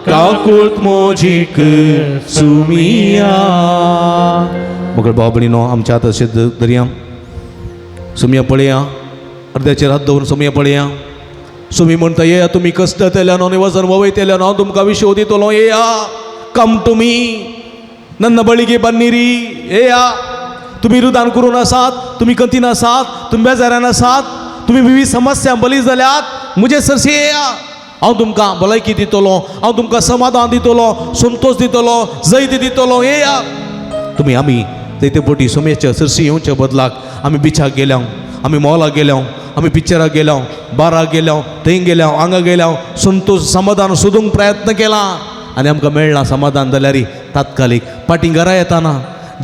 काकूत मुझी कर सोमिया. मगळ भाव भयणीनो, आमच्या हात अशें धरया, सोमया पळया, अर्द्याचेर हात दवरून सोमया पळया. सोमी म्हणटा, येया तुमी कश्ट तेल्यान आनी वजन ववयतेल्यान, हांव तुमकां विशव दितलो. येया, कम टू मी, नन्न बळिगे बन्निरी. येया, तुमी रुदान करून आसात, तुमी कंतीन आसात, तुमी बेजारान आसात, तुमी विविध समस्या बली जाल्यात, म्हजे सरशी येया, हांव तुमकां भलायकी दितलो, हांव तुमकां समाधान दितलो, संतोश दितलो, जैत दितलो. येया तुमी. आमी जायते पटी सोम्याच्या सरशी येवच्या बदलाक आमी बिचाक गेल्या, आमी मॉलाक गेल्या, आमी पिक्चराक गेल्या, बाराक गेल्या, थंय गेल्या, हांगा गेल्या, संतोश समाधान सोदूंक प्रयत्न केला आनी आमकां मेळना समाधान जाल्यार तात्कालीक पाटी घरा येताना,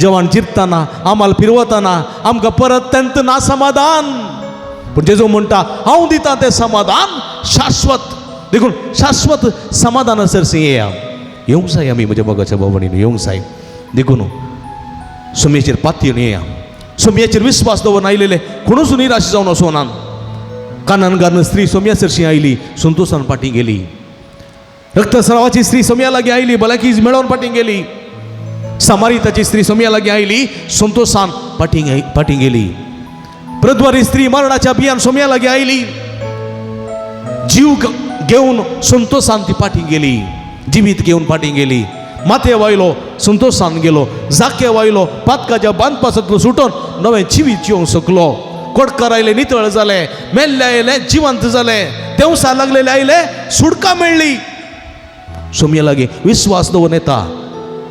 जेवण चिरताना, आमाल फिरवताना आमकां परत तेंत ना समाधान. पूण जेजू म्हणटा, हांव दितां तें समाधान शाश्वत. देखून शाश्वत समाधान सरशी येया, येवंक जाय आमी म्हज्या मोगाच्या भाव भयणीन, येवंक जाय. देखून सोमयेचेर पातयेन येया, सोमयेचेर विस्वास दवरून आयलेले कोणूच निराश जावन वचोना. कानान स्त्री सोमया सरशी आयली, संतोशान फाटीं गेली. रक्तस्रावाची स्त्री सोमया लागीं आयली, भलायकी मेळोवन फाटीं गेली. समारिताची स्त्री सोमया लागीं आयली, संतोशान फाटीं फाटीं गेली. प्रद्वारी स्त्री मरणाच्या बियान सोमया लागीं आयली, जीव घेवन संतोशान ती फाटीं गेली, जिवीत घेवन फाटीं गेली. माथे वायलो संतोशान गेलो, जाके वायलो पातकाच्या बांदपासांतलो सुटोन नवें जिवीत जिवंक शकलो. कोटकार आयले नितळ जाले, मेल्ले आयले जिवंत जाले, देवसा लागलेले आयले सुटका मेळ्ळी. सोमया लागीं विस्वास दवरून येता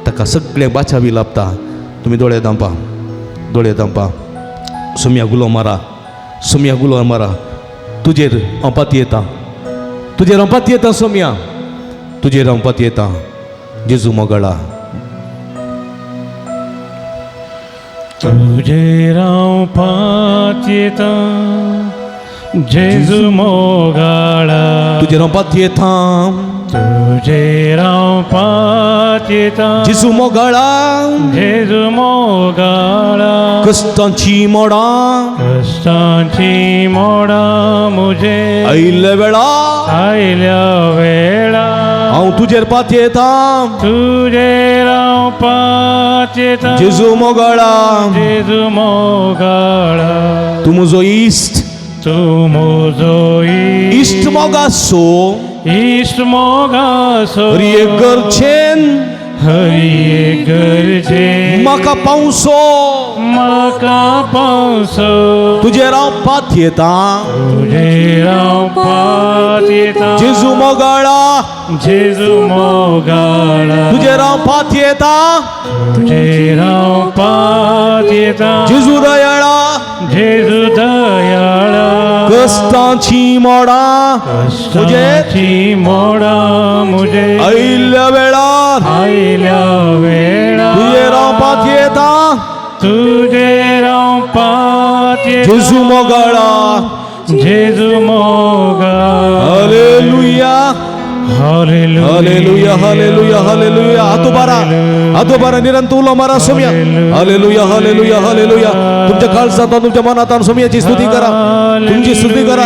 ताका सगळें बाचावी लाभता. तुमी दोळे दांपा, दोळे दांपा, सोमया गुलो मारा, सोमया गुलो मारा. तुजेर हांव पातयेता, तुजेर हांव पातयेता सोमया. तुजेर हांव पातयेतां जेजू मोगाळा. तुजेर हांव पातयेतां जेजू मोगाळा. तुजेर हांव पातयेतां तुजेर हांव पातयेतां जेजू मोगाळा. जेजू मोगाळा. कश्टांची मोडां कश्टांची मोडां म्हजे आयिल्ल्या वेळा आयल्या वेळा हांव तुजेर पातयेतां तुजेर हांव पातयेतां जेजू मोगाळा. जेजू मोगाळा. तूं म्हजो इश्ट तूं म्हजो इश्ट मोगासो इश्ट मोगासो हर एक गरजेन हर एक गरजेन म्हाका पावसो म्हाका पावसो. तुजेर हांव पातयेतां तुजेर हांव पातयेतां जेजू मोगाळा. जेजू मोगाळा. तुजेर हांव पातयेतां तुजेर हांव पातयेतां जेजू दयाळा. जेजू दयाळा. कश्टांची मोडां कश्टांची मोडां म्हजे आयिल्ल्या वेळार आयल्या वेळार तुजेर हांव पातयेतां तुजेर हांव पातयेतां जेजू मोगाळा. जेजू मोगाळा. Hallelujah hallelujah hallelujah hallelujah. हातोबारा हातोबारा निरंतर उलो मारा सोम्या. Hallelujah hallelujah hallelujah. तुमच्या काळजात तुमच्या मनात सोम्याची स्तुती करा, तुमची स्तुती करा.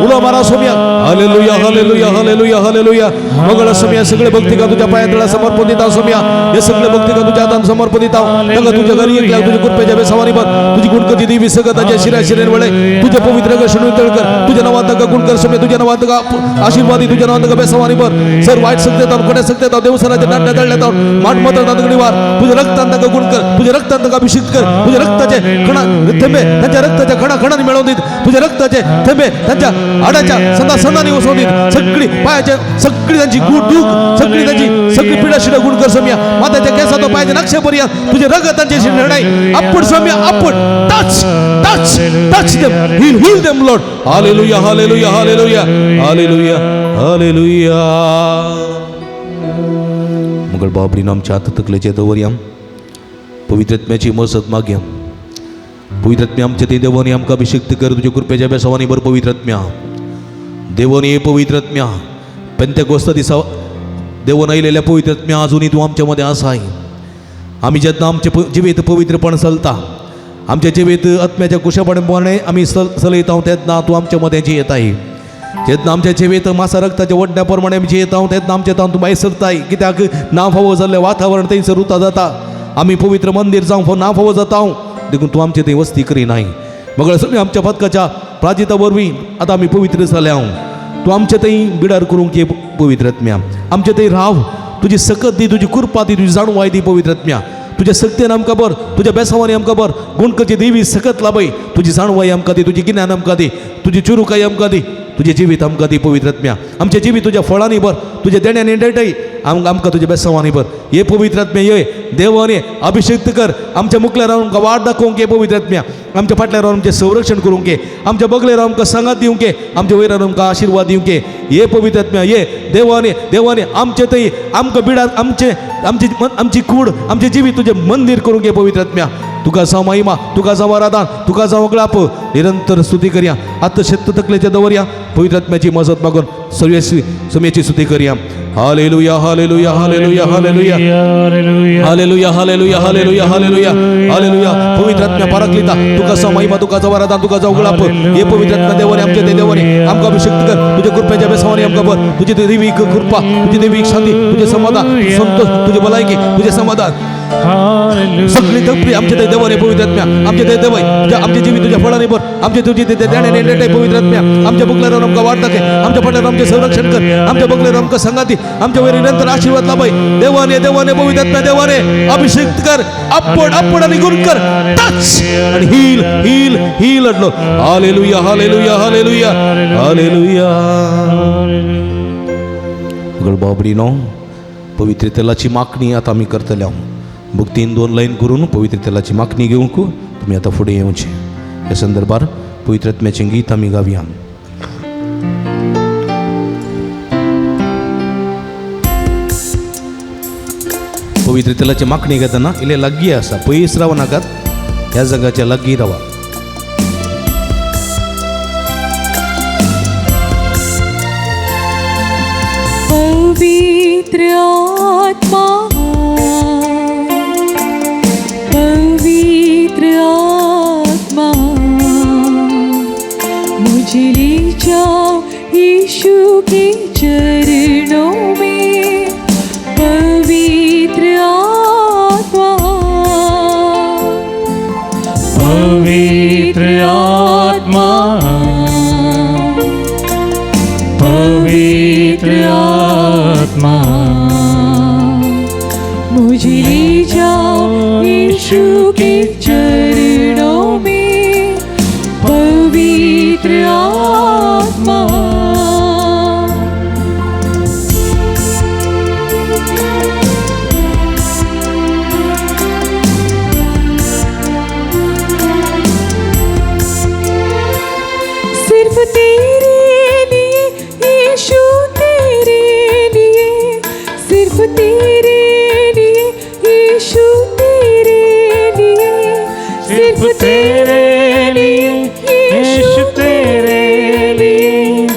उलो मारा सोम्या. Hallelujah hallelujah hallelujah hallelujah. मंगळ सोम्या सगळे भक्तिका तुझ्या पायातळा समर्पण दिता सोम्या. हे सगळे भक्तिका तुझ्या हातान समर्पण दिता. तांकां तुझ्या घरी एकल्या तुझ्या कृपेच्या बेसावानी भर. तुझी गुणकती देवी सगळं ताच्या शिरा शिरेन वळे तुझ्या पवित्र गणून तळ कर. तुझ्या नावात तांकां गुण कर सोम्या. तुझ्या नावात तांकां आशीर्वादी तुझ्या नावात तांकां बेसावानी भर. सर वाईट सकते कोण्या सकते देवसराच्या नाट्या दळल्यात माठ मत निवार. तुझ्या रक्तान तांकां गुण कर, तुझ्या रक्तान तांकां अभिषेक कर. तुझ्या रक्ताचे खणा थेंबे त्यांच्या रक्ताच्या खणा खणाने मिळवून देत. तुझ्या रक्ताचे थेंबे त्यांच्या हाडाच्या सदा सदानी वसवून देत. सगळी पायाच्या सगळी त्यांची गुण दूख सगळी त्यांची सगळी पिढा शिडा गुण कर सोम्या. मात्याच्या केसातो पायाच्या नक्षेपर्यंत तुझे रगत त्यांच्याशी लढाई आपण सोम्या. आपण touch touch touch them, heal heal them Lord. Hallelujah hallelujah hallelujah hallelujah hallelujah. मंगळ बाबडीन आमच्या हात तकलेचे दवरया. पवित्रत्म्याची मजत मागया. पवित्रत्म्या आमच्या ते देवानी आमकां अभिषेक्त कर तुझ्या कृपेच्या बेसावानी बर. पवित्रत्म्या देवानी पवित्रत्म्या पेंतेकोस्त दिसा देवन आयलेल्या पवित्रत्म्या अजूनही तूं आमच्या मदें आसाय. आमी जेन्ना आमचें जिवीत पवित्रपण चलता आमच्या जिवीत आत्म्याच्या कुशेपणाप्रमाणे आमी चलयता तेन्ना तूं आमच्या मदें जियेताय. जेन्ना आमच्या जिवीत मासा रक्ताच्या वडण्या प्रमाणे आमी जियेता तेन्ना आमच्या तातूंत तूं भायर सरताय. कित्याक ना फावो जाल्लें वातावरण थंयसर उता जाता. आमी पवित्र मंदीर जावंक ना फावो जाता देखून तूं आमचे थंय वस्ती करिनाय. मगळ सगळीं आमच्या पदकाच्या प्राजिता वरवीं आतां आमी पवित्र जाल्या. तूं आमचे थंय बिडार करूंक ये पवित्रत्म्या. आमचे थंय राव. तुजी सकत दी, तुजी कृपा दी, तुजी जाणवाय दी पवित्रत्म्या. तुझ्या सक्तेन आमकां बर, तुझ्या बेसावानी आमकां बर. गुणकची देवी सकत लाभय. तुजी जाणवाय आमकां दी, तुजी गिन्यान आमकां दी, तुजी चुरुकाय आमकां दी, तुजें जिवीत आमकां दी पवित्रत्म्या. आमचें जिवीत तुज्या फळांनी भर, तुज्या देण्यांनी देटय आमकां तुज्या बेसावानी भर. हे पवित्रत्म्या ये देवाने अभिषेक्त कर. आमच्या मुखल्यार रावन आमकां वाट दाखोवंक ये पवित्रत्म्या. आमच्या फाटल्यार रावन आमचें संरक्षण करूंक ये. आमच्या बगलेर रावन आमकां सांगात दिवंक ये. आमच्या वयर रावन आमकां आशिर्वाद दिवंक ये. हे पवित्रत्म्या ये देवाने देवाने आमचे थंय आमकां बिडार आमचे आमची आमची कूड आमचें जिवीत तुजें मंदीर करूंक ये पवित्रत्म्या. तुका जावं महिमा, तुका जावं आराधन, तुका जावं गळाप. निरंतर स्तुती करया. आतां शेत तकलेचे दवरया. पवित्रत्म्याची मजत मागून सगळ्याची स्तुती करया. Hallelujah hallelujah hallelujah hallelujah hallelujah hallelujah hallelujah hallelujah hallelujah. पवित्रात्म्या पराक्लिता तुका जावं महिमा, तुका जावं आराधन, तुका जावं गळाप. हे पवित्रात्म्या देवाने आमच्या ते देवाने आमकां अभिषेक कर. तुझ्या कृपेच्या बेसावानी आमकां भर. तुझी देवी कृपा, तुझी देवी शांती, तुझे समाधान, संतोष, तुझे भलायकी, तुझे समाधान सगळी तकली आमच्या ते देवाने पवित्रात्म्या. आमच्या ते देवय आमचे जिवीत तुझ्या फळाने भर. आमचे तुझी ते देण्याने नेटय पवित्रात्म्या. आमच्या बगल्यावर आमकां वाट दाखय. आमच्या फाटल्यार आमचें संरक्षण कर. आमच्या बगल्यार आमकां सांगाती. आमच्या वयर निरंतर आशीर्वाद लाभय. देवाने देवाने पवित्रात्म्या देवाने अभिषेक कर. आपण आपण आणि गुण कर. टच आणि हील हील हील अडलो. Hallelujah hallelujah hallelujah hallelujah. बाबडीनो पवित्र तेलाची मागणी आतां आमी करतले. भक्तीन दोन लायन करून पवित्र तेलाची मागणी घेवंक तुमी आतां फुडें येवचें. ह्या संदर्भार पवित्रात्म्याचें गीत आमी गावया. पवित्र तेलाची माखणी घेतना इल्ले लागीं आसा, पयस राव नाकात, ह्या जगाच्या लागीं रावा. पवित्र आत्मा, पवित्र आत्मा, मुझे ले जाओ यीशु के चरणों में. पवित्र आत्मा, पवित्र आत्मा, पवित्र आत्मा, मुझे ले जाओ यीशु के चरणों में. पवित्र आत्मा. सिर्फ तेरे लिए यीशु, तेरे लिए, सिर्फ तेरे लिए यीशु, तेरे लिए, सिर्फ तेरे लिए यीशु, तेरे लिए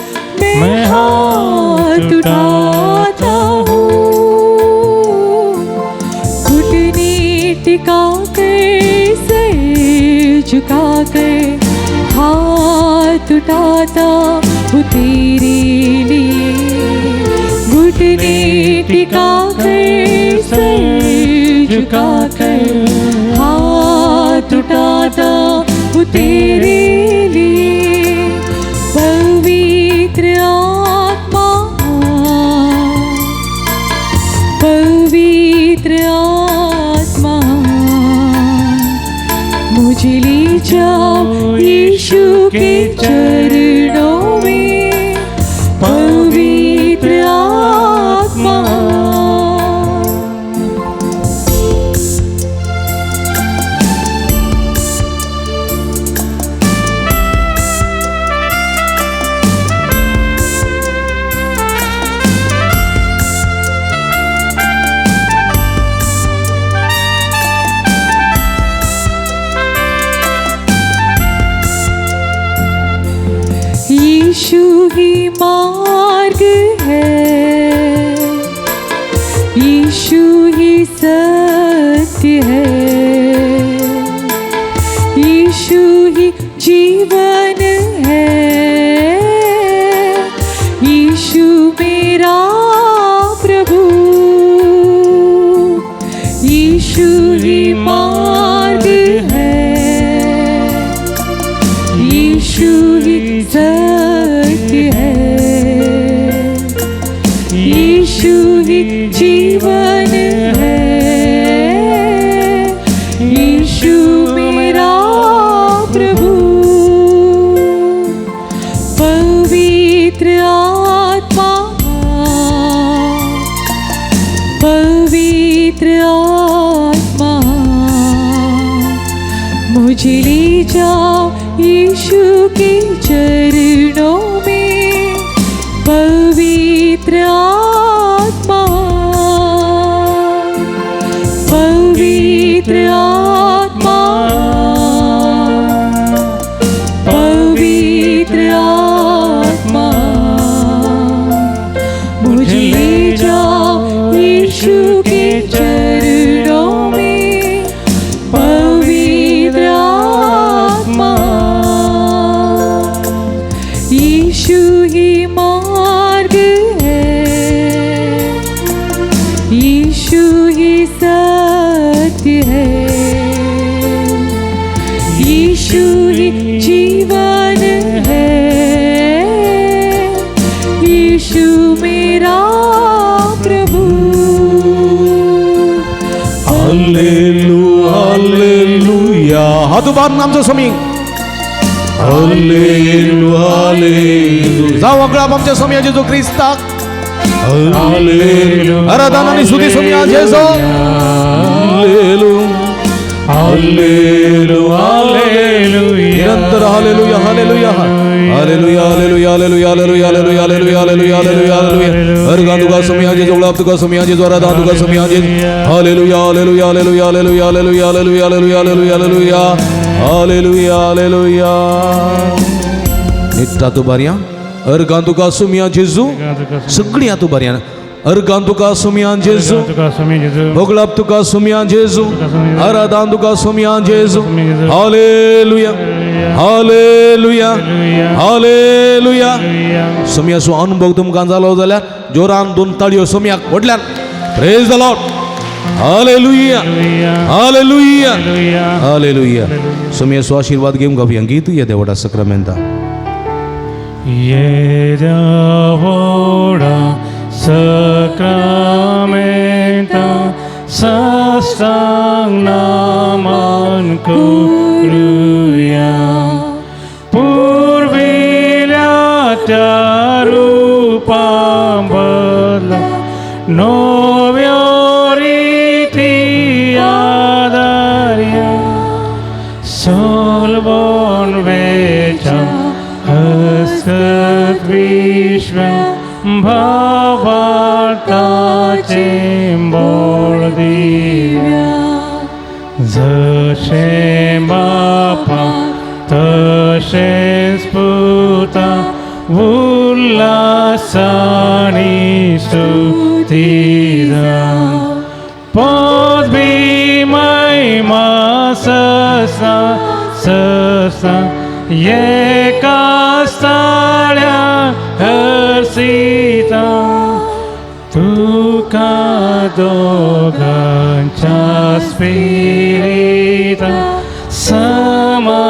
मैं हाथ उठाता हूँ. घुटने टिका कर, सर झुका कर हाथ उठाता हूँ तेरे लिए. घुटने टिका कर, सर झुका कर हाथ उठाता हूँ तेरे लिए. पवित्र आत्मा, पवित्र आत्मा, मुझे ले जाओ यीशु के चरणों में. पवित्र आत्मा. यीशु ही मार्ग है, यीशु ही सत्य है, यीशु ही जीवन है, यीशु मेरा प्रभु. यीशु ही मार्ग है, यीशु ही सत्य है, यीशु ही जीवन है, यीशु मेरा प्रभु. पवित्र आत्मा, पवित्र आत्मा, मुझे ले जाओ यीशु के चरणों में. पवित्र आत्मा, पवित्र आत्मा, पवित्र आत्मा, मुझे ले जाओ यीशु के चरणों में. पवित्र आत्मा. यीशु ही मार्ग है, यीशु ही सत्य है, यीशु ही जीवन है, यीशु मेरा प्रभु. Hallelujah, hallelujah. हात उबारून आमचो स्वामी हालेलुया, हालेलुया. जावं अगळाप आमच्या स्वामी जेजू क्रिस्ताक. हालेलुया, आराधना आनी स्तुती स्वामी जेजू. Hallelujah, hallelujah, hallelujah. निरंतर hallelujah, hallelujah, hallelujah, hallelujah, hallelujah, hallelujah, hallelujah, hallelujah, hallelujah, hallelujah. अर्गां तुका सोमया जेजू, होगळाप तुका सोमया जेजू, आराधना तुका सोमया जेजू. Hallelujah hallelujah hallelujah hallelujah hallelujah hallelujah hallelujah hallelujah hallelujah hallelujah hallelujah. नित्ता तूं बारया अर्गां तुका सोमया जेजू, सगळीं आतां बारया. अर्गां तुका सोमया जेजू, होगळाप तुका सोमया जेजू, आराधना तुका सोमया जेजू. Hallelujah hallelujah hallelujah. सोमयाचो अनुभव तुमकां जालो जाल्यार जोरान दोन ताळयो सोमयाक व्हडल्यान. Praise the Lord. Hallelujah hallelujah hallelujah. सोमयाचो आशिर्वाद घेवंक गावया गीत या देवडा सक्रामेंता. येद्या व्हडा सक्रामेंता साष्टांग नमन करुया, पुर्विल्या त्या रुपा बदला नव्यो रिती आदारया, सोलबोन वेच्या हसत विश्व भावार्थाचे बोळ दिव्या, जशें बापा तशेंच पुता उल्हासानी स्तुती जावं, पदवी महिमा ससा ससा एका स्थाळ्या हर्षिता, तुका दोगांच्या स्पिरिता समासमी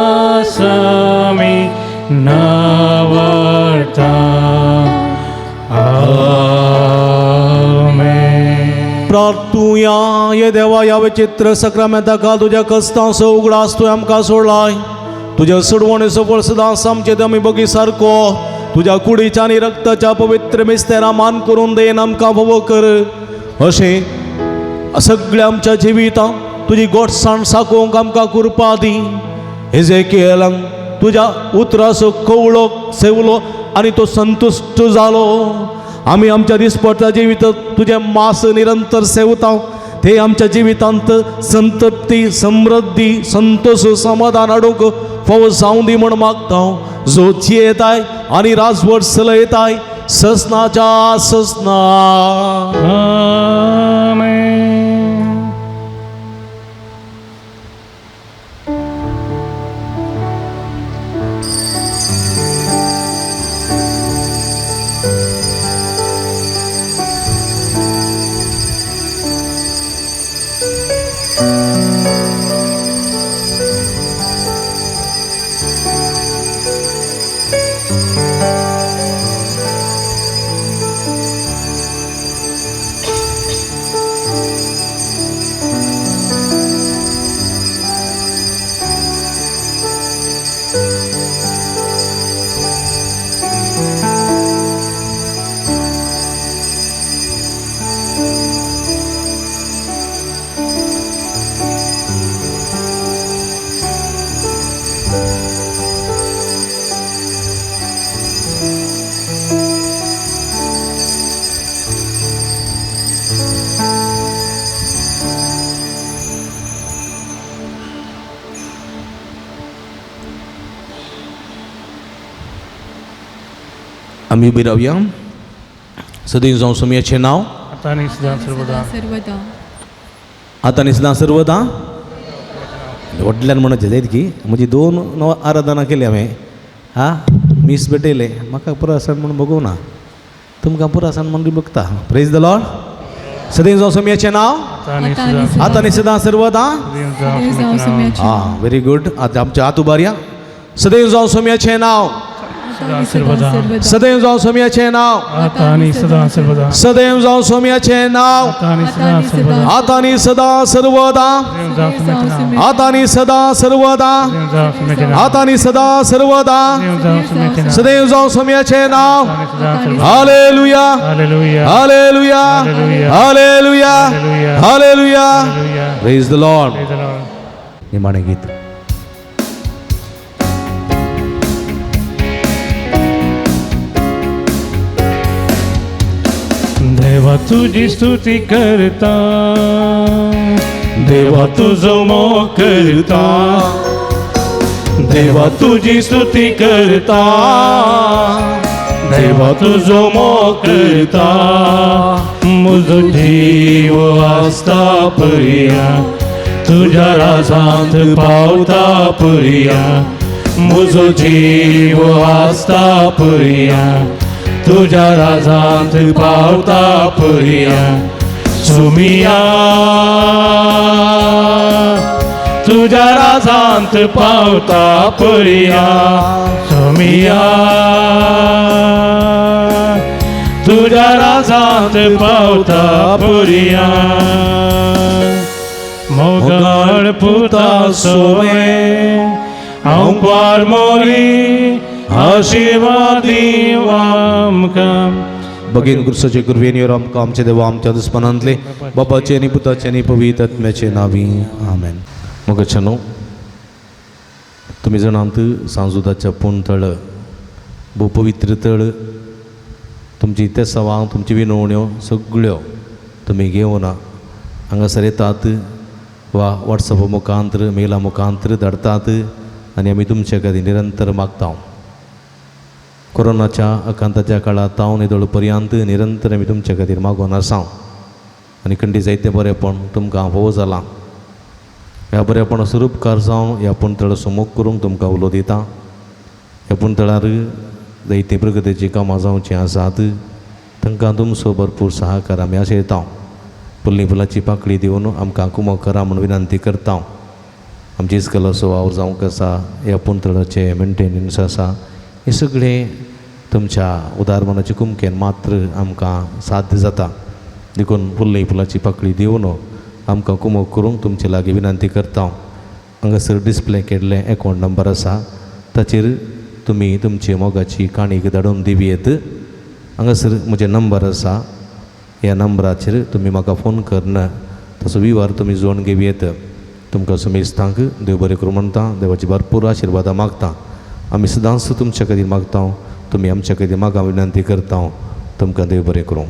नावडता. आमेन. प्रार्थुया. ये देवा, ह्या विचित्र सक्रामेंता काल तुज्या कस्तांचो उगडास तुवें आमकां सोडलाय. तुज्या सोडवणेचो फळ सदांच आमचे आमी बगी सारको तुज्या कुडीच्या आनी रक्ताच्या पवित्र मिस्तेरा मान करून then आमकां फावो कर. अशें सगळ्या आमच्या जिवितांत तुजी गोडसाण साकोवंक आमकां कृपा दी. हेजेकियेलाक तुज्या उतराचो कवळो सेवलो आनी तो संतुश्ट जालो. आमी आमच्या दिसपट्ट्या जिवितांत तुजें मास निरंतर सेवता, ते आमच्या जिवितांत संतृप्ती, समृद्धी, संतोष, समाधान हाडूंक फावो जावं दी म्हूण मागता. जो जियेताय आनी राजवट चलयताय ससनाच्या ससना. आमेन. आमी उबी रावया. सदैव जावं सोमयाचें नांव आतां आनी सदां सर्वदा. सर्वदा. आतां आनी सदां सर्वदा. व्हडल्यान म्हणत जायत की म्हजी दोन नव आराधना केली हांवें. हा मीस भेटयलें म्हाका पुरो आसा म्हूण बगोवं ना, तुमकां पुरो आसा म्हूण बघता. Praise the Lord. सदैव जावं सोमयाचें नांव आतां आनी सदां सर्वदा. आं, व्हेरी गुड. आतां आमच्या हात उबारया. सदैव जावं सोमयाचें नांव सदैव जावं सोमयाचें नांव सदैव जावं सोमयाचें नांव आतां आनी सदां सर्वदा. आतां आनी सदां सर्वदा. आतां आनी सदां सर्वदा. सदैव जावं सोमयाचें नांव. Hallelujah hallelujah hallelujah hallelujah. Praise the Lord. निमाणें गीत. तुजी स्तुती करता, देवा तुजो मोग करता, देवा तुजी स्तुती करता, देवा तुजो मोग करता। म्हजो जीव आसता पर्या तुज्या राजांत पावता पर्या, म्हजो जीव आसता पर्या तुज्या राजांत पावता पर्या। सुमिया तुज्या राजांत पावता पर्या, सुमिया तुज्या राजांत पावता पर्या। मोगाळ पुता सोवे हांव क्वार मोरी आशिर्वादी आमकां। बगेन क्रुसाचे कृपेन आमकां आमचे देवा आमच्या दुस्मानांतले बापाचे आनी पुताचे आनी पवित्र आत्म्याचे नांवी आमेन। मोगाच्यानो, तुमी जाणात सांजुदाच्या पूण तळ भोव पवित्र तळ, तुमची तेसावां तुमची विनवण्यो सगळ्यो तुमी घेवन हांगासर येतात वा वॉट्सॅप मुखांतर मेला मुखांतर धाडटात आनी आमी तुमचे खातीर निरंतर मागता। कोरोनाच्या आकांताच्या काळांत हांव निदळ पर्यंत निरंतर आमी तुमचे खातीर मागून आसा आनी खंडी जायते बरेपण तुमकां भोव जालां। ह्या बरेपणाचो उपकार जावन ह्या पुणतळाचो मोग करूंक तुमकां उलो दिता। ह्या पुणतळार जायतीं प्रगतीचीं कामां जावचीं आसात, तांकां तुमचो भरपूर सहकार आमी आशयता। फुल्ली फुलाची पाकळी दिवन आमकां कुमक करा म्हूण विनंती करता। आमची इस्कलाचो वावर जावंक आसा, ह्या पुणतळाचें मेंटेनन्स आसा, हें सगळें तुमच्या उदार मनाचे कुमकेन मात्र आमकां साध्य जाता। देखून फुल्ली फुलाची पाकळी दिवन आमकां कुमक करूंक तुमचे लागीं विनंती करता। हांगासर डिस्प्ले केल्लें एकावंट नंबर आसा, ताचेर तुमी तुमची मोगाची काणीक धाडून दिवयेत। हांगासर म्हजें नंबर आसा, ह्या नंबराचेर तुमी म्हाका फोन करून ताचो विवर तुमी जोडून घेवयेत। तुमकां समेस्तांक देव बरें करूं म्हणटा, देवाची भरपूर आशिर्वादां मागता। आमी सदांच तुमच्या खातीर मागता, तुमी आमच्या खातीर मागा विनंती करता। तुमकां देव बरें करूं।